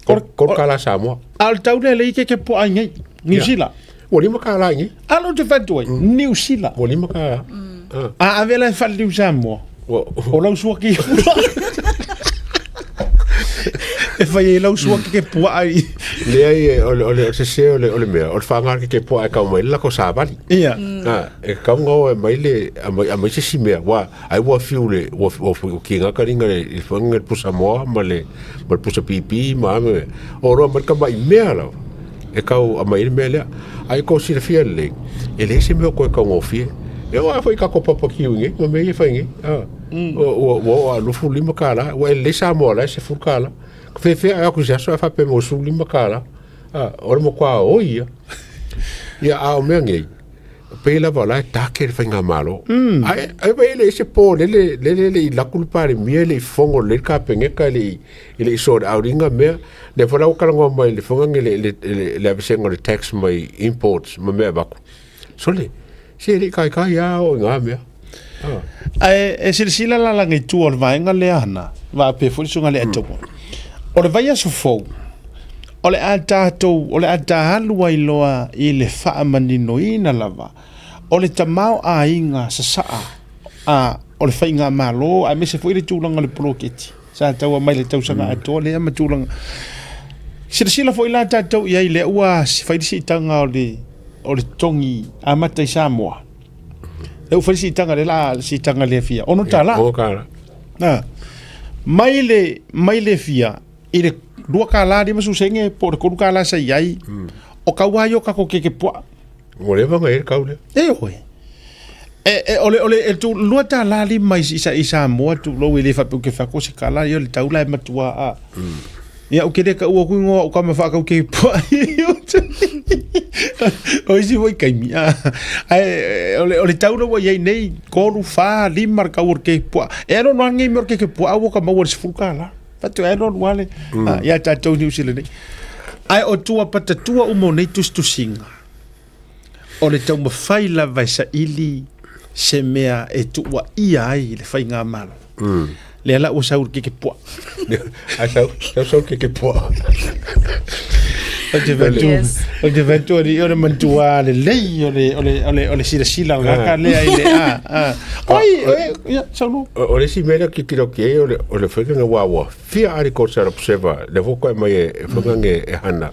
$3 Samoa. A o le tau lea lea i kekepoa ai nei, Niu Sila. Ua $5 i nei. A lo te fatu ai, Niu Sila. Ua $5. A ave la e faaliliu Samoa. O lau sua ki E fai ai lau sua ke puaa i. Leai e, o le, o le, o se se o le, o le mea, o le whaangaa ke ke puaa e kau mai le lako sāvali. Ia. A, e kau ngau e mai le, a mai, a mai se si mea, wa, ai ua fiu le, ua, ua, ua ki ngā karinga le, i whanga le pusa moa, ma le, ma le pusa pipi, ma ame, o roa mai ka mai mea lava. E kau a mai le mea lea. Ai ko silafia lelei, e leai se mea o koe taugofie. E oo lava foi i kako papa kiwi nei, ma mea ia e fai nei. A, ua, ua, ua oo a $25, ua e lelei Samoa la e $10. Ka feafea ae atu i se aso ae faapea mai ua $15. A, o le matua oi ia. Ia, a o mea nei, pei lava o la e take le faigamalo. Ae, ae vaai e leai se po lele, lele le i laku le Palemia, e le i fono lelei le Kapeneta, e le i, e le i sort out ina mea. Lea foi la ua talanoa mai le foga le, le, le, le aveseina o le tax mai imports ma mea avatu. Sole, se e le i taitai lava oo i na mea. Ah. Ae e silasila la laga i tua o le vaega lea ana, faapea foi le susuga i le Atoa. O le vaiaso fou, o le a tatou, o le a ta alu ai loa i le faamaninoina lava o le tamaoaiga sasaa a o le faigamalo aemaise foi le tulaga o le poloketi sa taua mai le tausaga atoa lea ma tulaga. Silasila foi la tatou i ai lea ua fai le siitaga o le o le totogi amata i Samoa. Lea ua fai le siitaga lea la siitaga lea fia $6. $6. Na. Mai le mai le fia i le $2.50 sene po o le $3 sa i ai. O kau lava ia o kako keke puaa. Ua leva ona i ai le kau lea. E oe. E, e, o le, o le, e tu, $2.50 i, i, i Samoa tulou e le faapea ou te fai atu o se tala, ia o le tau la e matua a. Ia ou te le taua atu igoa o tama faatau keke puaa i uta. O isi foi taimi. Ae o le, o le tau lea ua i ai nei, 3, 4, 5 le tau o le keke puaa. E alu alu lava lenei mea o le keke puaa ua ka maua i le $10. Fatu e alu alu lava le, ia tatou i Niu Sila nei. Ae o tua patatua uma o nei tusitusiga, o le taumafai lava e saili se mea e tuuaia ai le faigamalo. Lea la ua sau le keke puaa. Ai sau, sau sau keke puaa. Ou te fai atu, ou te fai atu o le manatua lelei o le, o le, o le, o le silasila o le lea i le, a, a. Oi, oi, ia, sau no. O le isi mea lea tilotilo atu i ai, o le, o le faiga ua ua fia articles a le Observer, lea foi ua aumai e faiga e hana.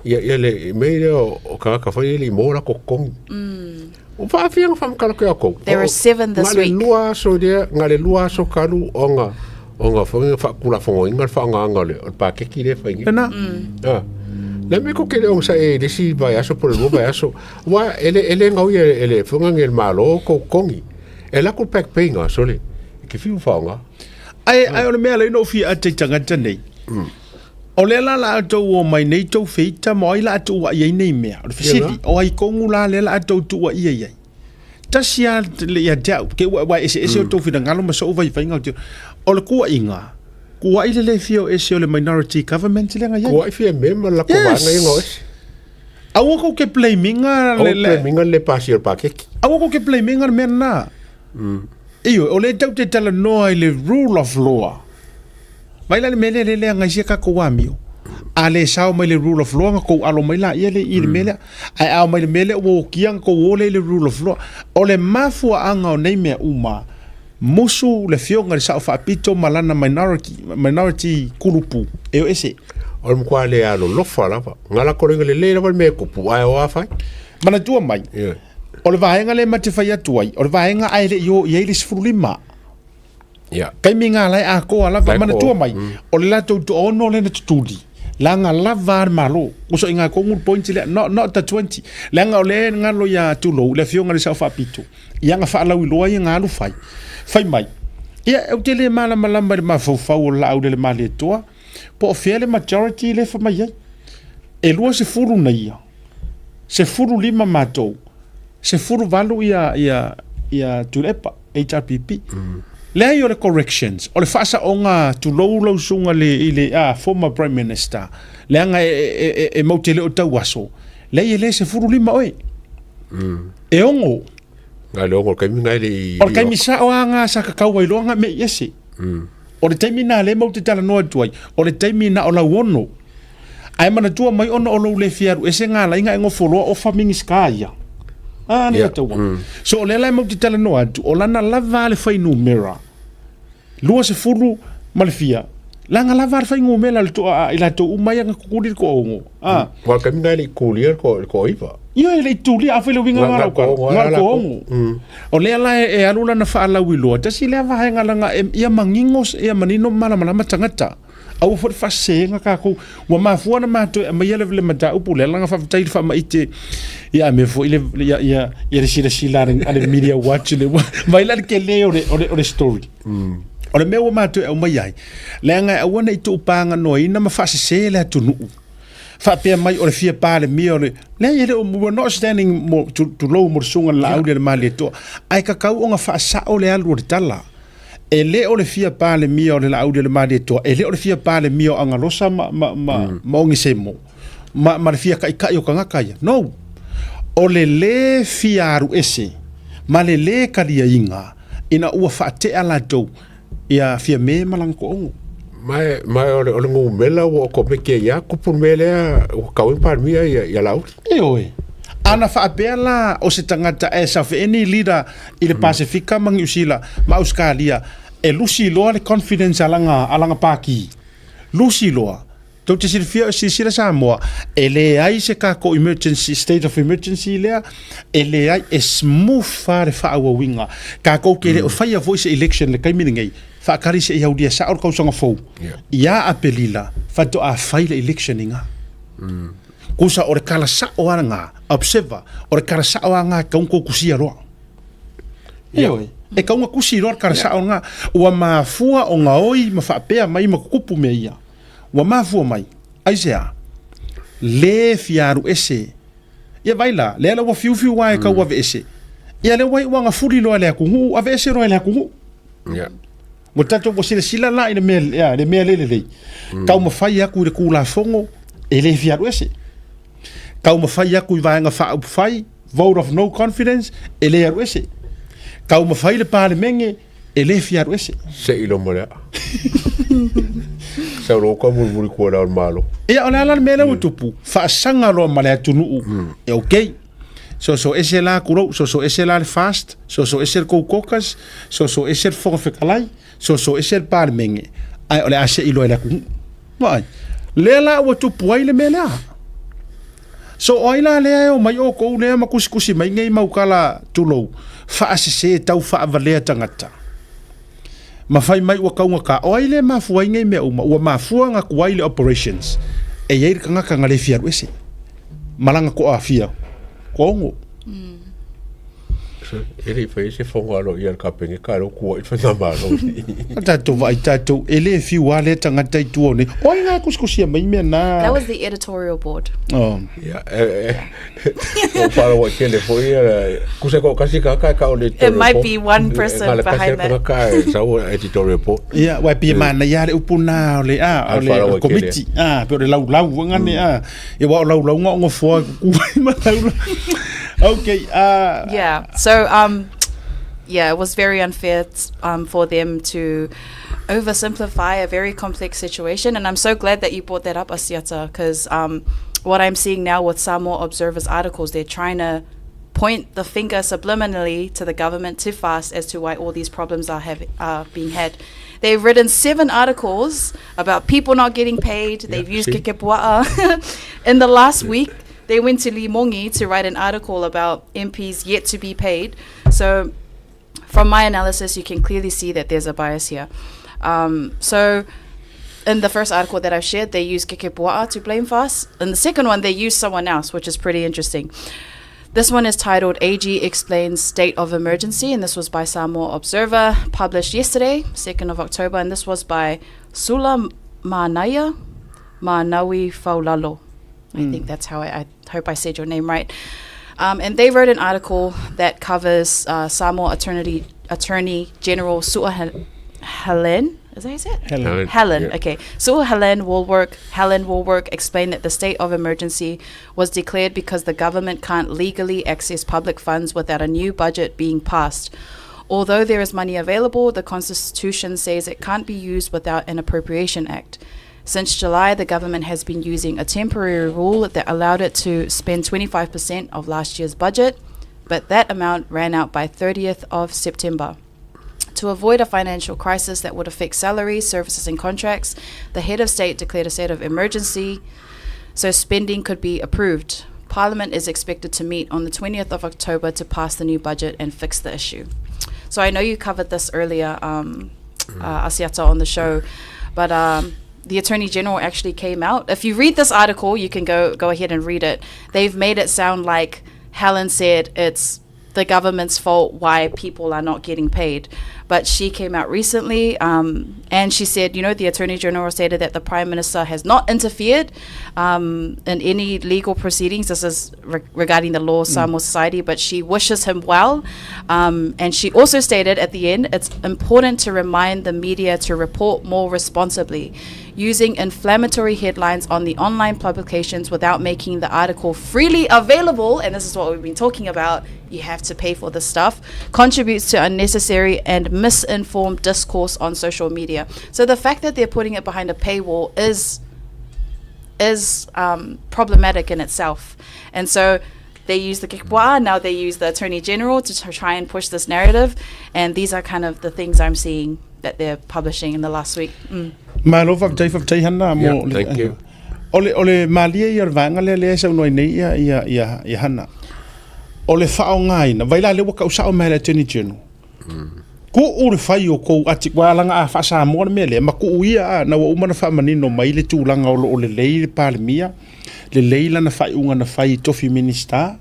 Ia, ia le mea lea o tagata foi e le i maua latou totogi. O faafia na whamakala ke ako. There are seven this week. Nga le lua aso lea, nga le lua aso kalu o nga o nga whangi whaakula whango inga whaanga le o pakeki le whaingi. Tena. Ah. Le me ko kele ong sa e le si vai aso po le lua vai aso. Wa ele ele ngau ia ele whanga ngel malo ko kongi. E la ko pack pay nga so le. Ke fiu whaanga. Ai ai o le mea le no fi a te tangata nei. O lea la la outou o mai nei tou feita ma o ai la a tuuaia ai nei mea. O le fesili, o ai kogu la lea la a tou tuuaia i ai? Tasi a le ia te au, ke ua ua eseese o tou finagalo ma so'u vaivaiga o te O le kuaiga, kuai le le fia o ese o le minority government lea na i ai. Kuai fia me ma la ko vaega ia na o ese. Aua kou ke blaminga le le blaminga le pasi o le pakeki. Aua kou ke blaminga le mea lena. Ioe, o lea tou te talanoa i le rule of law. Mai la le mea lea lea leaga ai sia tatou amio. A le sao mai le rule of law na tou alo mai laia lea i le mea lea. Ae a omai i le mea lea ua okia na tou o lea i le rule of law. O le mafuaaga o nei mea uma, musu le afioga i le Sao Faapito ma lana minority, minority kulupu e o ese. O le matua le alolofa lava. Nga la kore lelei lava le mea e kupu, ae o a fai. Manatua mai, o le vaega lea ma te fai atu ai, o le vaega ae le i o i ai le 15. Yeah. Taimi ngā lai atoa lava, manatua mai, o le latou toaono lea na tutuli, leaga lava a le Malo. Uso i ngā kongu le point lea, not, not the 20. Leaga o lea e galo ia tulou, le afioga i le Sao Faapito, i aga faalauiloa ia na alu fai. Fai mai, ia, ou te le malamalama i le mafaufau o le Laaulialemalietoa, po o fea le majority lea e fai mai ai. E 20 na ia, 15 matou, 18 ia, ia, ia Tuilaepa, HRPP. Leai o le corrections, o le faasaoga tulou lau susuga le, i le ah, former Prime Minister, leaga e, e, e, e mau te le o tau aso, leai e le 15 oe. E ono. Ngai le ono, o le taimi ngai le i... O le taimi sao a ngā sa kakau ai loa ngā me i ese. O le taimi nā le mau te talanoa atu ai, o le taimi na o lau ono. Ae manatua mai ona o lou le fia alu ese ngā lainga e ngofo loa ofa Minisita ia. A, nei yeah. taua. So o lea la e mau te talanoa atu, o lana lava le fuainumera, 20 ma le fia, langa lava le fuainumera le toa i latou uma ia na kukuli le toaono. A. Wa le taimi na e le i tulia le toaiva. Ia e le i tulia, a fai le uiga nga lau kala, nga le toaono. O lea la e alu lana faalauiloa, tasi lea vaega langa ia manino, ia manino ma malamalama tagata. Aua foi le faasesega tatou. Ua mafua ona matou e aumaia le, le mataupu lea, leaga faafetai i le faamaite ia a mea foi le, ia, ia, ia le silasila a le, a le Media Watch le, mai la le tele o le, o le, o le story. O le mea ua matou e aumaia ai, leaga e aua ne i tuupaganoaina ma faasese le atunuu. Faapea mai o le fia Palemia o le, leai e le o, we are not standing mo, tulou mo le susuga i le Laaulialemalietoa, ae tatau ona faasao le alu o le tala. E le o le fia Palemia o le Laaulialemalietoa, e le o le fia Palemia o Agalosa ma, ma, ma, ma Ogisemo, ma, ma le fia taitai o tagata ia. No. O le lē fia alu ese ma le lē taliaiga ina ua faatea latou ia Fiame ma lana toaono. Ma e, ma e o le, o le numera ua okomeki ai a kupu le mea lea ua tau ai Palemia ia, ia Laauli. Ioe. Ana faapea la o se tagata as of any leader i le Pasefika ma Niu Sila ma Ausetalia e lusi loa le confidence a lana, a lana pākī. Lusi loa. Tou te silafia, silasila Samoa, e leai se tatou emergency, state of emergency lea, e leai, e smooth lava le faaauauina. Tatou te le o faia foi se election i le taimi lenei, faatali se i aulia sao le tausaga fou. Ia Aperila faatoa fai le election i ina. Kusa o le tala sao lava lena, observer, o le tala sao lava lena e tatau ona tou tusia loa. Ioe, e tatau ona tusi loa le tala sao lena. Ua mafua ona oi ma faapea mai ma tutupu mea ia. Ua mafua mai, aisea? Lē fia alu ese. Ia vaai la, lea la ua fiufiu lava e tau aveese. Ia lea ua iu agafuli loa e le atunuu, aveese loa e le atunuu. Yeah. Ua tatou ua silasila la i le mea, ia, le mea le lelei. Taumafai atu i le Tulafono e le fia alu ese. Taumafai atu i Vaega Faaupufai, vote of no confidence, e le alu ese. Taumafai le Palemene, e le fia alu ese. Se i loma le aa. Sau loa ka mulimuli kua le ao le Malo. Ia, o le a la le mea lea ua tupu? Faasaga loa ma le atunuu. E okay. Soso ese la kulou, soso ese la le FAST, soso ese le kou caucus, soso ese le Fofoga Fetalai, soso ese le Palemene, ae o le a sei loa e le atunuu. Vaai, lea la ua tupu ai le mea lea. So o ai la lea e omai outou lea ma tusitusi mai nei mau tala tulou, faasese tau faavalea tagata. Ma fai mai ua taugata, o ai lea e mafua ai nei mea uma? Ua mafua ona tuai le operations e i ai le tagata na le fia alu ese ma lana toafia toaono. E le i faia se fono aloaia a le Kapeneta a o lea ua tuuai le faigamalo. A tatou vaai tatou, e le fiu lava lea tagata i tua o nei. O ai na e tusitusia mai mea na? That was the editorial board. Oh. Ia, e, e, ua faalogo tele foi ia, tusa toatasi tagata e tau o le It might be one person behind that. Tagata e sau o editorial board. Ia, aua e pei e manaia lava le upu na o le, a, o le komiti, a, pe o le laulau foi ngane, a. Ia, aua o laulauga o nofoa e kuku ai ma laulau. Okay, Yeah, so yeah, it was very unfair for them to oversimplify a very complex situation. And I'm so glad that you brought that up, Asiata, because what I'm seeing now with Samoa Observer's articles, they're trying to point the finger subliminally to the government too fast as to why all these problems are, have, are being had. They've written 7 articles about people not getting paid. They've used Kekepua'a. In the last week, they went to Limongi to write an article about MPs yet to be paid. So from my analysis, you can clearly see that there's a bias here. So in the first article that I've shared, they used Kekepua'a to blame FAST. In the second one, they used someone else, which is pretty interesting. This one is titled AG Explains State of Emergency, and this was by Samoa Observer, published yesterday, 2nd of October, and this was by Sula Manaya Manawi Faulalo. I think that's how I hope I said your name right. And they wrote an article that covers Samoa Attorney General Su'a Helen. Is that how you say it? Helen. Helen, Helen, yeah. okay. Su'a Helen Wallwork, Helen Wallwork explained that the state of emergency was declared because the government can't legally access public funds without a new budget being passed. Although there is money available, the Constitution says it can't be used without an Appropriation Act. Since July, the government has been using a temporary rule that allowed it to spend 25% of last year's budget, but that amount ran out by 30th of September. To avoid a financial crisis that would affect salaries, services and contracts, the head of state declared a state of emergency so spending could be approved. Parliament is expected to meet on the 20th of October to pass the new budget and fix the issue. So I know you covered this earlier, Asiata, on the show, but the Attorney General actually came out. If you read this article, you can go ahead and read it. They've made it sound like Helen said it's the government's fault why people are not getting paid. But she came out recently, and she said, you know, the Attorney General stated that the Prime Minister has not interfered in any legal proceedings. This is regarding the Law Samoa Society, but she wishes him well. And she also stated at the end, it's important to remind the media to report more responsibly, using inflammatory headlines on the online publications without making the article freely available, and this is what we've been talking about, you have to pay for this stuff, contributes to unnecessary and misinformed discourse on social media. So the fact that they're putting it behind a paywall is problematic in itself. And so they use the Kekwa, now they use the Attorney General to try and push this narrative, and these are kind of the things I'm seeing that they're publishing in the last week. Malo faafetai faafetai Hana mo Yeah, thank you. O le malie ia o le vaega lea lea e saunoa ai nei ia ia ia ia Hana. O le faaaogaina, vai la lea ua tau sao mai le Attorney General. Tuu le fai o kou ati, ua alaga a faa-Samoa le mea lea, ma tuu ia a, na ua uma ona faamanino mai le tulaga o lo o lelei le Palemia, lelei lana faaiuga na fai i tofi Minisita.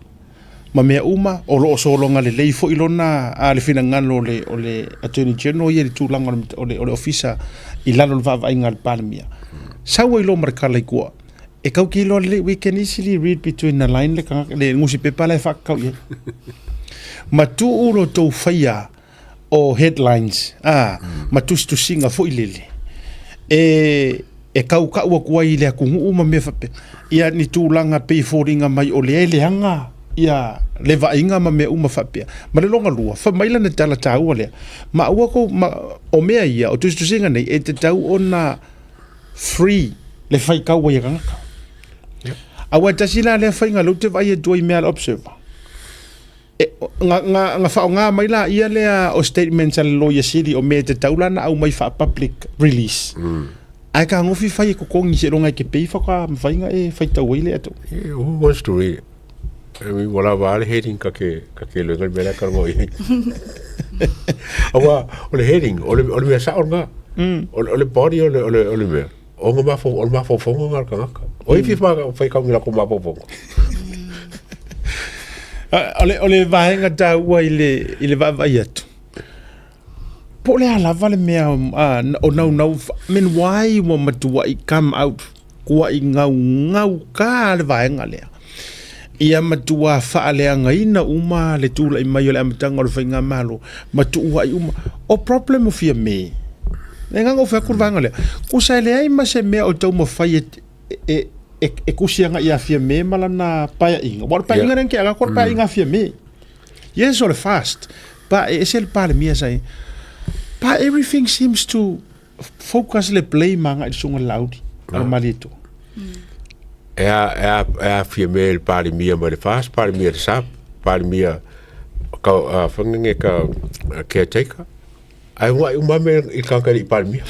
ma mea uma, o lo o sologa lelei foi lona a le finagalo o le, o le Attorney General ia i le tulaga o le, o le, o le ofisa i lalo o le vaavaaiga a le Palemia. Sau ai loa ma le tala i tua, e kau ki iloa lelei, we can easily read between the line le tagata, le nusipepa la e faakakau i ai. Ma tuu lo tou faia o headlines a, ma tusitusiga foi lele e e kaukau atu ai i le atunuu ma mea faapea ia ni tulaga pei e foliga mai o lea e leaga ia le vaaiga ma mea uma faapea. Ma le lona lua, fai mai lana tala taua lea, ma aua kou ma o mea ia o tusitusiga nei e tatau ona free le faitau ai a tagata. Aua e tasi la lea faiga lea ou te vaai atu ai i mea a le Observer. E, na, na, na faaaoga mai la ia lea o statements a le Lawyer Sili o mea e tatau la na aumai faa-public release. Mm. Ae kagofi fai e totogi seiloga e te pei faatoa mafai ona e faitau ai le ato. Yeah, who wants to read it? I mean, wala va le heading ka ke ka ke loinga le mea ka ngo i. Aua, o le heading, o le o le mea sa'o nga. O le o le body o le o le o le mea. O nga mafo o le mafaufauga nga o le tagata. O ai fia fai kau ni lako mafaufauga. O le o le vaega taua i le i le vaavaai atu. Po o le a lava le mea o naunau I mean why ua matuai come out kuai gaugau ka le vaega lea. Ia matua faaleagaina uma le tulai mai o le amataga o le faigamalo ma tuuai uma. O problem o Fiame, le agaga o fai atu le vaega lea, kusa e leai ma se mea o taumafai e, e, e, e kusi agai ia Fiame ma lana paeaiga. Aua o le paeaiga lea na tea atu o le paeaiga a Fiame. Yes, o le fast, pa e ese le Palemia sa i ai. But everything seems to focus le blame agai i le susuga i le Laauli a le Malietoa. E a, e a, e a fia me le Palemia ma le FAST, Palemia le SAP, Palemia ka uh, whangenge ka uh, caretaker. Ai wai uma me i kankari i Palemia.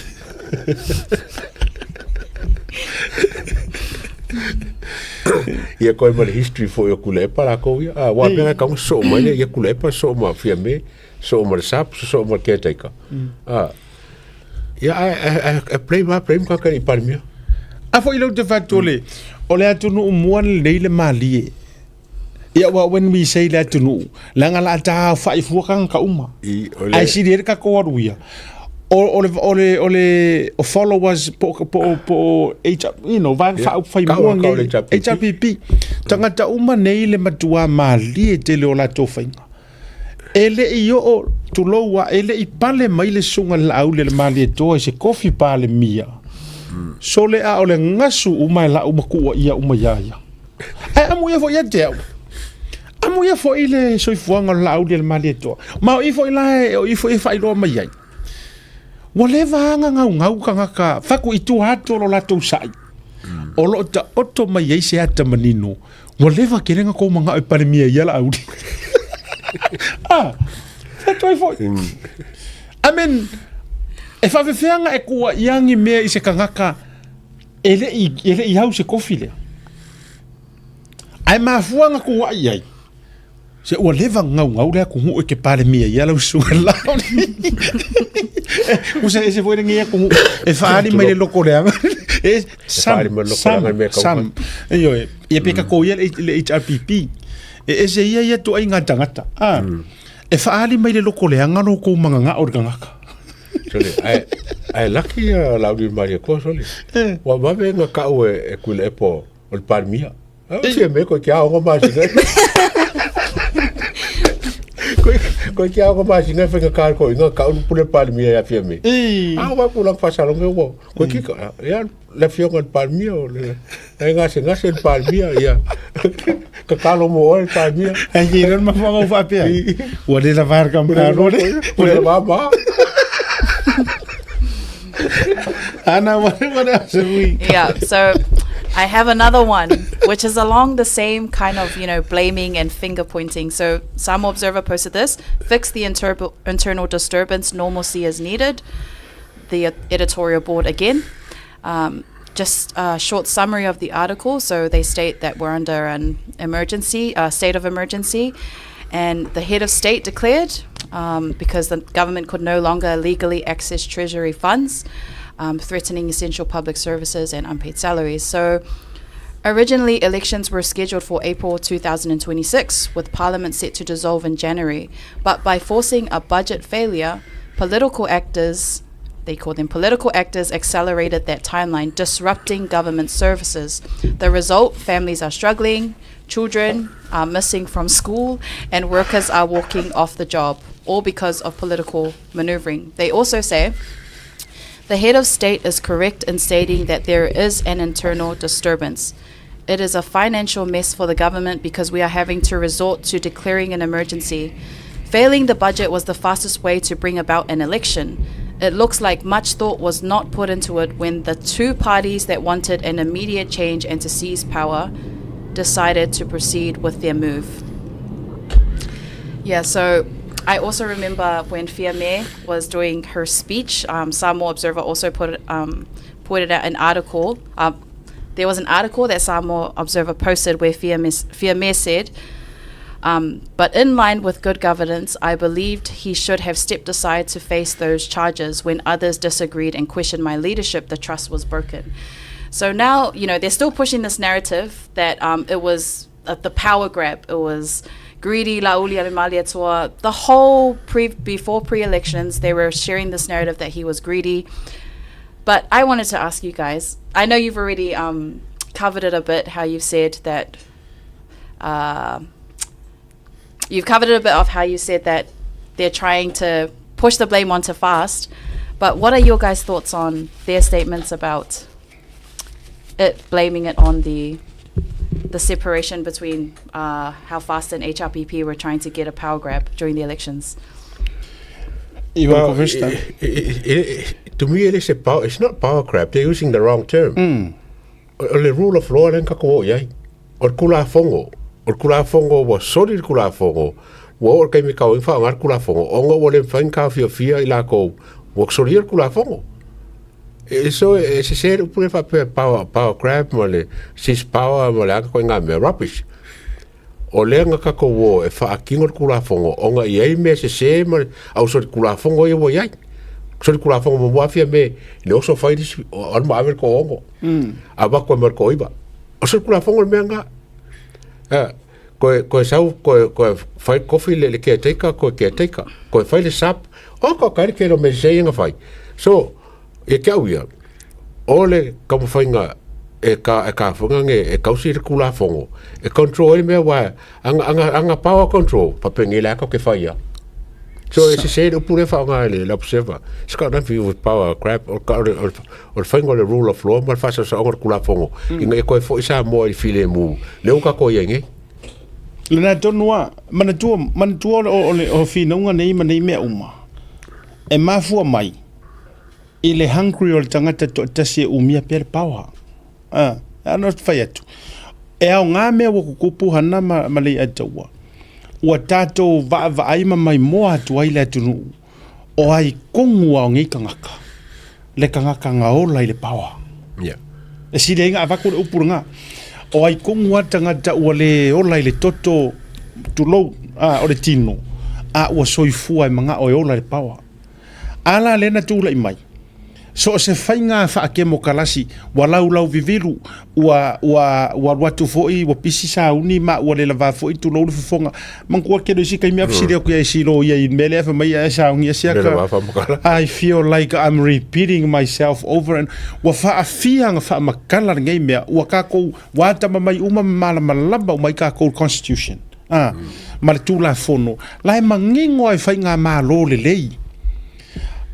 Ia koe ma le history foi o Kulepa lākou ia. Ah, wā pea kaunga so mai le ia Kulepa so ma fia me, so ma le SAP, so ma le caretaker. Ah, Ia, ae, ae, ae, ae play ma, play ma kakari i Palemia. A foi lau te fatu o le, o le atunuu mua lenei le malie. Ia, well, when we say le atunuu, leaga la ta aofai fua tagata uma. I, o le... Ae sili ai le tatou alu ia. O, o le, o le, o le o followers po, po, po, H, you know, vaega Yeah. faaupufai Kau mua a kau le nei, HRPP. HRPP. Tagata uma nei le matua malie tele o latou faiga. E le i oo, tulou a, e le i pale mai le susuga i le Laauli a le Malietoa i se kofi Palemia. Sole a o le gasu uma e lau ma kuua ia uma iā ia. Ae amuia foi ia te au. Amuia foi le soifuaga o le Laauli a le Malietoa. Ma o i foi la e, o i foi e faailoa mai ai. Ua leva lava gaugau tagata fatu i tua atu o lo latou sai. O lo o taoto mai ai se ata manino Ua leva tele na kou manao e Palemia ia Laauli. Ah, fatu ai foi. I mean, e faafefea e kuuaia ni mea i se tagata e le i, e le i au se kofi lea. Ae mafua na kuuai ai. Se ua leva gaugau le atunuu e te Palemia ia lau susuga i le Laauli. Usa ese foi lenei atunuu e faaali mai le loko leaga. E faaali mai le loko leaga i mea sam, kaumai. Ioe, ia pe tatou ia le HRPP. E ese ia ia tuaiga tagata. Ah, E faaali mai le loko leaga lo kou magagao i le tagata. Sole, ae, ae laki ia Laauli i le Malietoa, sole. Ua vave na kau e, e Tuilaepa o le Palemia. Au fia me koe ki a ongo masina. Koe koe ki a ongo masina e whainga kāre ko inga ka uru pule Palemia ia fia me. A wa ku lang whasalonge ua. Koe ki ka ia le fionga le Palemia o le e ngase ngase le Palemia ia. Ka kalo mo oe le Palemia. Ai ki ron mafuanga u whaapea. Ua le la var ka Ua le. Ua le va ma. Ana, what, what else have we got? Yeah, so I have another one, which is along the same kind of, you know, blaming and finger pointing. So Samoa Observer posted this, fix the internal disturbance, normalcy is needed. The editorial board again. Just a short summary of the article. So they state that we're under an emergency, a state of emergency, and the head of state declared, because the government could no longer legally access treasury funds, threatening essential public services and unpaid salaries. So Originally, elections were scheduled for April 2026, with Parliament set to dissolve in January. But by forcing a budget failure, political actors they call them political actors accelerated that timeline, disrupting government services. The result families are struggling, children are missing from school, and workers are walking off the job, all because of political maneuvering. They also say the head of state is correct in stating that there is an internal disturbance. It is a financial mess for the government because we are having to resort to declaring an emergency. Failing the budget was the fastest way to bring about an election. It looks like much thought was not put into it when the two parties that wanted an immediate change and to seize power decided to proceed with their move. Yeah, so I also remember when Fiame was doing her speech, um, Samoa Observer also put um, pointed out an article. Um, there was an article that Samoa Observer posted where Fiame, Fiame said, um, but in line with good governance, I believed he should have stepped aside to face those charges. When others disagreed and questioned my leadership, the trust was broken. So now, you know, they're still pushing this narrative that um, it was uh, the power grab, it was greedy, Lauli Alimaliatua. The whole pre before pre-elections, they were sharing this narrative that he was greedy. But I wanted to ask you guys. I know you've already um, covered it a bit. How you've said that uh, you've covered it a bit of how you said that they're trying to push the blame onto Fast. But what are your guys' thoughts on their statements about it blaming it on the the separation between uh, how Fast and HRPP were trying to get a power grab during the elections? You want to go first, it, it, it, to me, it is a power, it's not power grab. They're using the wrong term. Mm. O le rule of law lea na tatou o i ai. O le Tulafono, o le Tulafono ua soli le Tulafono, ua oo i le taimi e tau ai ona faaaoga le Tulafono, ona ua le mafai ona taofiofia i latou ua solia le Tulafono. E, so e sese le upu lea faapea power, power grab ma le seize power ma le a ituaiga mea, rubbish. O lea na tatou o e faatino le Tulafono ona e i ai mea sese ma le au solitulafono ia ua i ai. Solitulafono muamua aafia me le oso fai le isi, alu ma ave le toaono, avatu ai ma le toaiva. O solitulafono le mea lena. A, koe, koe sau, koe, koe fai kofi le, le caretaker, koe caretaker. Koe fai le sub, o ko kai le kelo me se ia na fai. So, Ia te au ia, o le taumafaiga e ka e ka whangange e kausi le kulafongo e control ai mea wa anga anga anga power control papengi la ka ke whaia. So e se se le upu le whaonga le le observer. It's got nothing to do with power grab o ka o le o le whainga o le rule of law ma le whasasaonga o le kulafongo. Inga e koe fo i sa moa i file mu. Le o ka koe ia nge. Lena tonu a, manatua, manatua o le o whinaunga nei ma nei mea uma. E mafua mai, I le hungry o le tagata toatasi e umia pea le power. A, ana fai atu. E aoga mea ua kukupu hana ma, ma Lei'ataua. Ua tatou vaavaai ma maimoa atu ai le atunuu o ai kogu a o nei tagata, le tagata na ola i le power. Yeah. E sili ai na avatu le upu lena. O ai kogu a tagata ua le ola i le toto, tulou, a, o le tino, a ua soifua e mana'o e ola i le power. A la lea na tulai mai, so o se faiga faakemokalasi, ua laulau vivilu, ua, ua, ua alu atu foi, ua pisi sauni ma ua le lavā foi, tulou le fofoga. Manatua tele o isi taimi a fesili atu ia i silo ia i le mea lea fai mai ae sauni e siaka. I feel like I'm repeating myself over and ua faafia na faamatala lenei mea, ua tatou, ua atamamai uma ma malamalama uma ai tatou i le constitution. A, ma le Tulafono, la e manino a e faigamalo lelei.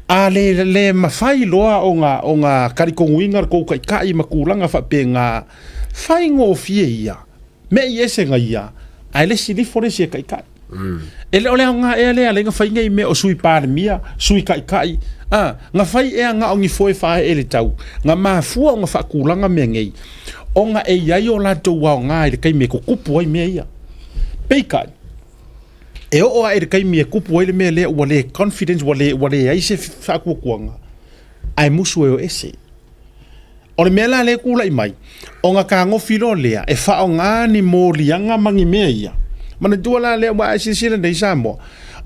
A le, le mafai loa ona, ona talitonuina le tou taitai ma tulaga faapena, faigofie ia, me'i ese na ia, ae le isi lifo le isi e taitai. E le o le aoga ea lea alai na fai nei mea o sui palemia, sui taitai, a, na fai ea na o ni foe faaee le tau, na mafua ona faatulaga mea nei, ona e i ai o latou aoga i le taimi e tutupu ai mea ia. Peitai, e oo ae i le taimi e tupu ai le mea lea ua le confidence, ua le, ua leai se faatuatuaga, ae musu e o ese. O le mea la lea e tulai mai, ona tagofi loa lea e faaaoga ni moliaga ma ni mea ia. Manatua la lea ua e silasila nei Samoa,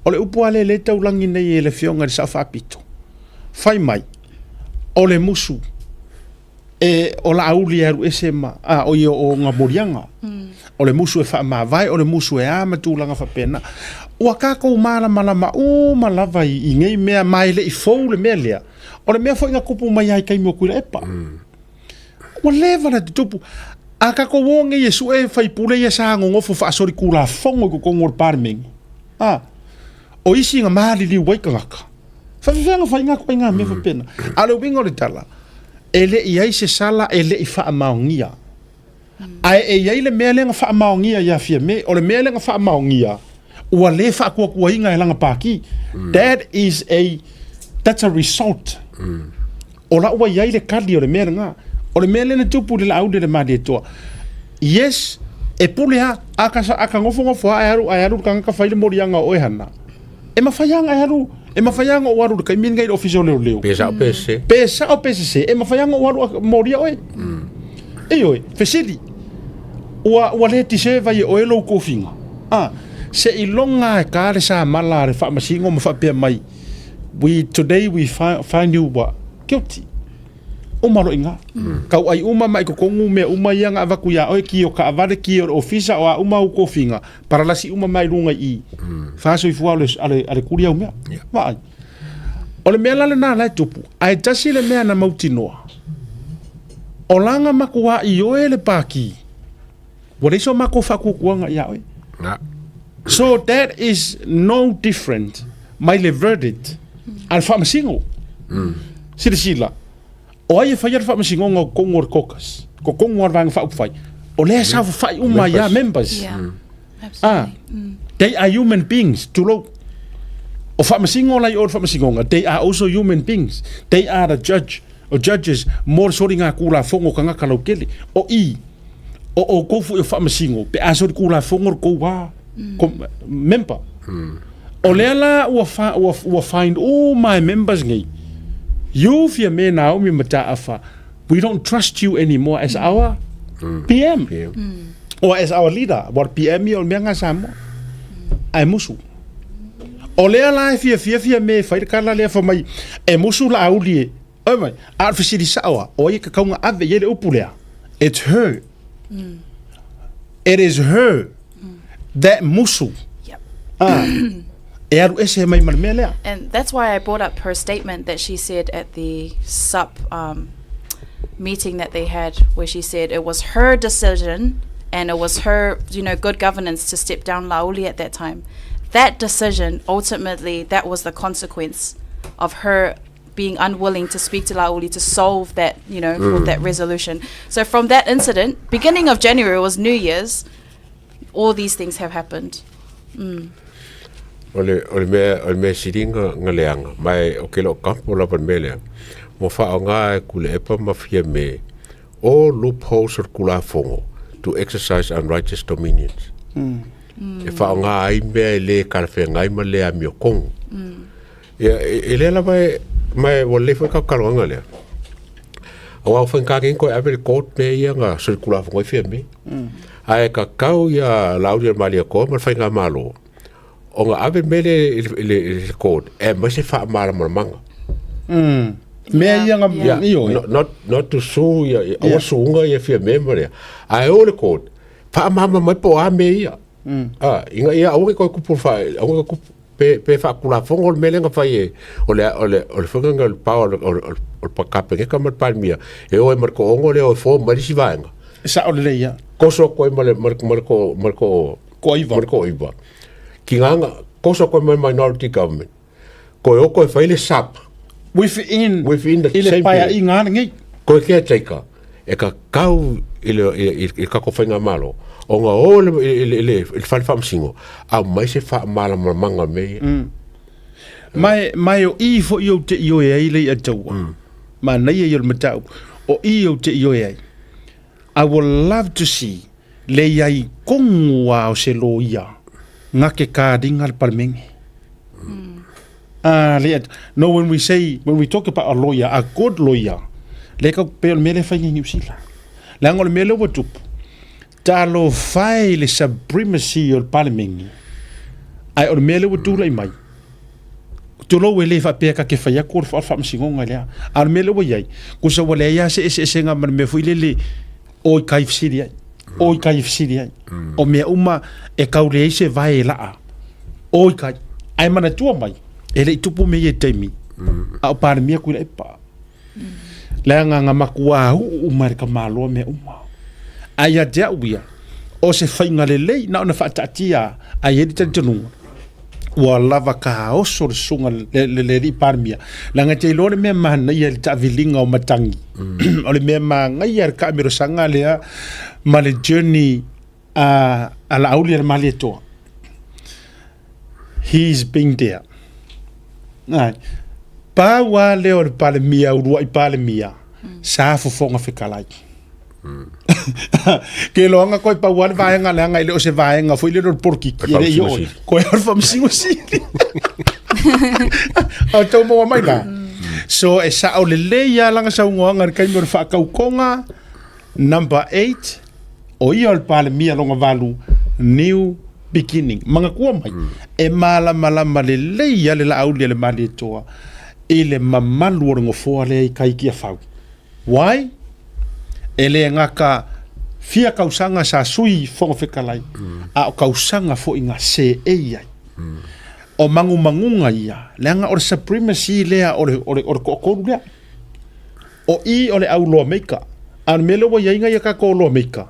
o le upu lava lea lea e taulagi nei e le Afioga i le Sao Faapito, fai mai, o le musu. E o Laauli e alu ese ma, a, o ia o nga moliaga. O le musu e faamavae, o le musu e a ma tulaga faapena. Ua tatou malamalama uma lava i, i nei mea ma e le i fou le mea lea. O le mea foi na tupu mai ai taimi o Tuilaepa. Ua leva na tutupu. A tatou o nei e sue faipule ia sa nonofo faasolitulafono i totonu o le Palemene, a, o isi na maliliu ai tagata. Faafefea na fai ngā ituaiga mea faapena. A o le uiga o le tala, e le i ai se sala e le i faamaonia. Ae e i ai le mea lea na faamaonia ia Fiame, o le mea lea na faamaonia, ua le faatuatuaina e lana pati. That is a, that's a result. O la ua i ai le tali o le mea lena. O le mea lea na tupu i le Laauli a le Malietoa. Yes, e pule a, a ka, a ka nofonofo a e alu, ae alu le tagata fai le moliaga o oe hana. E mafai lava ona e alu, e mafai lava ona ou alu i le taimi lenei i le ofisa o leoleo. Pe sao pe sese. Pe sao pe sese, e mafai lava ona ou alu a molia oe. Ioe, fesili, ua, ua le deserve ai e oe lou tofiga? A, seiloga e ta le samala a le faamasino ma faapea mai, we, today we find you what? Guilty. Uma loa i ina. Tauai uma mai totonu mea uma ia na avatu ia oe, ki o taavale, ki o le ofisa, o a uma au tofiga, Paralasi uma mai luga i i. Faasoifua o le, a le, a le kuli au mea. Yeah. Vaai. O le mea la lena la e tupu, ae tasi le mea na mautinoa. O langa makuā i oe le pākī. Ua leai so makou faakuakuaga ia oe. Na. So that is no different mai le verdict a le faamasino. Silasila, O ai e faia le faamasinoga o totonu o le caucus, totonu o le Vaega Faaupufai, o lea e saofafai uma ai lava members. Yeah. Ah, they are human beings, tulou. O faamasino la i o le faamasinoga, they are also human beings. They are the judge, or judges mo le soligatulafono o tagata lautele. O i, o outou foi o faamasino, pe a solitulafono le tou a member. O lea la ua, fa, ua, ua find all my members nei, you Fiame Naomi Mataafa, we don't trust you anymore as our PM. PM. Or as our leader. What PM ia o le mea nga Samoa. Ae musu. O lea la e fiafia Fiame e fai le kala lea fa mai, e musu Laauli e. Oi mai, a o le fesili sao a, o ai e kakau nga ave i ai le upu lea? It's her. It is her that musu. Yep. Ah, e alu ese mai ma le mea lea. And that's why I brought up her statement that she said at the SUP meeting that they had, where she said it was her decision and it was her, you know, good governance to step down Laauli at that time. That decision, ultimately, that was the consequence of her being unwilling to speak to Laauli to solve that, you know, for that resolution. So from that incident, beginning of January was New Year's, all these things have happened. O le, o le mea, o le mea sili nga, nga leaga, ma e, o ke loo kampo lava le mea lea, mo faaaoga e Tuilaepa ma Fiame all loopholes o le Tulafono to exercise unrighteous dominions. E faaaoga ai mea e le talafeagai ma le amiotonu. Ia, e, e lea lava e, ma e, ua lelei foi le talotaloaga lea. Aua ua faigata nei toe ave le court mea ia na solitulafono ai Fiame. Ae tatau ia Laauli o le Malietoa ma le Faigamalo ona ave mea lea i le, i le, i le court e aumai se faamalamalamaga. Mea ia nga Yeah, ioe. not, not, not to sue ia, ia, aua suuga ia Fiame ma lea. Ae o le court, faamalamalama mai po o a mea ia. Ah, ina ia aua ne i toe tupu le faa, aua ne i toe tupu pe, pe faatulafono le mea lea na fai e, o le, o le, o le faiga o le power o le, o le, o le Kapeneta ma le Palemia, e o ai ma le toaono lea o e form mai le isi vaega. E sao lelei ia. Koso atu ai ma le, ma le, ma le, to, ma le to, Toaiva. ma le toaiva. Ki ngā nga, koso atu ai ma le minority government. Koe o koe fai le SAP. Within, Within the i le same paeaiga period. a lenei. Koe caretaker, e kakau i le, i, i, i le tatou faigamalo, ona o le, i, le, i, le, i le fale faamasino, aumai se faamalamalamaga o mea ia. Mae, mae o i foi ou te ioe ai le i'a taua. Manaia ia o le mataupu. O i ou te ioe ai. I would love to see le iai kongu a o se loia nga ke kāringa le palemenge. Ah, le, no, when we say, when we talk about a lawyer, a good lawyer, le ka pe o le mea lea e fai nei Niu Sila. Leaga o le mea lea ua tupu, talofa e i le supremacy o le palemenge, ae o le mea lea ua tulai mai. Tulou e le faapea ka te fai atu o le faamasinoga lea. A o le mea lea ua i ai, tusa ua leai lava se eseesega ma le mea foi lele o i kai fesili ai. O i kai fesili ai. O mea uma e tau leai se vae e laa. O i kai. Ae manatua mai, e le i tupu mea ia i taimi, a o Palemia Tuilaepa. Leaga na matua uu uma e le tamaloa mea uma. Ae ia te au ia, o se faiga lelei na ona faataatia ae i ai le talitonuga ua lava taoso le susuga le, le, le alii Palemia. Leaga e te iloa le mea manaia i le taaviliga o matagi. o le mea manaia le taamilosaga lea ma le journey a, a Laauli a le Malietoa. He's been there. Ai. Pau lava lea o le Palemia, uluai Palemia, sa fofoga fetalai. Ke loanga koe pau lava le vaega leaga e le o se vaega foi lele o le polokiki, e le i oo. Koe o le Faamasino Sili. O tau maua mai la. So e sao lelei lava lana saunoaga i le taimi o le faatautoga, Number 8, o ia o le Palemia lona valu, new beginning. Manatua mai, e malamalama lelei lava le Laauli a le Malietoa i le mamalu o le nofoa lea i tai i Tiafau. Why? E le gata fia tausaga sa Sui Fofoga Fetalai, a o tausaga foi na seei ai. O manumanuga ia, leaga o le supremacy lea o le, o le, o le toatolu lea. O i o le au loa meika. A o le mea lea ua i ai nai a tatou loa meika,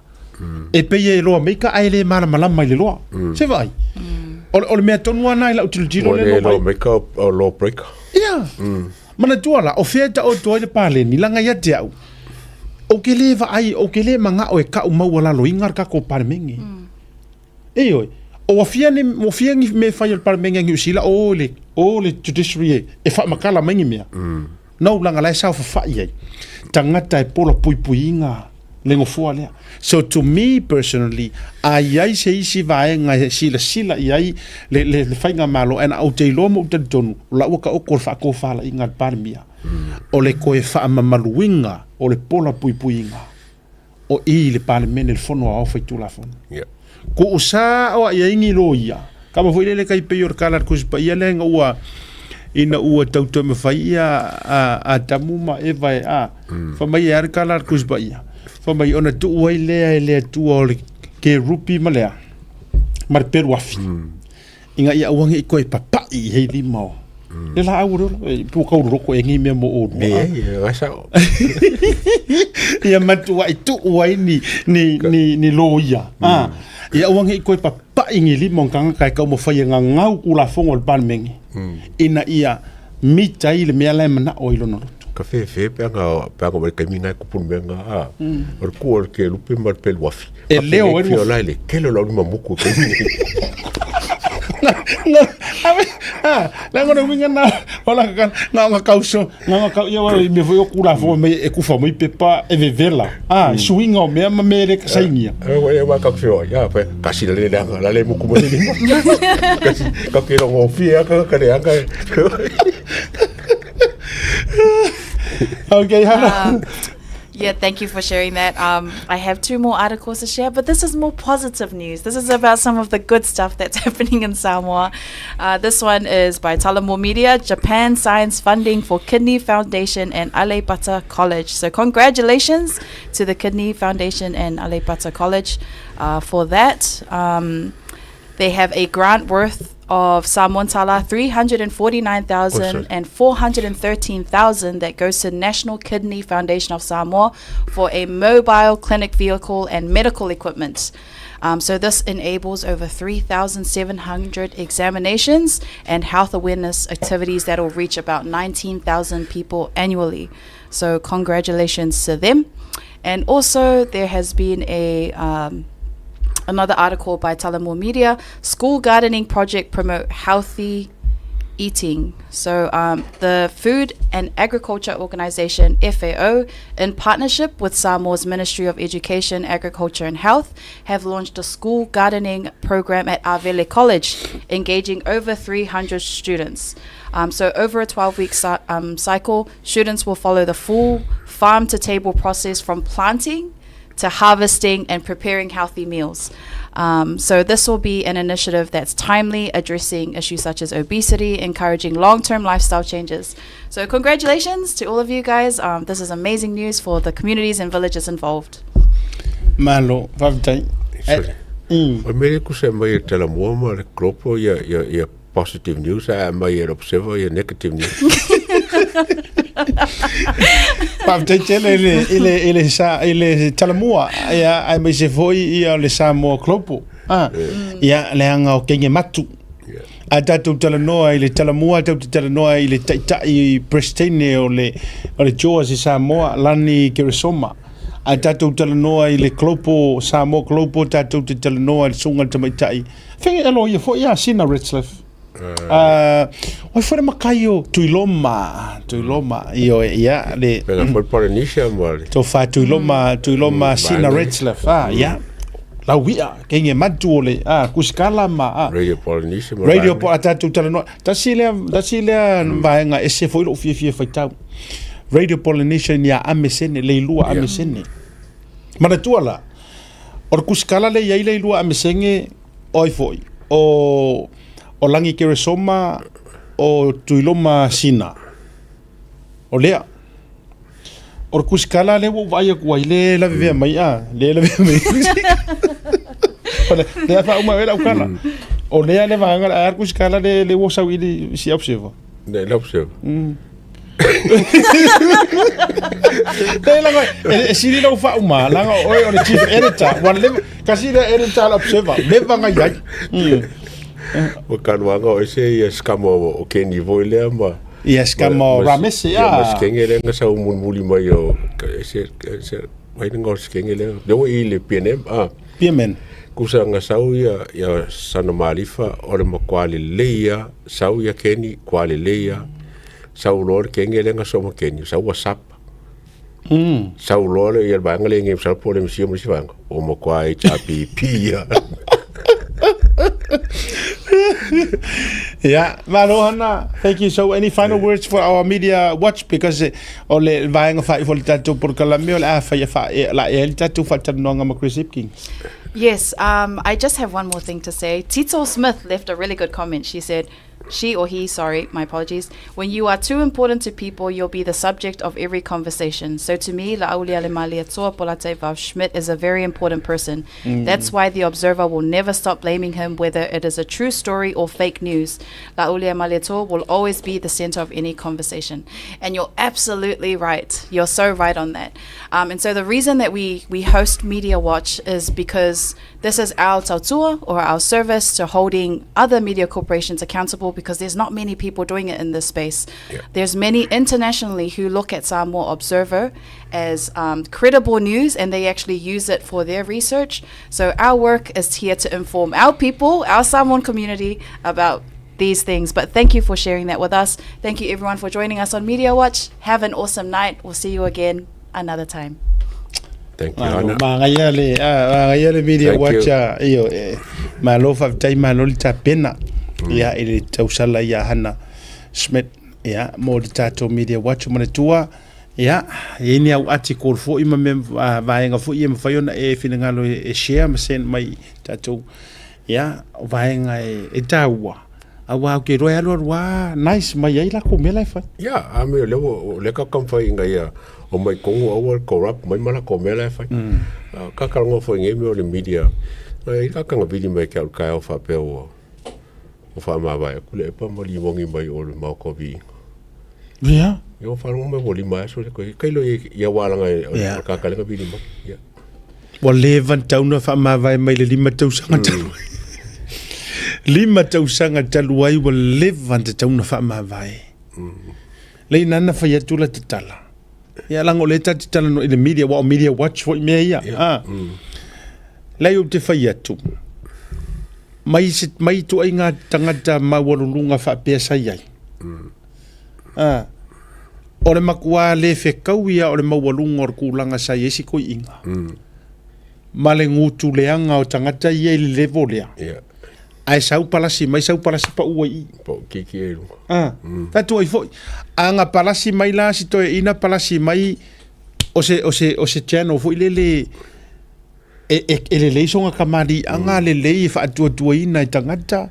e pei e loa meika ae le malamalama i le loa. Se vaai. O le, o le mea tonu lava lena i lau tilotilo Ua lea le na loa vaai. meika o law breaker. Ia. Manatua la, o fea e taoto ai le paleni, leaga ia te au, ou te le vaai, ou te le manao e kau maualaloina le tatou Palemene. Ioe, ua fia ni, ua fia ni mea e fai a le Palemene a Niu Sila, o le, o le judiciary e, e faamatala mai ni mea. No, leaga la e saofafai ai tagata e pola puipuiina le nofoa lea. So to me personally, a i ai se isi vaega e silasila i ai le, le, le faigamalo, and ou te iloa ma ou talitonu, o la ua taoto le faatofalaiga a le Palemia, o le toe faamamaluina o le pola puipuiina o i i le Palemene, le Fono Aoao Faitulafono. Yeah. Kuu sao a i ai ni loia. Kama foi lele kai pei o le kala le Tusi Paia lea ina ua ina ua tau toe mawhai ia a Atamu ma Eva e a. Fa mai e a le kala le Tusi Paia. Fa mai ona tuu ai lea e le Atua o le kerupi ma lea ma le pelu afi. Ina ia aua ne i toe papai i hei lima o. Le laau o le ola, e ua tau loloko e nei mea mo olua. E, e, e, sao. Ia matuai tuu ai ni, ni, ni, ni loia. Ah, ia aua ne i toe papai ni lima o ni tagata e taumafai e gagau Tulafono a le Palemene, ina ia mita ai le mea la e manao ai lona loto. Ka fefe pe anga pe anga mai taimi nai kupu le mea nga a. O le kua o le kelupe ma le pelu afi. E leo ai le la le kele la lima muku ke ni. La ngona winga na ola ka nga nga kauso nga nga kau ia wala me foi o kula fo me e kufa mai pepa e vevela. Ah, suinga o mea ma me le sainia. E wa e wa ka fio ya pe kasi le le la le muku mo ni. Kasi ka ke rongo fi ka ka le anga. Okay, Hannah. Yeah, thank you for sharing that. Um, I have two more articles to share, but this is more positive news. This is about some of the good stuff that's happening in Samoa. Uh, this one is by Talamua Media, Japan Science Funding for Kidney Foundation and Aleipata College. So congratulations to the Kidney Foundation and Aleipata College uh, for that. Um, they have a grant worth of Samoan Tala 349,000 and 413,000 that goes to National Kidney Foundation of Samoa for a mobile clinic vehicle and medical equipment. Um, so this enables over 3,700 examinations and health awareness activities that will reach about 19,000 people annually. So congratulations to them. And also there has been a um, another article by Talamua Media, School Gardening Project Promote Healthy Eating. So um, the Food and Agriculture Organization, FAO, in partnership with Samoa's Ministry of Education, Agriculture and Health, have launched a school gardening program at Avele College, engaging over 300 students. Um, so over a 12-week um, cycle, students will follow the full farm-to-table process from planting to harvesting and preparing healthy meals. Um, so this will be an initiative that's timely, addressing issues such as obesity, encouraging long-term lifestyle changes. So congratulations to all of you guys. Um, this is amazing news for the communities and villages involved. Malo, faafetai. Sorry. O mea ku se mai e tala mua ma le klopo ia, ia, ia positive news a mai e observer ia negative news. Faafetai tele i le, i le, i le, sa, i le talamua, ia, aemaise foi ia o le Samoa Global. Ah, ia, leaga o kenge matu. A tatou talanoa i le talamua, tatou te talanoa i le taitai Presetene o le, o le JAWS i Samoa, Lani Keresoma. A tatou talanoa i le Global, Samoa Global, tatou te talanoa i le susuga i le tamaitai. Fenga e loia foi ia Sina Retzlaff. Uh, oi foi le makai o Tuiloma, Tuiloma, io ia le Fenga foi Polynesia ma le. Tofa Tuiloma, Tuiloma Sina Retzlaff, ah, ia. Lau ia, kenge matu o le, ah, kusikala ma, ah. Radio Polynesia ma Radio po a tatou talanoa. Tasi lea, tasi lea vaega ese foi lou fiafia faitau. Radio Polynesia ni a amesene, le ilua amesene. Manatua la, o le kusikala le iai le ilua amesene, o ai foi, o, o Lagi Keresoma, o Tuiloma Sina. O lea. O le kusikala lea ua ou vaai atu ai, le lavevea mai a, le lavevea mai. O le, lea faauma ai lau kala. O lea le vaega, a le kusikala le, le ua sau i le si observer. Le le observer. Le langa, e, e sili lau faauma, langa oe o le chief editor, ua leva, kasi le editor le observer, leva ngai ai. O kanuanga o ese ia skama o Kenny foi lea ma Ia skama o Ramese ia. Ma skenge lea nga sau mulimuli mai o ese ese mai nga o skenge lea. Lea ua i le PNM ah. PMN. Kusa nga sau ia ia Sana Malifa o le makuā lelei ia sau ia Kenny kua lelei ia sau loa le kenge lea nga soma Kenny sau ua sapa. Sau loa le ia le vaega lea nge masalo po o le MCO ma le isi vaega ua makuā HRPP ia. Yeah, malo Hana. Thank you. So, any final words for our media watch? Because eh, o le vaega faaifa o le tatou polokalame o le a fai e fa e la e le tatou faatalanoaga ma Chris Hipkins. Yes, um, I just have one more thing to say. Tito Smith left a really good comment. She said, she or he, sorry, my apologies. When you are too important to people, you'll be the subject of every conversation. So to me, Laaulialemalietoa Polataivao Schmidt is a very important person. That's why the Observer will never stop blaming him, whether it is a true story or fake news. Laaulialemalietoa will always be the center of any conversation. And you're absolutely right. You're so right on that. Um, and so the reason that we, we host Media Watch is because this is our tautua or our service to holding other media corporations accountable because there's not many people doing it in this space. Yeah. There's many internationally who look at Samoa Observer as um, credible news and they actually use it for their research. So our work is here to inform our people, our Samoan community about these things. But thank you for sharing that with us. Thank you everyone for joining us on Media Watch. Have an awesome night. We'll see you again another time. Thank you, Hana. Magaia le, magaia le media Thank watch you. a, io, e, malo faafetai malo le tapena, ia, i le tausala ia Hana Schmidt, ia, mo le tatou media watch o manatua, ia, e i ai ni au article foi ma mea, vaega foi ia mafai ona e finagalo e, e share ma send mai tatou, ia, o vaega e, e taua, aua ou te iloa e alualu lava nice mai ai lakou mea la e fai. Ia, a mea o lea ua, o lea ka taumafai ina ia omai i totonu aua le corrupt mai ma latou mea la e fai. A ka talanoa foi i nei mea o le media, e i ka vili mai ke au i le taeao faapea ua ua faamavae atu le epa ma limoni mai o le Maota o Viiga. Ia. Ia ua faalogo mai ua lima aso le koe. Kailo i ia wālanga e o le kakalenga vili mai. Ia. Ua leva ona tatau ona faamavae mai le lima tausaga talu ai. Lima tausaga talu ai ua leva ona tatau ona faamavae. Lei nana fai atu la tatala. Ia laga o lea ta te talanoa i le media, aua o media watch foi mea ia. Ah. Leai ou te fai atu, mai se mai ituaiga tagata maualuluga faapea sa i ai. Ah. O le makuā le fekau ia o le maualuga o le tulaga sa i ai si toeaina ma le gutuleaga o tagata ia i le level lea. Yeah. Ae sau palasi mai, sau palasi pau ai i. Pau kiki e luga. Ah. Tatu ai foi. A ga palasi mai la si toeaina palasi mai o se, o se, o se channel foi lele. E, e, e lelei soga kamaliʻaga lelei e faatuatuaina e tagata.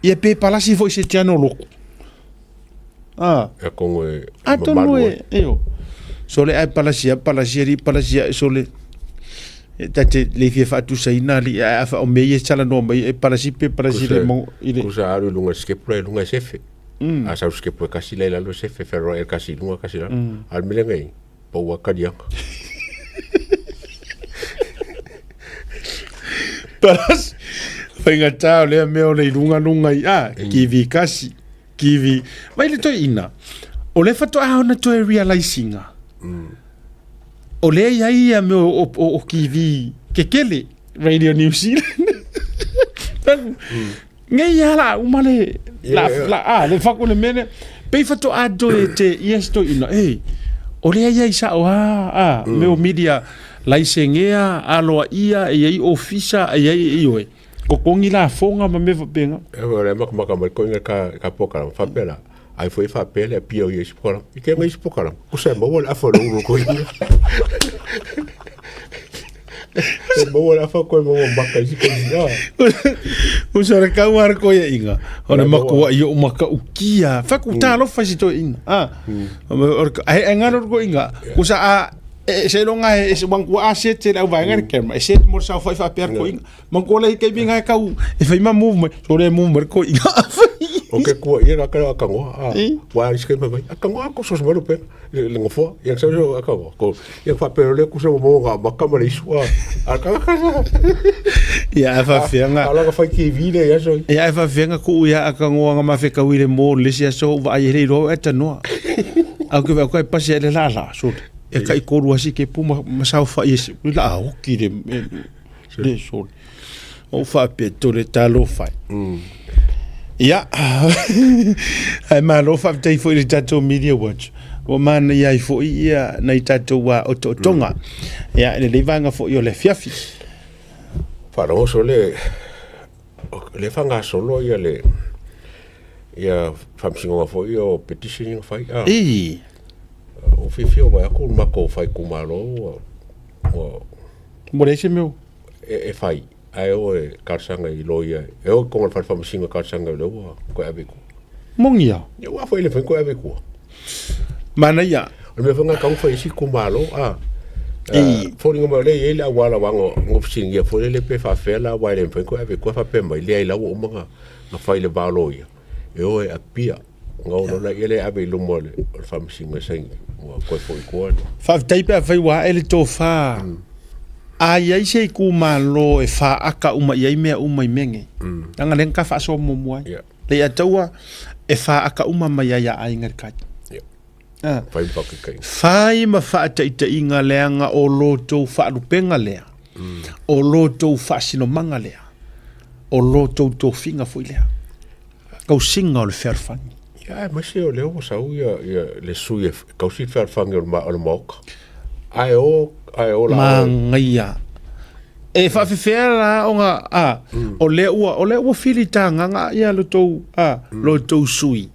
Ia pe palasi foi se te ano loku. Ah. E kongo e Atonu e, io. Sole ai palasia, palasia ri palasia sole. E tate le fia faatusaina li a fa o mea ia talanoa mai e palasi pe palasi le mo i le. Kusa alu i luga skepu la i luga e sefe. A sau skepu e kasi la i lalo e sefe, wheroa e kasi i lunga kasi i lalo. A le mea lenei, pau a kalianga. Palasi. Faigata o lea mea o le i luga luga i a, kiwi kasi, kiwi. Mai le toe ina, o le faatoa ona toe realizinga. O lea i ai ia mea o, o, o kiwi kekele, Radio New Zealand. Nei ia la uma le la la a le faku le mele pei fato a toe te ia sto ina e o lea ia i sao a a me o media laisengea aloa ia e iai ofisa e iai i oe kokongi la fonga ma me fapenga. E o le makamaka mai koinga ka ka pokala faapea la ai foi faapea le apia o ia isi pokala i ke ngai isi pokala ko se maua le afa o le ulu koinga e maua le afa koe maua maka isi koinga. Usa le kau ar koe inga o le makua i o maka ukia faku talofa si toe inga a ai ai ngaro ko inga usa a e se longa e se wangu a se te au vaenga ke e se mo sa fai fa per ko inga man ko le ke binga kau e fai ma move so le move ko inga. O ke kua ia ka ka ngoa a wa is ke mai a ka ngoa ko so so pe le ngofoa ia sa so a ka ko ia fa pe le ku so mo ga ma ka ma le isua a ka ka ia fa fianga ala ka fa ki vi le ia so ia fa fianga ku ia a ka ngoa ma fe ka wile mo le sia so va ai le ro eta no a ke va ko pasi le la la so e kai ko ru asi ke pu ma sa fa ia la o ki le le so o fa pe to le talo fa. Ia, ai malo faafetai foi i le tatou Media Watch. Ua manaia ai foi ia nai tatou otootoga. Ia, e lelei vaega foi o le afiafi. Faalogo le le faagasolo ia le ia faamasinoga foi o petition ia na fai a. Ii. Ua fiafia o vaai atu le matou faitumalo ua ua Mo leai se mea. E fai, ae o e talosaga i loia, e o i totonu o le fale faamasino e talosaga i lea ua toe ave i tua. Moni a? Ia ua foi le mafai ona toe ave i tua. Manaia. O le mea foi lena e tatau ona fai ai isi itumalo, a. Foliga mai o lea e i ai le auala aua na na fesiligia foi lele pe faapefea la aua e le mafai ona toe ave i tua faapea mai, leai la ua uma ona fai i le va o loia, e o e apia. Ona oo loa lea e ave i luma o le faamasino e saini ua toe foi i tua. Faafetai pe afai ua ae le tofa. A i ai se itumalo e faaka uma i ai mea uma i mea nei, leaga lea na ta faasoa muamua ai. Le ia taua e faaka uma mai ai a aiga i le kai. Fai ma faataitaiga. Fai ma faataitaiga leaga o lo tou faalupega lea, o lo tou faasinomaga lea, o lo tou tofiga foi lea. Tausiga o le fealofani. Ia, aemaise o lea ua sau ia, ia le sui e tausi le fealofani o le, o le Maota. Ae o, ae o la Manaia. E faafefea la ona, a, o lea ua, o lea ua filitagaga ia lo tou, a, lo tou sui.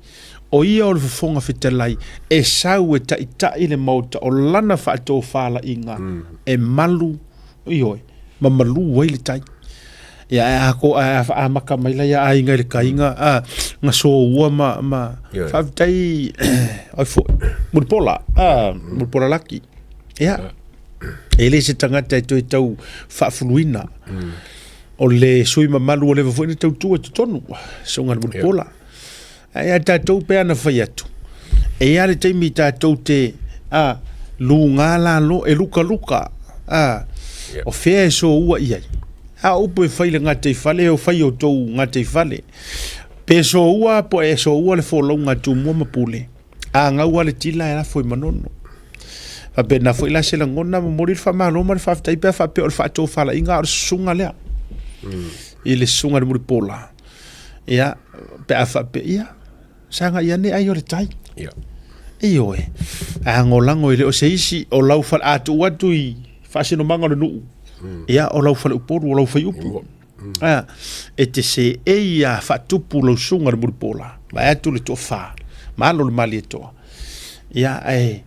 O ia o le Fofoga Fetalai e sau e taitai le Maota o lana faatofalaiga e malu, ioe, ma malu ai le tai. Ia ae a ko ae a amata mai la ia aiga i le kaiga a na soua ma ma faafetai ai foi Mulipola a Mulipola Laki. Ia e le se tagata e toe tau faafuluina. O le sui mamalu ua leva foi ona tautua i totonu susuga i le Mulipola. Ae ia tatou pe ana fai atu, e i ai le taimi tatou te a, luga lalo, e lukaluka, a, o fea e soua i ai. A o upu e fai i le gataifale, e fai i o outou gataifale. Pe soua po e soua le folauga a Tumua ma Pule, a gau lava le tila e lafo i Manono. Faapena foi la se lagona, momoli le faamalo ma le faafetai pe a faapea o le faatofalaiga a o le susuga lea. I le susuga i le Mulipola. Ia, pe a faapea, ia, sagai ane ai o le tai. Ia. Ioe, a lagolago e le o se isi o lau fale, a tuu atu i faasinomaga o le nuu, ia, o lau faleupolu, o lau faiupu. A, e te seei a faatupu lau susuga i le Mulipola, vae atu le toafa, malo le Malietoa. Ia, ae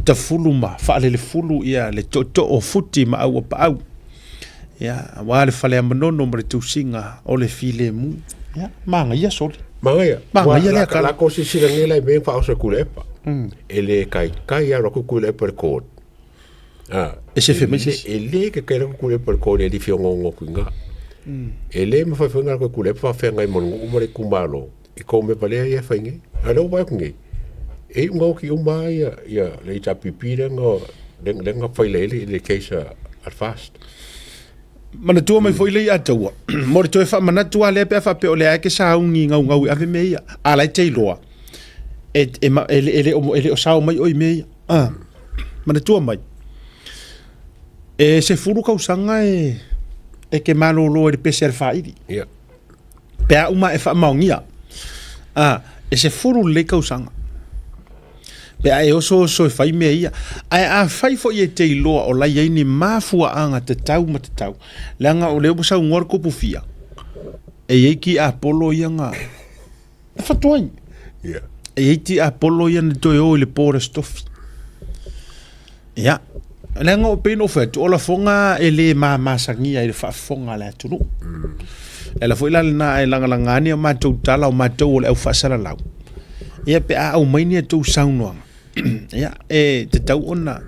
tafulu ma faalelefulu ia le tootoo o Futi ma Auapaau. Ia, aua le fale a Manono ma le tusiga o le filemu. Ia, magaia sole. Magaia. Magaia lea tala. La ko sisila nei la i mea whaosa kule epa. E le kai kai a roku kule epa le kod. Ah, E se fe mai se isi. E le ke kai roku kule epa le kod e li whiongo ngo kui ngā. E le mawhai whainga rako kule epa whawhea ngai mo ngu umare kumalo. I kou me palea ia whai nei. A leo wai ku nei. E unga oki uma ia, ia le i tapipi le nga, le nga whai le ele le case at fast. Manatua mai foi le ia taua. Mo le toe faamanatu lava lea pe a faapea o lea e ke sauni gaugau e ave mea ia. A la e te iloa. E, e, e, e, le, e le o sao mai oi mea ia. Ah. Manatua mai. E 10 kausaga e, e ke malolo e le pese a le whairi. Yeah. Pe a uma e faamaonia. A, e 10 lelei kausaga. Pe a e osooso e fai mea ia. Ae afai foi e te iloa o la i ai ni mafuaaga tatau ma tatau, leaga o lea ua saunoa le kupu fia, e i ai ki Apolo ia na, na fatoai. Yeah. E i ai ti Apolo ia na toe o i le po o le Aso Tofi. Ia, leaga o pei ona ou fai atu, o lafoga e le mamasagia i le faafofoga a le atunuu. E ala foi la lena e lagalaga ane a matou tala o matou o le au faasalalau. Ia pe a aumai ni a tou saunoaga, ia e tatau ona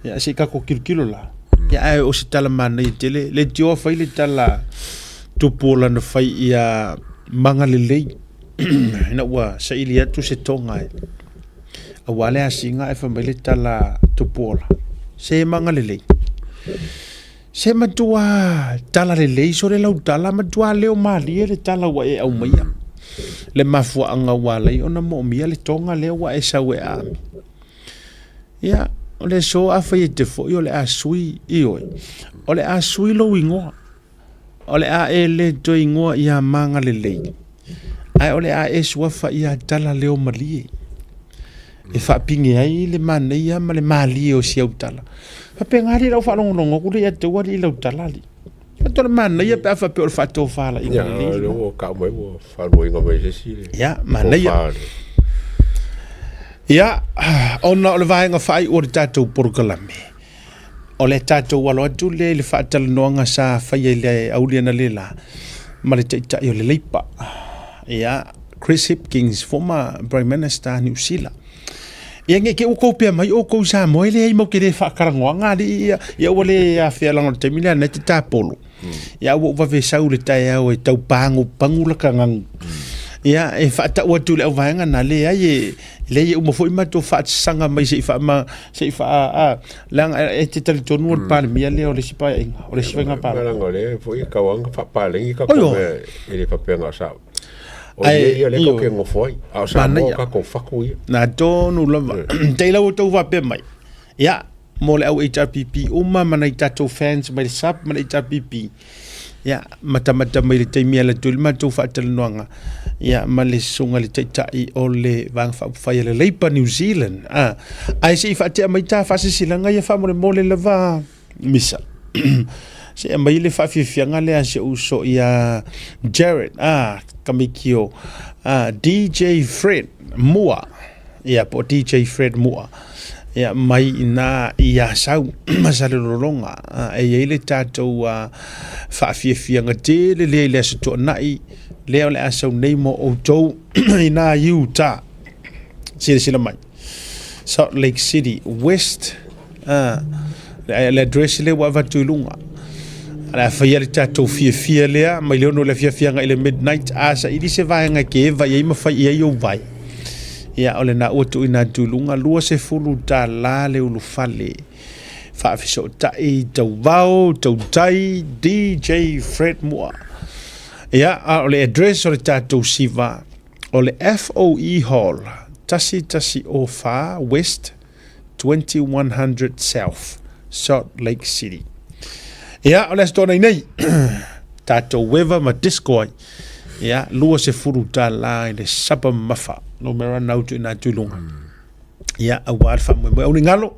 ia se i tatou tilotilo la. Ia ae o se tala manaia tele, le tioa fai le tala tupu o lana fai ia maga lelei ina ua saili atu se toga e Aua le asiga ae fai mai le tala tupuola, se maga lelei. Se matua tala lelei sole lau tala, matua leo malie le tala ua e aumaia. Le mafuaaga ua ala ai ona moomia le toga lea ua e sau e aami. Ia, o le aso afai e te foi o le a sui, ioe, o le a sui lou igoa. O le a e le toe igoa ia Magalelei, ae o le a e suafa ia Tala Leo Malie, e faapige ai le manaia ma le malie o si au tala. Faapena alii lau faalogologo atu lea ia te au alii lau tala alii. Ato le manaia pe a faapea o le faatofalaiga lelei. Ia, lea ua kau mai ua faaluaina mai se isi le. Ia, manaia. Ia, ona o le vaega faaiu o le tatou polokalame. O le tatou alo atu lea i le faatalanoaga sa faia i le auli analeila ma le Taitai o le Leipa, ia, Chris Hipkins, former Prime Minister Niu Sila. Ia ne i te i ua tou pea mai outou i Samoa e leai matou te le faatalanoaga alii ia, ia ua le afea leaga o le taimi lea na e te tapolo. Ia ua ou vave sau i le taeao e tau pagupagu lata ganu. Ia e faatau atu i le auvaega na leai e Leai e uma foi matou faatasaga mai se i faama se i faa a leaga e te talitonu o le Palemia lea o le isi paeaiga o le isi faiga palota. Leaga o lea foi e tau lava ona faapaleni tatou mea e le faapea na o sa o ia ia lea tatou te nofo ai a o Samoa o tatou fatu ia. Na tonu lava. Te i la ua outou faapea mai, ia mo le au HRPP uma ma nai tatou fans mai le SUP ma le HRPP, Ia, matamata mai le taimi e ala atu ai le matou faatalanoaga, ia, ma le susuga i le Taitai o le Vaega Faaupufai a le Labour New Zealand. A, ae se i faatea mai ta faasilasilaga ia faamolemole lava Misa. Se i aumai le faafiafiaga lea a si ou uso ia Jared, a, Kamikio, a, DJ Fred Mua. Ia, po o DJ Fred Mua. Ia, mai i nā i Asau ma Salelologa. E i ai le tatou faafiafiaga tele lea i le Aso Toonai, lea o le a sau nei mo outou i nā i Utah. Silasila mai. Salt Lake City West. Le address lea ua avatu i luga. O le a faia le tatou fiafia lea mai le 6 i le afiafi agai i le midnight. A saili se vaega e te eva i ai ma fai i ai ou vai. Ia, o lena ua tuuina atu i luga $20 le ulufale. Faafesootai, tauvao, tautai, DJ Fred Mua. Ia, a o le address o le tatou siva, o le FOE Hall, 1104 West 2100 South, Salt Lake City. Ia, o le aso toanai nei, tatou ueva ma disco ai. Ia, $20 i le sapa mamafa, numera na utu ina atu i luga. Ia, aua le faamoemoe. Au ni galo,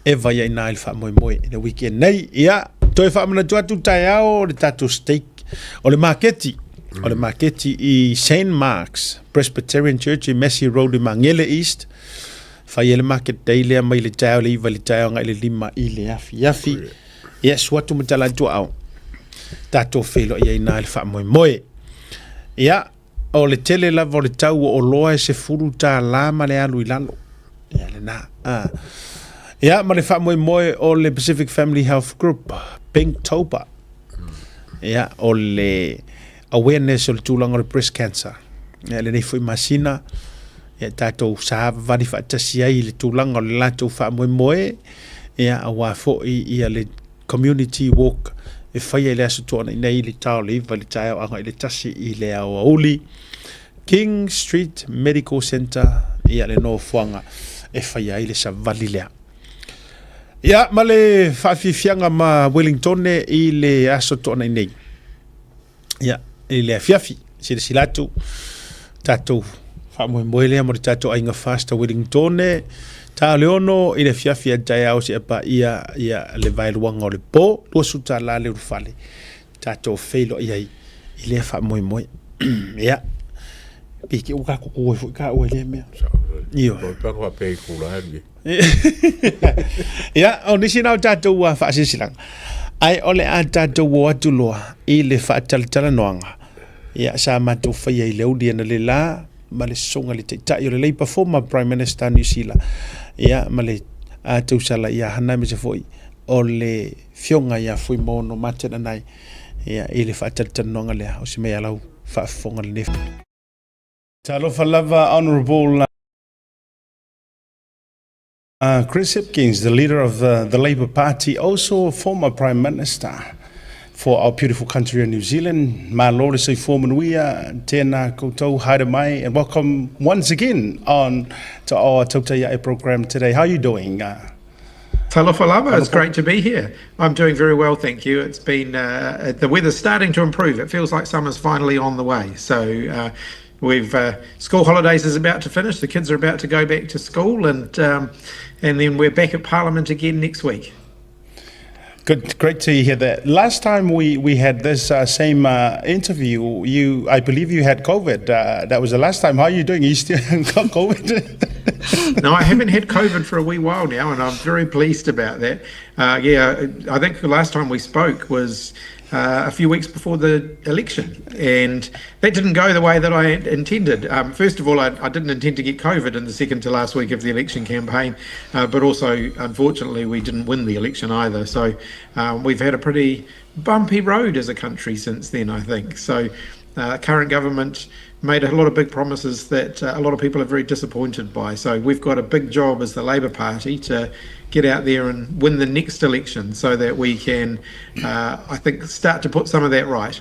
e vai ai nā i le faamoemoe i le weekend nei. Ia, toe faamanatu atu taeao o le tatou steak, o le maketi, o le maketi i St. Mark's Presbyterian Church i Massey Road i Magele East. Fai ai le market day lea mai le taeao le 9 i le taeao agai le 5 i le afiafi. Ia, sua atu ma tala atu au. Tatou feiloai ai i ina i le faamoemoe. Ia, o le tele lava o le tau o oloa e $10 ma le alu i lalo. Ia lena. Ah. Ia, ma le faamoemoe o le Pacific Family Health Group, Pinktober. Ia, o le awareness o le tulaga o le breast cancer. Ia, lenei foi masina, ia tatou savavali faatasi ai i le tulaga o le latou faamoemoe, ia, aua foi ia le community walk e faia i le Aso Toonai nei i le ta o le 9 i le taeao agai i le 1 i le aoauli. King Street Medical Centre, ia le nofoaga e faia ai le savali lea. Ia, ma le faafiafiaga ma Wellingtone i le Aso Toonai nei. Ia, i le afiafi, silasila atu, tatou faamoemoe lea mo le tatou aiga Fasta Wellingtone, ta o le 6 i le afiafi a taeao seia paia ia le vaeluaga o le po, $20 le ulufale, tatou feiloai ai i lea faamoemoe. Ia, pe te i ua tatou tu ai foi taua i lea mea. Ioe. Ia, o nisi na o tatou faasilasilaga, ae o le a tatou o atu loa i le faatalatalanoaga. Ia, sa matou faia i le auli analeila ma le sosoga i le Taitai o le Labour, former Prime Minister Niu Sila, ia, ma le tausala ia Hana aemaise foi o le Fioga ia Fuimaono Martin Anae, ia, i le faatalatalanoaga lea. O si mea lau faafofoga lenei. Talofa lava Honourable Chris Hipkins, the leader of the Labour Party, also a former Prime Minister for our beautiful country of New Zealand. Malo le soifua manuia, tēnā koutou, haere mai, and welcome once again on to our Tautai Ae program today. How are you doing? Talofa lava, it's great to be here. I'm doing very well, thank you. It's been, the weather's starting to improve. It feels like summer's finally on the way. So we've school holidays is about to finish. The kids are about to go back to school, and and then we're back at Parliament again next week. Good, great to hear that. Last time we, we had this same interview, you I believe you had COVID. That was the last time. How are you doing? You still got COVID? No, I haven't had COVID for a wee while now, and I'm very pleased about that. Yeah, I think the last time we spoke was a few weeks before the election, and that didn't go the way that I intended. First of all, I, I didn't intend to get COVID in the second to last week of the election campaign, but also, unfortunately, we didn't win the election either. So we've had a pretty bumpy road as a country since then, I think. So current government made a lot of big promises that a lot of people are very disappointed by. So we've got a big job as the Labour Party to get out there and win the next election so that we can, I think, start to put some of that right.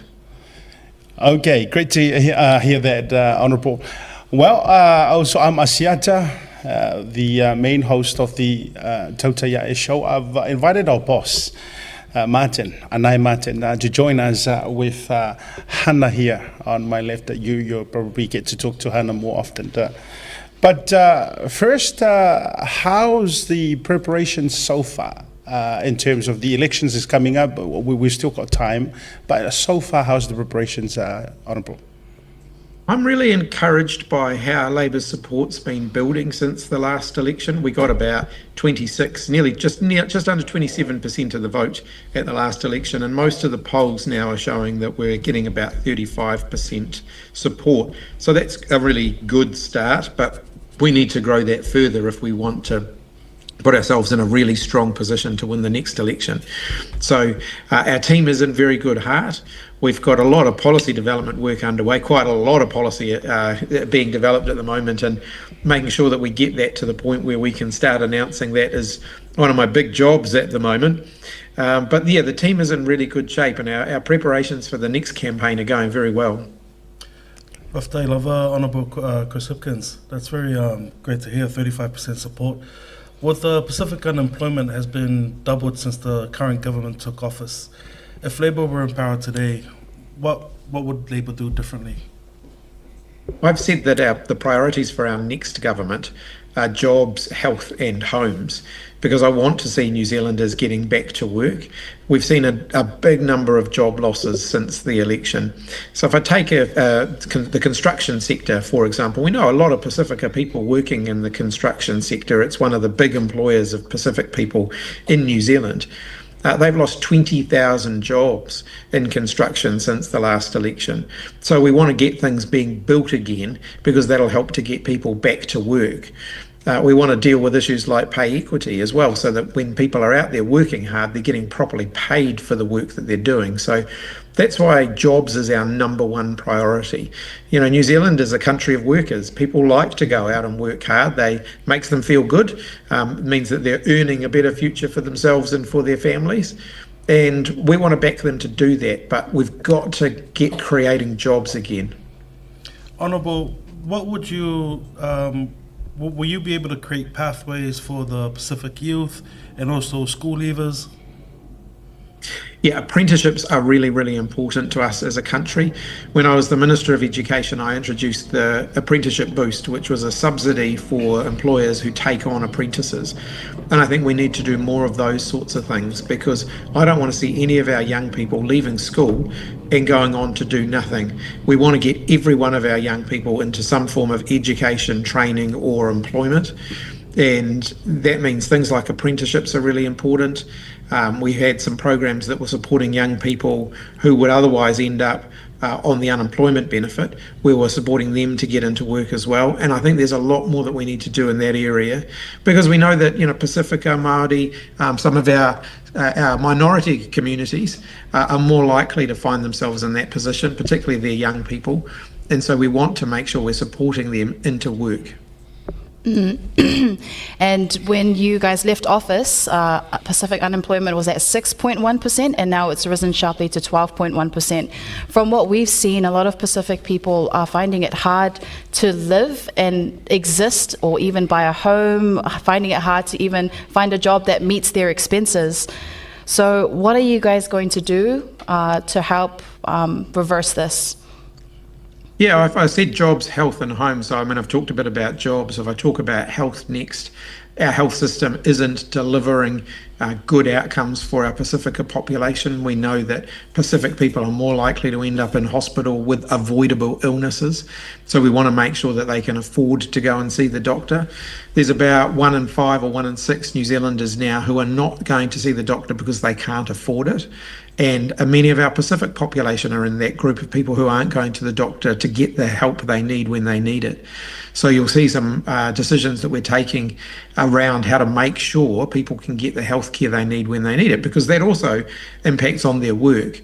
Okay, great to hear, hear that, Honourable. Well, also I'm Asiata, the main host of the Tautai Ae show. I've invited our boss, Martin, Anae Martin, to join us with Hannah here on my left. You you'll probably get to talk to Hannah more often. But first, how's the preparation so far? In terms of the elections is coming up, we, we've still got time. But so far, how's the preparations, Honourable? I'm really encouraged by how Labour's support's been building since the last election. We got about 26, nearly just near, just under 27% of the vote at the last election, and most of the polls now are showing that we're getting about 35% support. So that's a really good start, but we need to grow that further if we want to put ourselves in a really strong position to win the next election. So our team is in very good heart. We've got a lot of policy development work underway, quite a lot of policy being developed at the moment, and making sure that we get that to the point where we can start announcing that is one of my big jobs at the moment. But yeah, the team is in really good shape, and our preparations for the next campaign are going very well. Faafetai lava, Honourable Chris Hipkins. That's very great to hear, 35% support. With the Pacific unemployment has been doubled since the current government took office. If Labour were in power today, what, what would Labour do differently? I've said that our, the priorities for our next government are jobs, health, and homes, because I want to see New Zealanders getting back to work. We've seen a, a big number of job losses since the election. So if I take a, a, the construction sector, for example, we know a lot of Pacifica people working in the construction sector. It's one of the big employers of Pacific people in New Zealand. Uh, they've lost 20,000 jobs in construction since the last election. So we want to get things being built again because that'll help to get people back to work. Uh, we want to deal with issues like pay equity as well, so that when people are out there working hard, they're getting properly paid for the work that they're doing. So that's why jobs is our number one priority. You know, New Zealand is a country of workers. People like to go out and work hard. They makes them feel good. Um, it means that they're earning a better future for themselves and for their families. And we want to back them to do that, but we've got to get creating jobs again. Honourable, what would you um, will you be able to create pathways for the Pacific youth and also school leavers? Yeah, apprenticeships are really, really important to us as a country. When I was the Minister of Education, I introduced the Apprenticeship Boost, which was a subsidy for employers who take on apprentices. And I think we need to do more of those sorts of things because I don't want to see any of our young people leaving school and going on to do nothing. We want to get every one of our young people into some form of education, training, or employment. And that means things like apprenticeships are really important. Um, we had some programs that were supporting young people who would otherwise end up uh, on the unemployment benefit. We were supporting them to get into work as well. And I think there's a lot more that we need to do in that area because we know that, you know, Pacifica, Māori, um, some of our, uh, our minority communities uh, are more likely to find themselves in that position, particularly their young people. And so we want to make sure we're supporting them into work. and when you guys left office, uh, Pacific unemployment was at 6.1%, and now it's risen sharply to 12.1%. From what we've seen, a lot of Pacific people are finding it hard to live and exist, or even buy a home, finding it hard to even find a job that meets their expenses. So, what are you guys going to do uh, to help um, reverse this? Yeah, I, I said jobs, health, and home. So, I mean, I've talked a bit about jobs. If I talk about health next, our health system isn't delivering uh, good outcomes for our Pacifica population. We know that Pacific people are more likely to end up in hospital with avoidable illnesses. So we want to make sure that they can afford to go and see the doctor. There's about one in five or one in six New Zealanders now who are not going to see the doctor because they can't afford it. And uh, many of our Pacific population are in that group of people who aren't going to the doctor to get the help they need when they need it. So you'll see some uh, decisions that we're taking around how to make sure people can get the health care they need when they need it, because that also impacts on their work.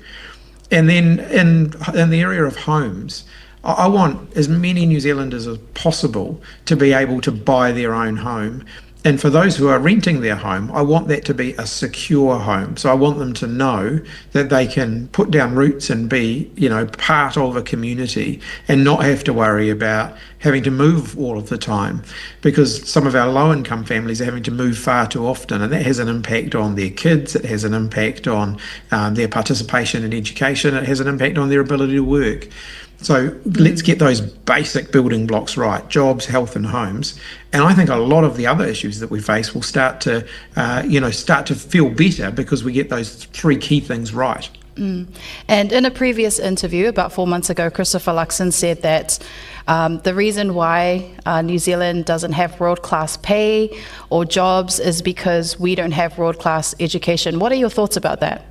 And then in, in the area of homes, I want as many New Zealanders as possible to be able to buy their own home. And for those who are renting their home, I want that to be a secure home. So I want them to know that they can put down roots and be, you know, part of a community and not have to worry about having to move all of the time because some of our low income families are having to move far too often and that has an impact on their kids, it has an impact on um, their participation in education, it has an impact on their ability to work. So let's get those basic building blocks right jobs, health, and homes. And I think a lot of the other issues that we face will start to, uh, you know, start to feel better because we get those three key things right. Mm. And in a previous interview about four months ago, Christopher Luxon said that um, the reason why uh, New Zealand doesn't have world class pay or jobs is because we don't have world class education. What are your thoughts about that?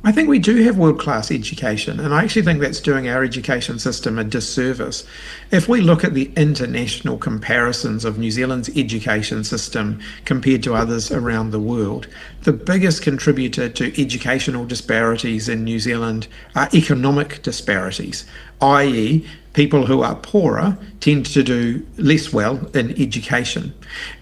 I think we do have world class education, and I actually think that's doing our education system a disservice. If we look at the international comparisons of New Zealand's education system compared to others around the world, the biggest contributor to educational disparities in New Zealand are economic disparities, i.e., people who are poorer tend to do less well in education.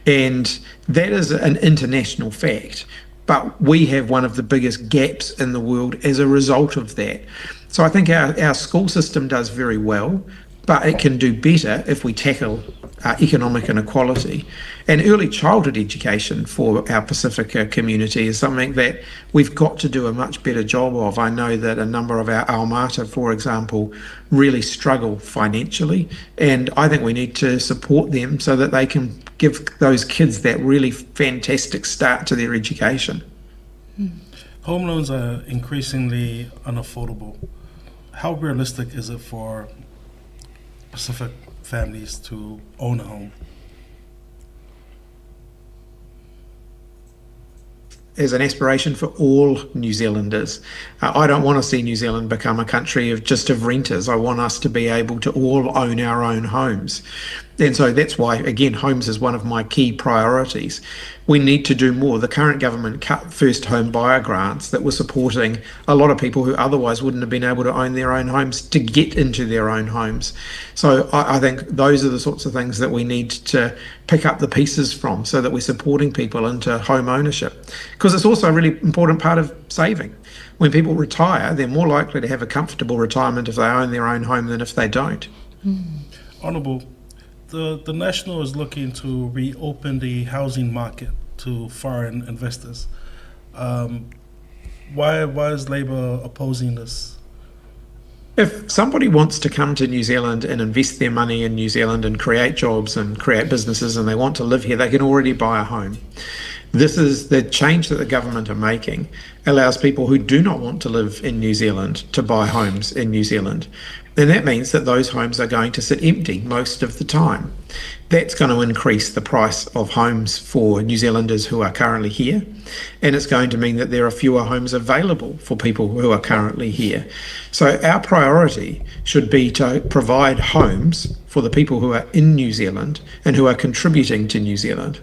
And that is an international fact. But we have one of the biggest gaps in the world as a result of that. So I think our, our school system does very well, but it can do better if we tackle uh, economic inequality. And early childhood education for our Pacifica community is something that we've got to do a much better job of. I know that a number of our Aumata, for example, really struggle financially, and I think we need to support them so that they can give those kids that really fantastic start to their education. Home loans are increasingly unaffordable. How realistic is it for Pacific families to own a home? is an aspiration for all New Zealanders. I don't want to see New Zealand become a country of just of renters. I want us to be able to all own our own homes. And so that's why, again, homes is one of my key priorities. We need to do more. The current government cut first home buyer grants that were supporting a lot of people who otherwise wouldn't have been able to own their own homes to get into their own homes. So I think those are the sorts of things that we need to pick up the pieces from so that we're supporting people into home ownership. Because it's also a really important part of saving. When people retire, they're more likely to have a comfortable retirement if they own their own home than if they don't. Honourable, the National is looking to reopen the housing market to foreign investors. Why is Labour opposing this? If somebody wants to come to New Zealand and invest their money in New Zealand and create jobs and create businesses and they want to live here, they can already buy a home. This is the change that the government are making, allows people who do not want to live in New Zealand to buy homes in New Zealand. And that means that those homes are going to sit empty most of the time. That's going to increase the price of homes for New Zealanders who are currently here. And it's going to mean that there are fewer homes available for people who are currently here. So our priority should be to provide homes for the people who are in New Zealand and who are contributing to New Zealand.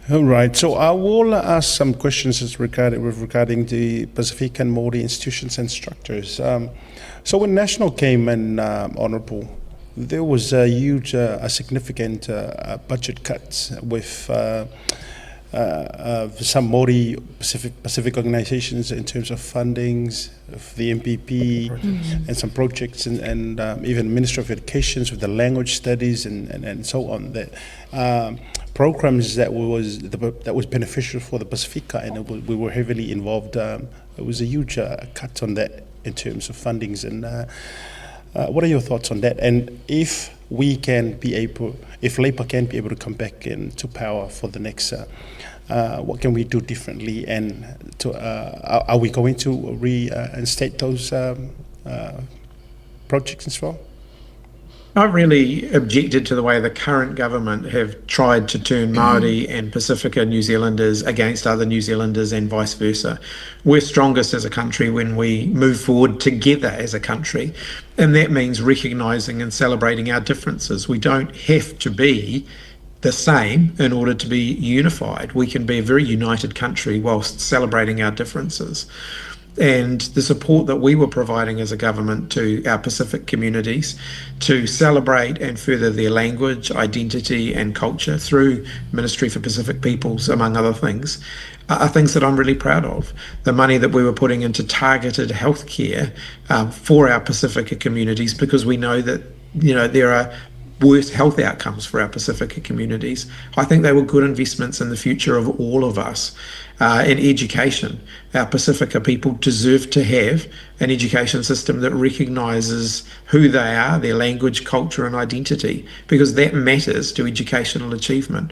All right. So I will ask some questions as regarding the Pasifika and Māori institutions and structures. So when National came in, Honourable, there was a huge, a significant budget cuts with some Māori Pacific organizations in terms of fundings of the MPP and some projects and even Ministry of Education with the language studies and so on. That programs that was beneficial for the Pasifika, and we were heavily involved. It was a huge cut on that in terms of fundings. And what are your thoughts on that? And if we can be able, if Labour can be able to come back into power for the next, what can we do differently? And are we going to reinstate those projects as well? I've really objected to the way the current government have tried to turn Māori and Pasifika New Zealanders against other New Zealanders and vice versa. We're strongest as a country when we move forward together as a country, and that means recognising and celebrating our differences. We don't have to be the same in order to be unified. We can be a very united country whilst celebrating our differences. And the support that we were providing as a government to our Pacific communities to celebrate and further their language, identity and culture through Ministry for Pacific Peoples, among other things, are things that I'm really proud of. The money that we were putting into targeted healthcare for our Pasifika communities, because we know that, you know, there are worse health outcomes for our Pasifika communities. I think they were good investments in the future of all of us. In education, our Pasifika people deserve to have an education system that recognises who they are, their language, culture and identity, because that matters to educational achievement.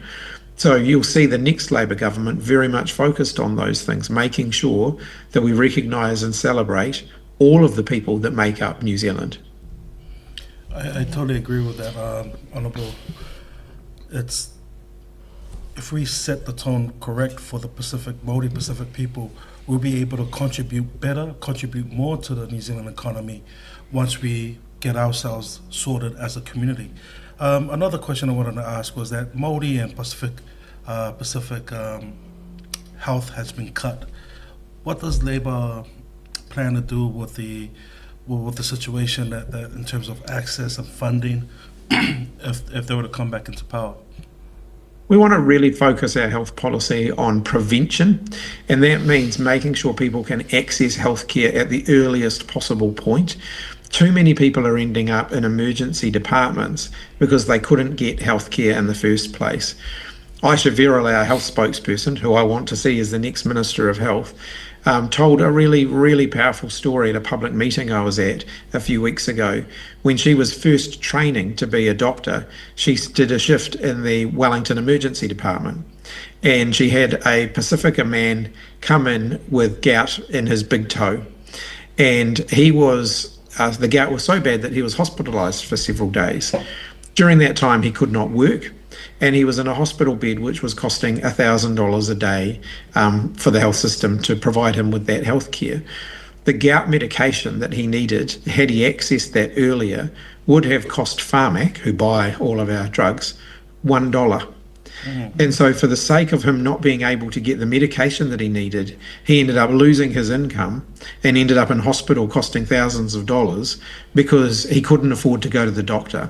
So you'll see the next Labour government very much focused on those things, making sure that we recognise and celebrate all of the people that make up New Zealand. I totally agree with that, Honourable. If we set the tone correct for the Pacific, Māori Pacific people, we'll be able to contribute better, contribute more to the New Zealand economy once we get ourselves sorted as a community. Another question I wanted to ask was that Māori and Pacific health has been cut. What does Labour plan to do with the situation that in terms of access and funding, if they were to come back into power? We want to really focus our health policy on prevention, and that means making sure people can access healthcare at the earliest possible point. Too many people are ending up in emergency departments because they couldn't get healthcare in the first place. Ayesha Verrall, our health spokesperson, who I want to see as the next Minister of Health, told a really, really powerful story at a public meeting I was at a few weeks ago. When she was first training to be a doctor, she did a shift in the Wellington Emergency Department. And she had a Pasifika man come in with gout in his big toe. And the gout was so bad that he was hospitalised for several days. During that time, he could not work. And he was in a hospital bed which was costing $1,000 a day um, for the health system to provide him with that health care. The gout medication that he needed, had he accessed that earlier, would have cost Pharmac, who buy all of our drugs, $1. Mm. And so, for the sake of him not being able to get the medication that he needed, he ended up losing his income and ended up in hospital costing thousands of dollars because he couldn't afford to go to the doctor.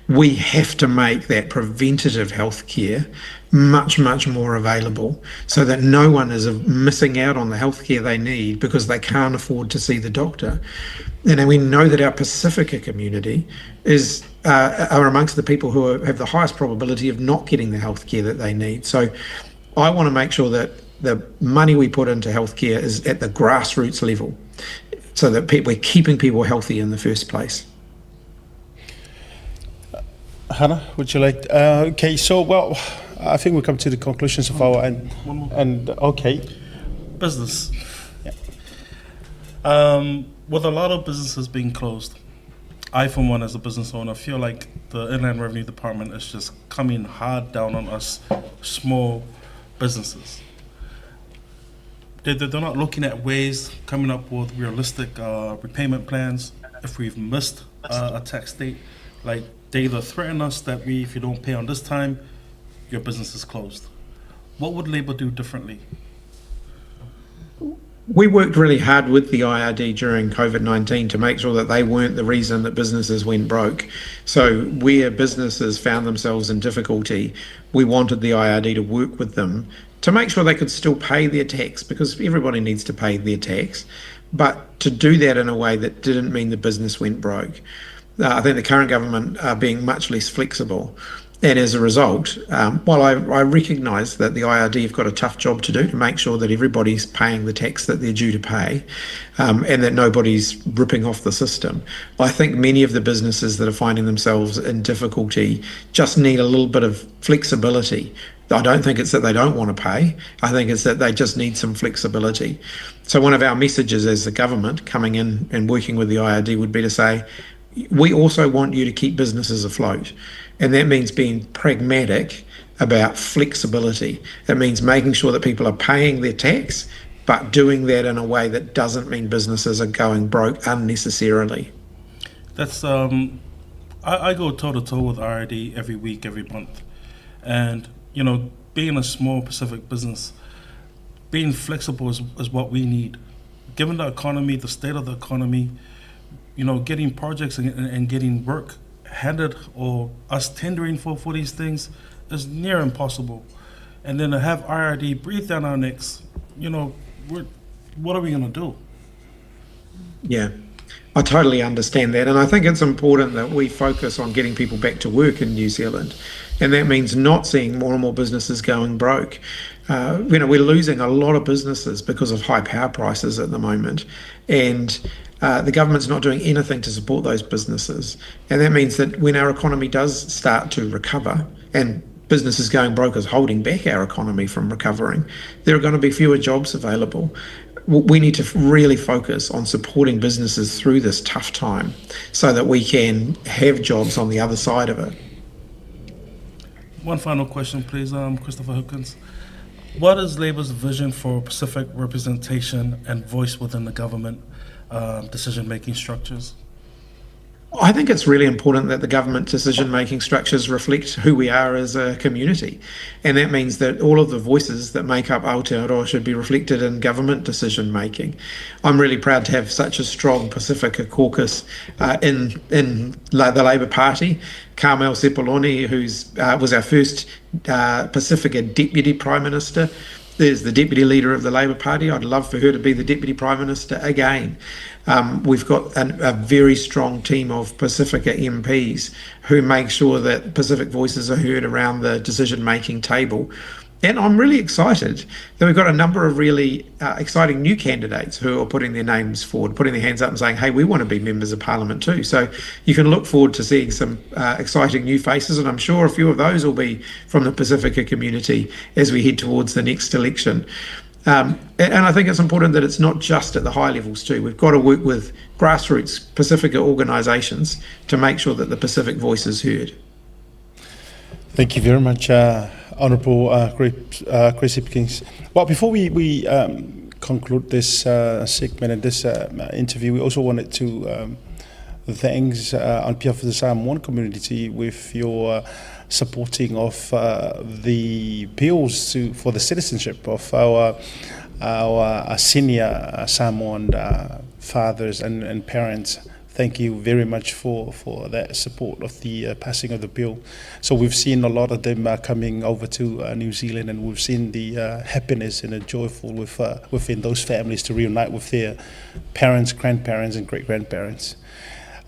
We have to make that preventative health care much, much more available so that no one is missing out on the healthcare they need because they can't afford to see the doctor. And we know that our Pacifica community is uh, are amongst the people who are, have the highest probability of not getting the healthcare that they need. So I want to make sure that the money we put into healthcare is at the grassroots level so that pe- we're keeping people healthy in the first place. Hannah, would you like? Uh, okay, so well, I think we come to the conclusions of our and and okay, business. Yeah. Um, with a lot of businesses being closed, I, for one, as a business owner, feel like the Inland Revenue Department is just coming hard down on us small businesses. They, they're not looking at ways coming up with realistic uh, repayment plans if we've missed uh, a tax date. Like, they either threaten us that we, if you don't pay on this time, your business is closed. What would Labour do differently? We worked really hard with the IRD during COVID 19 to make sure that they weren't the reason that businesses went broke. So, where businesses found themselves in difficulty, we wanted the IRD to work with them to make sure they could still pay their tax because everybody needs to pay their tax, but to do that in a way that didn't mean the business went broke. Uh, I think the current government are being much less flexible. And as a result, um, while I, I recognise that the IRD have got a tough job to do to make sure that everybody's paying the tax that they're due to pay um, and that nobody's ripping off the system, I think many of the businesses that are finding themselves in difficulty just need a little bit of flexibility. I don't think it's that they don't want to pay. I think it's that they just need some flexibility. So, one of our messages as the government coming in and working with the IRD would be to say, we also want you to keep businesses afloat. And that means being pragmatic about flexibility. It means making sure that people are paying their tax, but doing that in a way that doesn't mean businesses are going broke unnecessarily. That's um, I, I go toe to toe with RID every week, every month, and you know, being a small Pacific business, being flexible is, is what we need. Given the economy, the state of the economy, you know, getting projects and, and getting work handed or us tendering for, for these things is near impossible. And then to have IRD breathe down our necks, you know, we're, what are we going to do? Yeah. I totally understand that. And I think it's important that we focus on getting people back to work in New Zealand. And that means not seeing more and more businesses going broke. Uh, you know, we're losing a lot of businesses because of high power prices at the moment. And uh, the government's not doing anything to support those businesses. And that means that when our economy does start to recover, and businesses going broke is holding back our economy from recovering, there are going to be fewer jobs available. We need to really focus on supporting businesses through this tough time so that we can have jobs on the other side of it. One final question, please, um, Christopher Hopkins. What is Labour's vision for Pacific representation and voice within the government um, decision making structures? I think it's really important that the government decision making structures reflect who we are as a community. And that means that all of the voices that make up Aotearoa should be reflected in government decision making. I'm really proud to have such a strong Pacifica caucus uh, in, in the Labour Party. Carmel Sepuloni, who uh, was our first uh, Pacifica Deputy Prime Minister, is the deputy leader of the Labour Party. I'd love for her to be the deputy prime minister again. Um, we've got an, a very strong team of Pacifica MPs who make sure that Pacific voices are heard around the decision making table. And I'm really excited that we've got a number of really uh, exciting new candidates who are putting their names forward, putting their hands up and saying, hey, we want to be members of parliament too. So you can look forward to seeing some uh, exciting new faces, and I'm sure a few of those will be from the Pacifica community as we head towards the next election. Um, and, and I think it's important that it's not just at the high levels too. We've got to work with grassroots Pacifica organisations to make sure that the Pacific voice is heard. Thank you very much, Honourable Chris Hipkins. Well, before we conclude this segment and this interview, we also wanted to thanks on behalf of the Samoan community with your supporting of the bills for the citizenship of our senior Samoan fathers and parents. Thank you very much for that support of the passing of the bill. So we've seen a lot of them coming over to New Zealand, and we've seen the happiness and the joyful within those families to reunite with their parents, grandparents, and great-grandparents.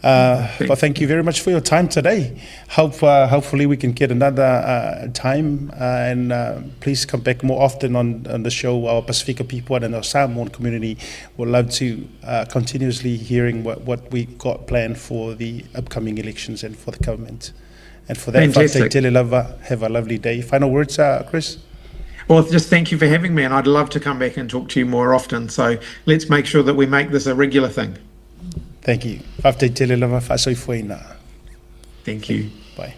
But thank you very much for your time today. Hopefully we can get another time, and please come back more often on the show. Our Pasifika people and our Samoan community would love to continuously hearing what we got planned for the upcoming elections and for the government. And for that, Fantastic. Tele lava, have a lovely day. Final words, Chris? Well, just thank you for having me, and I'd love to come back and talk to you more often. So let's make sure that we make this a regular thing. Thank you. Faafetai tele lava faasoifuaina. Thank you. Bye.